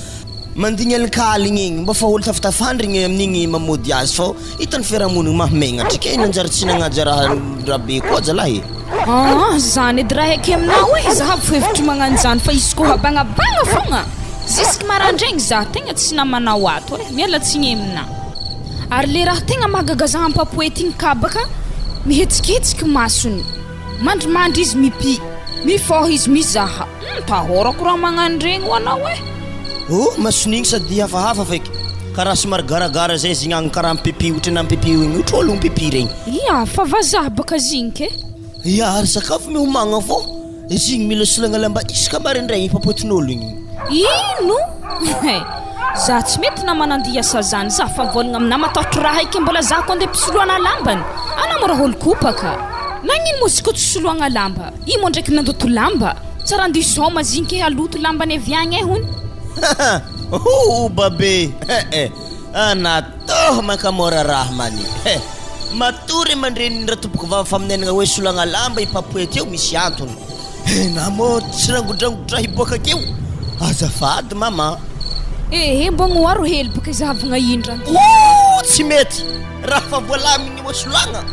B: mandigny alinkaligny igny mbô fa olo tafitafandrigny amin'igny mamody azy fô hitan'ny fiarahamonigny mahamegnatra ke nanjary tsy nagnaja raha rabe koa zalahy e.
D: Aa zany edy raha eky aminao e, za avy hevitry magnano zany fa izy koa habagnabagna fogna zisky marandraigny za tegna tsy namanao ato e, miala tsigny aminà. Ary le raha tegna mahagaga za ampapoety igny kabaka mihetsiketsiky masony. Mandrimandry izy mipi, mifôha izy mizaha. Hum, tahôrako raha magnano regny ho anao eh.
B: Oh, masony igny sady hafahafa feky, karaha somary garagara zay izy igny agny karaha mipipi ohatry ny mipipi igny ohatry olo mipipi regny.
D: Ia, fa vazaha baka zigny ke.
B: Ia, ary sakafo miomagna fô izy igny mila solagna lamba isaka maraindraigny papotin'olo igny.
D: Ino? Hay, za tsy mety namana andeha hiasa zany, za fa mivôlagna aminà matahotra raha eky mbola za ko andeha mpisoloana lambany, anà mora olo kopaka. Nagnino moa izy ko tsy soloagna lamba? I moa ndraiky nandoto lamba, tsara andeha hisaoma zigny ke haloto lambany avy agny e hono.
B: Hoo babe eh eh, anà tô mankamôra raha many eh, matory aman-dreniny ratompoko vavy faminenagna hoe solagna lamba i papoety eo misy antony. Hena moa tsy rangodrangotra hiboaka akeo? Azafady mama.
D: Ehe mbô gnoharo hely boka izahavagna indra.
B: Ooh tsy mety! Raha fa voalamigny eo solagna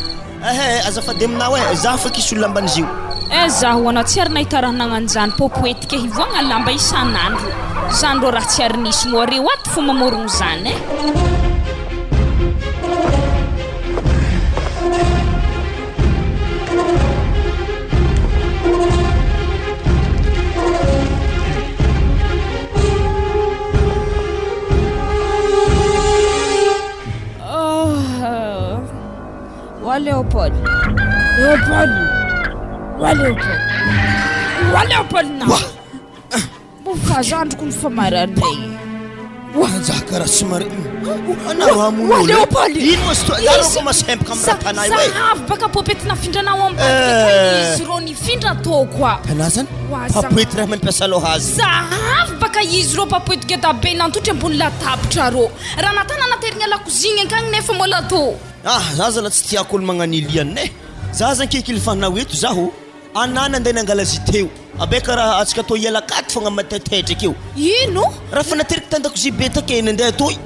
B: ehe azafady aminao e, zaho fa kisolo lamban'izio.
D: Eh zaho anao tsy ary nahita raha nagnanjany popoetika hivoagna lamba isan'andro zany rô raha tsy ary nisy moa reo ato fo mamorogno zany eh. Wa Léopold. Léopold. Wa Léopold. Wa Léopold na. Mbo fazandriko ny famaranay.
B: Wanjaka raha tsy mare. Anaro hamono
D: Wa
B: olo.
D: Léopold.
B: Ino moa sy Zaro ko masempaka amin'ny raha io e.
D: Zahavy baka popety nafindranao ambadika
B: Eh.
D: izy rô nifindra tô koa.
B: Tanà zany?
D: Wa za-
B: Papoety raha mampiasa loha azy.
D: Zahavy baka izy rô papoety geda be nantotry ambony latabatra rô. Raha natana naterigna lakozigny ankagny nefa mbola tô.
B: Ah, za zala tsy tiako olo magnaniliany e. Za zany kekily fanao eto zaho. Anà nandeha nangala azy teo. Abeka raha atsika atao hiala akato fogna mataitaitra akeo.
D: Ino?
B: Raha fa nateriko tandakozia be take nandeha atoy.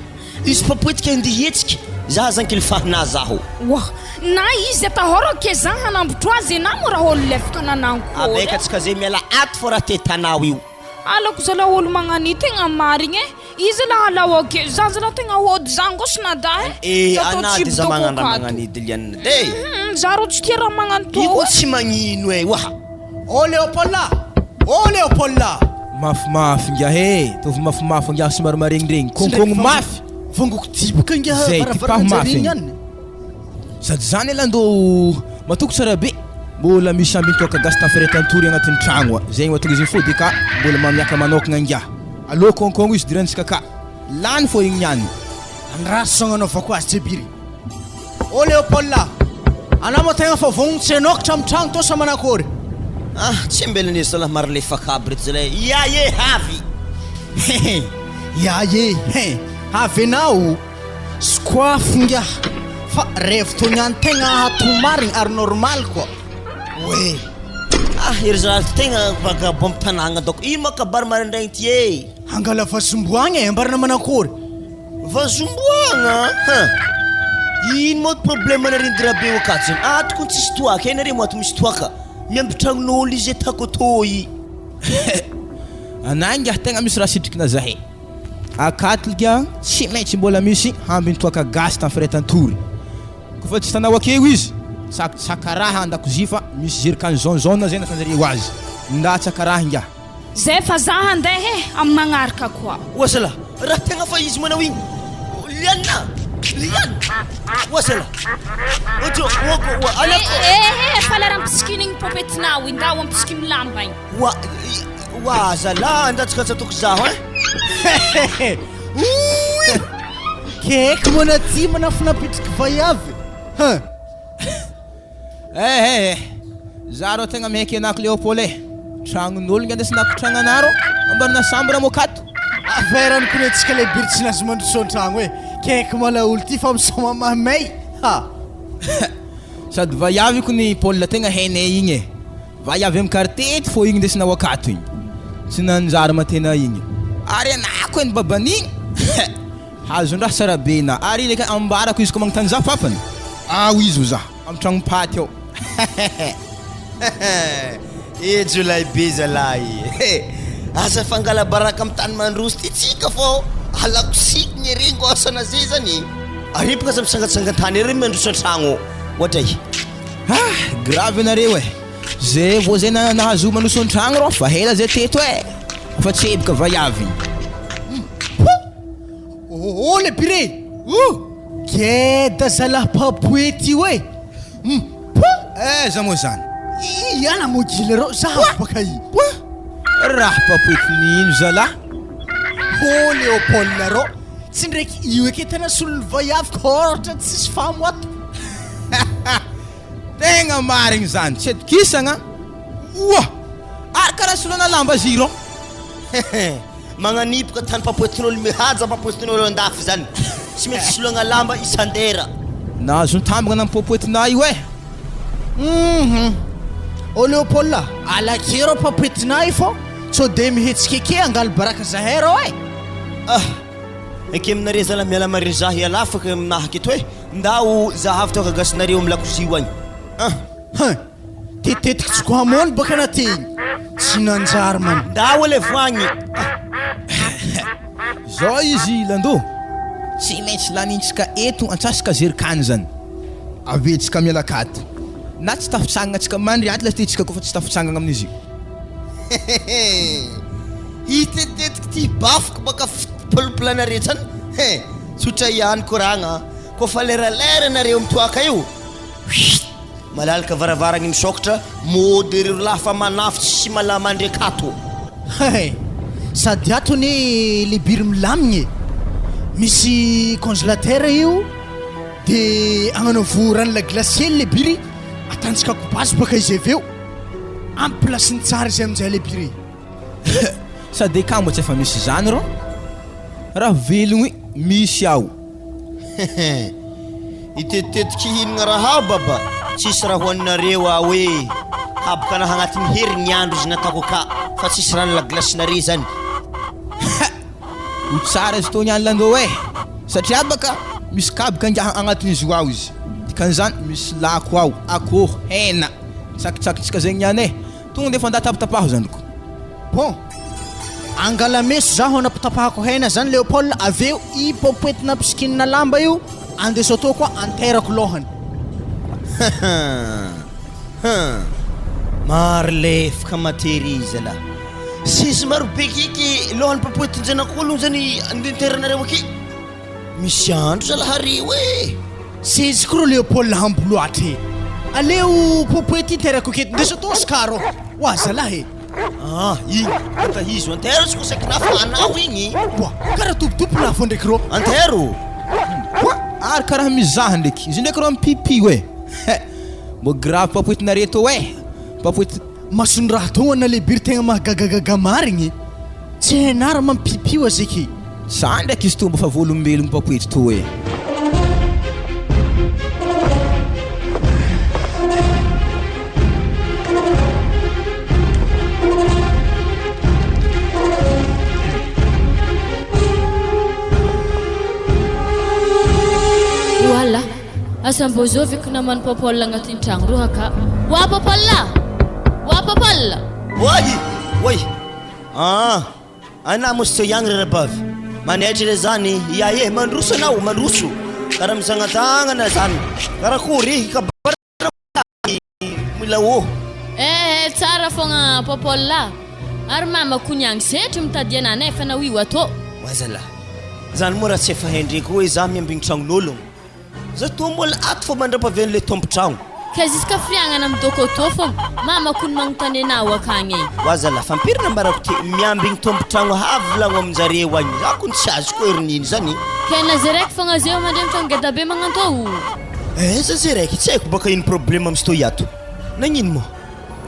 B: Izy papoetika andeha hihetsika. Za zany kely fahinà zaho.
D: Wa, na izy atahorako ke za hanambotro azy na moa raha olo lefaka nanankory.
B: Abeka atsika zay miala ato fô raha te tanao io.
D: Alako zalah olo magnani tegna marigny e. Izy lah alao ake, za zalah tegna hody za ngôsy nada e.
B: Eh,
D: Za tô
B: anà
D: tsy
B: de za
D: bidoko
B: magnano raha
D: akato.
B: magnanidy lianina de.
D: Mhm, Za rô tsy tia raha magnano tô.
B: Io koa tsy magnino e, oa.
E: Oh Léopold! Oh Léopold!
F: Mafimafy ngiahy e, ataovy mafimafy ngiahy somary maregniregny, kônkôgno mafy.
E: Vongoko diboka ngiahy
F: Zay, tipaho mafy
E: varavaranjare
F: igny. Sady zany elah ndô matoky tsara be, mbola misy ambiny toaka gasy tafiretan-tory agnatin'ny tragno a, zegny mahatonga izy mifody ka mbola mamiaka manôkagna ngiahy. Alô kônkôgno izy dirantsika ka, lany fô igny niany.
E: Andraso agnanaovako azy Jebiry. Oh Léopold! Anao moa tegna fa vognogno tsy hanokatra amin'ny tragno tô sa manakory?
B: Ah, tsy ambelany izy zalahy maro lefaka aby reto zalahy. Ia ye havy.
E: Hehe, ia ye, he, havy anao. Sokoafo ngiahy fa rêve tô niany tegna ato marigny ary normal koa.
B: Oe. Ah, ery zalahy tegna vagabond am tanagna dôko. Ino ma kabary maraindraigny ty e?
E: Hangala vazomboagna e, ambarana manakory?
B: Vazomboagna ha! Ino moa problème nareo Rabe akato zany? Ato kony tsisy toaka e, nareo moa ato misy toaka. Miamby tragnon'olo izy atako toy.
F: Anay ngiahy tegna misy raha sitrikina zahay. Akato ngiahy tsy maintsy mbola misy ambiny toaka gasy tafiretan-tory. Kofa tsy hitanao akeo izy, tsakitsaka raha andakozia fa misy jerikany jaune jaune zay nataonjareo azy. Ndatsaka raha ingahy.
D: Zay fa za handeha e, amin'ny magnaraka koa.
B: Oa zalah, raha tegna fa izy manao igny Liana! Liana! Oa zalah! Ojo, oako, oa, alako!
D: Eh eh, fa lera ampisikina igny popetinao igny, ndao ampisikino lamba igny.
B: Oa, oa zalah, andatsaka tsy ataoko zaho
E: hein! Ouii! Keky moa na ty manafinampitriky vaiavy hein!
F: Eh eh eh! Za rô tegna mihaiky anako Léopold eh! Tragnon'olo nge andesinako tragnanà rô, ambarana chambre mô kato!
E: Averany kony antsika le biry tsy nazo mandroso antragno eh! Keky malaolo ty fa misaoma mamay ha!
F: Sady vaiavy kony Paul tegna hainay igny eh! Vaiavy amy quartier eto fô igny ndesinao akato igny! Tsy nanjary matena igny! Ary anako eny baban'igny! Hazon-draha tsara be na ary ilay ka ambarako izy ko magnontany za fafany ao izy ho za am tragnom-paty ao
B: Eh jiolahy be zalahy eh! Aza fangala-baraka am tany mandroso ty tsika fô alako sikigny ery ngôsana zay zany e! Ary boka aza mitsangatsangan-tany ery mandroso an-tragno ohatray.
F: Ah! Grave nareo eh! Zay vao zay nahazo mandroso an-tragno rô fa ela zay teto eh! Fa tseboka vaiavy.
E: Oh le pire! Oh! Geda zalahy papoety io e! Hum!
F: Aiza moa zany?
E: Iana moa gila reo, za avy baka i.
F: Raha papoety nino zalahy?
E: Oh Léopold reo, tsy ndraiky io eke tena solon'ny vaiavy ka ôhatra tsisy famo ato.
F: Tegna marigny zany, tsy atokisagna. Oa! Ary karaha soloana lamba giron.
B: Magnanipoka tany papoetin'olo mihaja papoetin'olo andafy zany. Tsy maintsy soloagna lamba isan-dera.
F: Nahazo nitambagna na mipopoetinà io eh!
E: Hum Oh Léopold a! Alakeo rô papoetinà io fô sao de mihetsika eke angalo baraka zahay rô eh!
B: Ah! Eke aminareo zalahy miala marigny zah hiala afaka aminahy aketo eh! Ndao zahavo toaka gasinareo am lakozia io agny ah!
E: Hein! Tetetiky tsy ko hamono baka na te igny. Tsy nanjary man.
B: Ndao le voagny.
F: Zao izy Lando, tsy maintsy lanintsika eto antsasaka zerikany zany. Avetsika miala akato. Na tsy tafitsangana tsika mandry ato lasteo tsika kofa tsy tafitsangana amin'izy io.
B: Hitetetiky ty bafoko baka fitopolopolana rehetra any. He, tsotra ihany koragna. Kofa leralera nareo mitoaka io. Huitt! Malalaka varavaragny misokatra, mody ry rolahy fa manafotsy sy malama ndreky ato.
E: Hay! Sady ato anie le biry milamigny e! Misy congélateur io de agnanaovo rano la glace hely le biry atanjaka kobazo baka izy avy eo. Ampy place-ny tsara izy aminjay le biry.
F: Sady kamo mba tsy efa misy zany rô raha velogny misy aho.
B: Hitetitetiky hihinagna raha aho baba, tsisy raha hohaninareo aho e! Habokana agnatin'ny herigny andro izy nataoko aka fa tsisy rano la glace-nare zany.
F: Ha! Ho tsara izy tô niany landô e! Satria baka misy kabaka ingahy agnatin'izy io ao izy, dikan'izany misy lako ao, akoho, hena, tsakitsakintsika zegny niany e! Tonga dia efa nda tapitapaho zandriko.
E: Bon, angala meso zaho anapitapahako hena zany Léopold avy eo i popoetina ampisikina lamba io andeso atoa koa anterako lohany.
B: Hum, maro lefaka matery zalahy. Sisy maro be kiky lohan'ny popoetin-janak'ologno zany andeha anteranareo aky. Misy andro zalahy reo e!
E: Seziko ro Léopold hambo loatra e! Aleo popoety iterako aketo ndeso atao Oscar ô! Oa zalahy e!
B: Ah, igny antahizo antero izy ko saiky nafa anao igny.
E: Oa, karaha tompotompo lafo ndraiky rô.
B: Antero!
F: Oa, ary karaha mizaha ndraiky, izy ndraiky rô mipipio e! He, mbô grave papoetinareo tô e! Papoety.
E: Mason'ny raha tô ana lebiry tegna mahagagagaga marigny e! Tsy hainà raha mampipipio azeky e!
F: Za ndraiky izy tô mba fa voalombelogno papoety tô e!
G: Voila! Asa mbô zovy ko naman'i Popol agnatin'ny tragno roa ka. Oa Popol a! Oa Popol!
B: Oay! Oay! Ah! Anah moa tsy teo ihany ry rabavy. Manaitra re zany. Ia eh! Mandroso anao, mandroso. Karaha mizanganjangana zany. Karakory kabary mila ô.
G: Eh eh tsara fogna Popol a! Ary mama ko niagny zetry mitady anah nefa na io atô.
B: Oa zalah. Zany moa raha tsy efa haindreko hoe za miambigny tragnon'ologno. Za toa mbola ato fô mandrapavian'le tompon-tragno.
G: Ka ziska fiagnana midôko atô fogna, mama kony magnontany anao akagny e.
B: Wa zalah, fa impiry nambarako ty miambigny tompon-tragno havy volagno aminjareo agny, za kony tsy azoko hoe ry nino zany.
G: Ke na ze raiky fogna zeo mandre mitragno geda be magnantô o.
B: Aiza ze raiky, tsy haiko baka ino problème am sto iato, nagnino moa?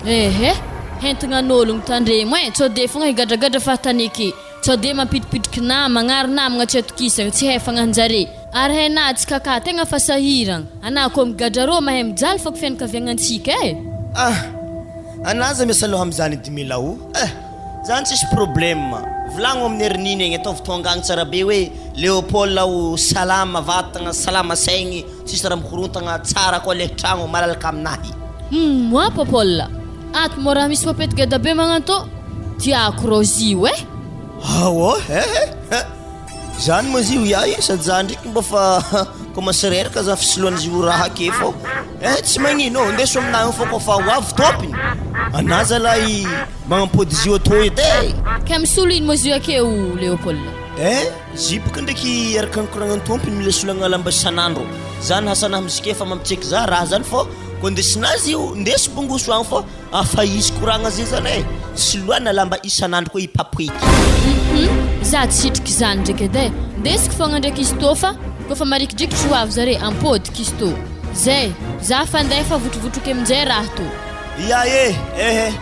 G: Ehe, hentignan'ologno tandremo e, tsô de fogna higadragadra fahatany eke. Sao dia mampidipidriky namagna ary namagna tsy atokisagna, tsy hay fagnahinjare. Ary hay na tsy kaka tegna fa sahiragna. Anah koa migadra rô mahay mijaly fôko fianakaviagnantsika e!
B: Ah! Anah aza miasa loha amizany edy Mila o! Eh! Zany tsisy problème! Volagno amin'ny Herininy egny ataovy tonga agny tsara be hoe Léopold aho salama vatagna, salama saigny, tsisy raha mikorontagna, tsara koa le tragno malalaka aminahy.
G: Hum moi Popol! Ato moa raha misy popety geda be magnantô tiako rô zio eh!
B: Ao eh eh! Zany moa zio ia eh sady za ndreky mba fa commence reraka za fisoloan'izy io raha ake fô eh tsy magnino ô ndeso aminah eo fô kôfa ho avy tômpiny anah zalahy magnampody izy io atô edy eh!
G: Ka misolo ino moa zio akeo Léopold?
B: Eh! Zipoka ndraiky araka ny koragnan'ny tômpiny mila solagna lamba isan'andro zany hasanah mizike fa mampitseky za raha zany fô kô ndesinazy io ndeso bongoso agny fô Afa hisy koragna zay zany e! Soloana lamba isan'andro koa i Papoeky.
G: Hum za tsy sitriky zany ndraiky edy e! Ndesiko fogna ndraiky izy tô fa kôfa marikidrikitry ho avy zare ampôdiko izy tô! Zay! Za fa ndeha fa votrovotroky aminjay raha tô!
B: Ia e! Ehe!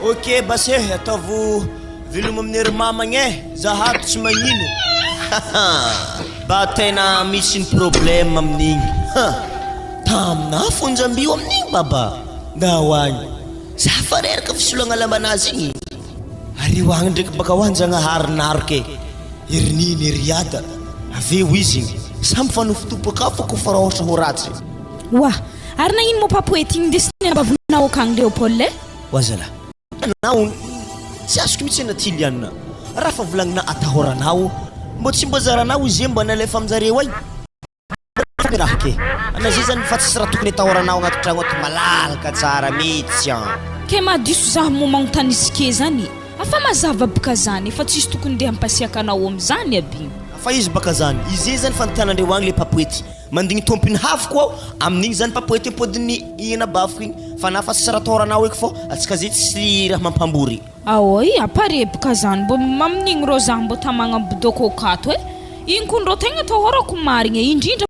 B: Ok basy e! Ataovo veloma amin'ny ry mamagna e! Za ato tsy magnino! Haha! Ba tena misy ny problème amin'igny! Ha! Taminà fonjamby io amin'igny baba! Ndao agny. Za fa reraka fisolagna lambanazy igny. Ary eo agny ndraiky baka ho an-Jagnahary naroka e. Ery neny ery iada. Avy eo izy igny. Samy fa nofotopaka fô kofa raha ôhatra ho ratsy.
D: Oa! Ary nagnino moa papoety igny ndesiny anabavonao akagny Léopold e?
B: Oa zalahy. Anao tsy azoko mihitsy ana Tiliana. Raha fa volagnina atahoranao. Mbô tsy mbô zaranao izy e mba nalefa aminjareo agny. Raha ke. Ana zay zany fa tsisy raha tokony atahoranao agnaty tragno ato malalaka tsara mitsy an.
D: Ke mahadiso zaho moa magnontany izy ke zany e! Afa mazava boka zany e fa tsisy tokony ndeha hampasiaka anao amizany aby.
B: Fa izy baka zany, izy zany fantanandreo agny le papoety. Mandigny tompony hafiko aho, amin'igny zany papoety ampodiny igny anabaviko igny, fa na fa tsy tsara tôranao eky fô atsika zay tsy raha mampambory.
D: Aoi, aparebaka zany mbô amin'igny rô zah mbô tamagna bidôko akato e! Igny kony rô tegna atahorako marigny e, indrindra.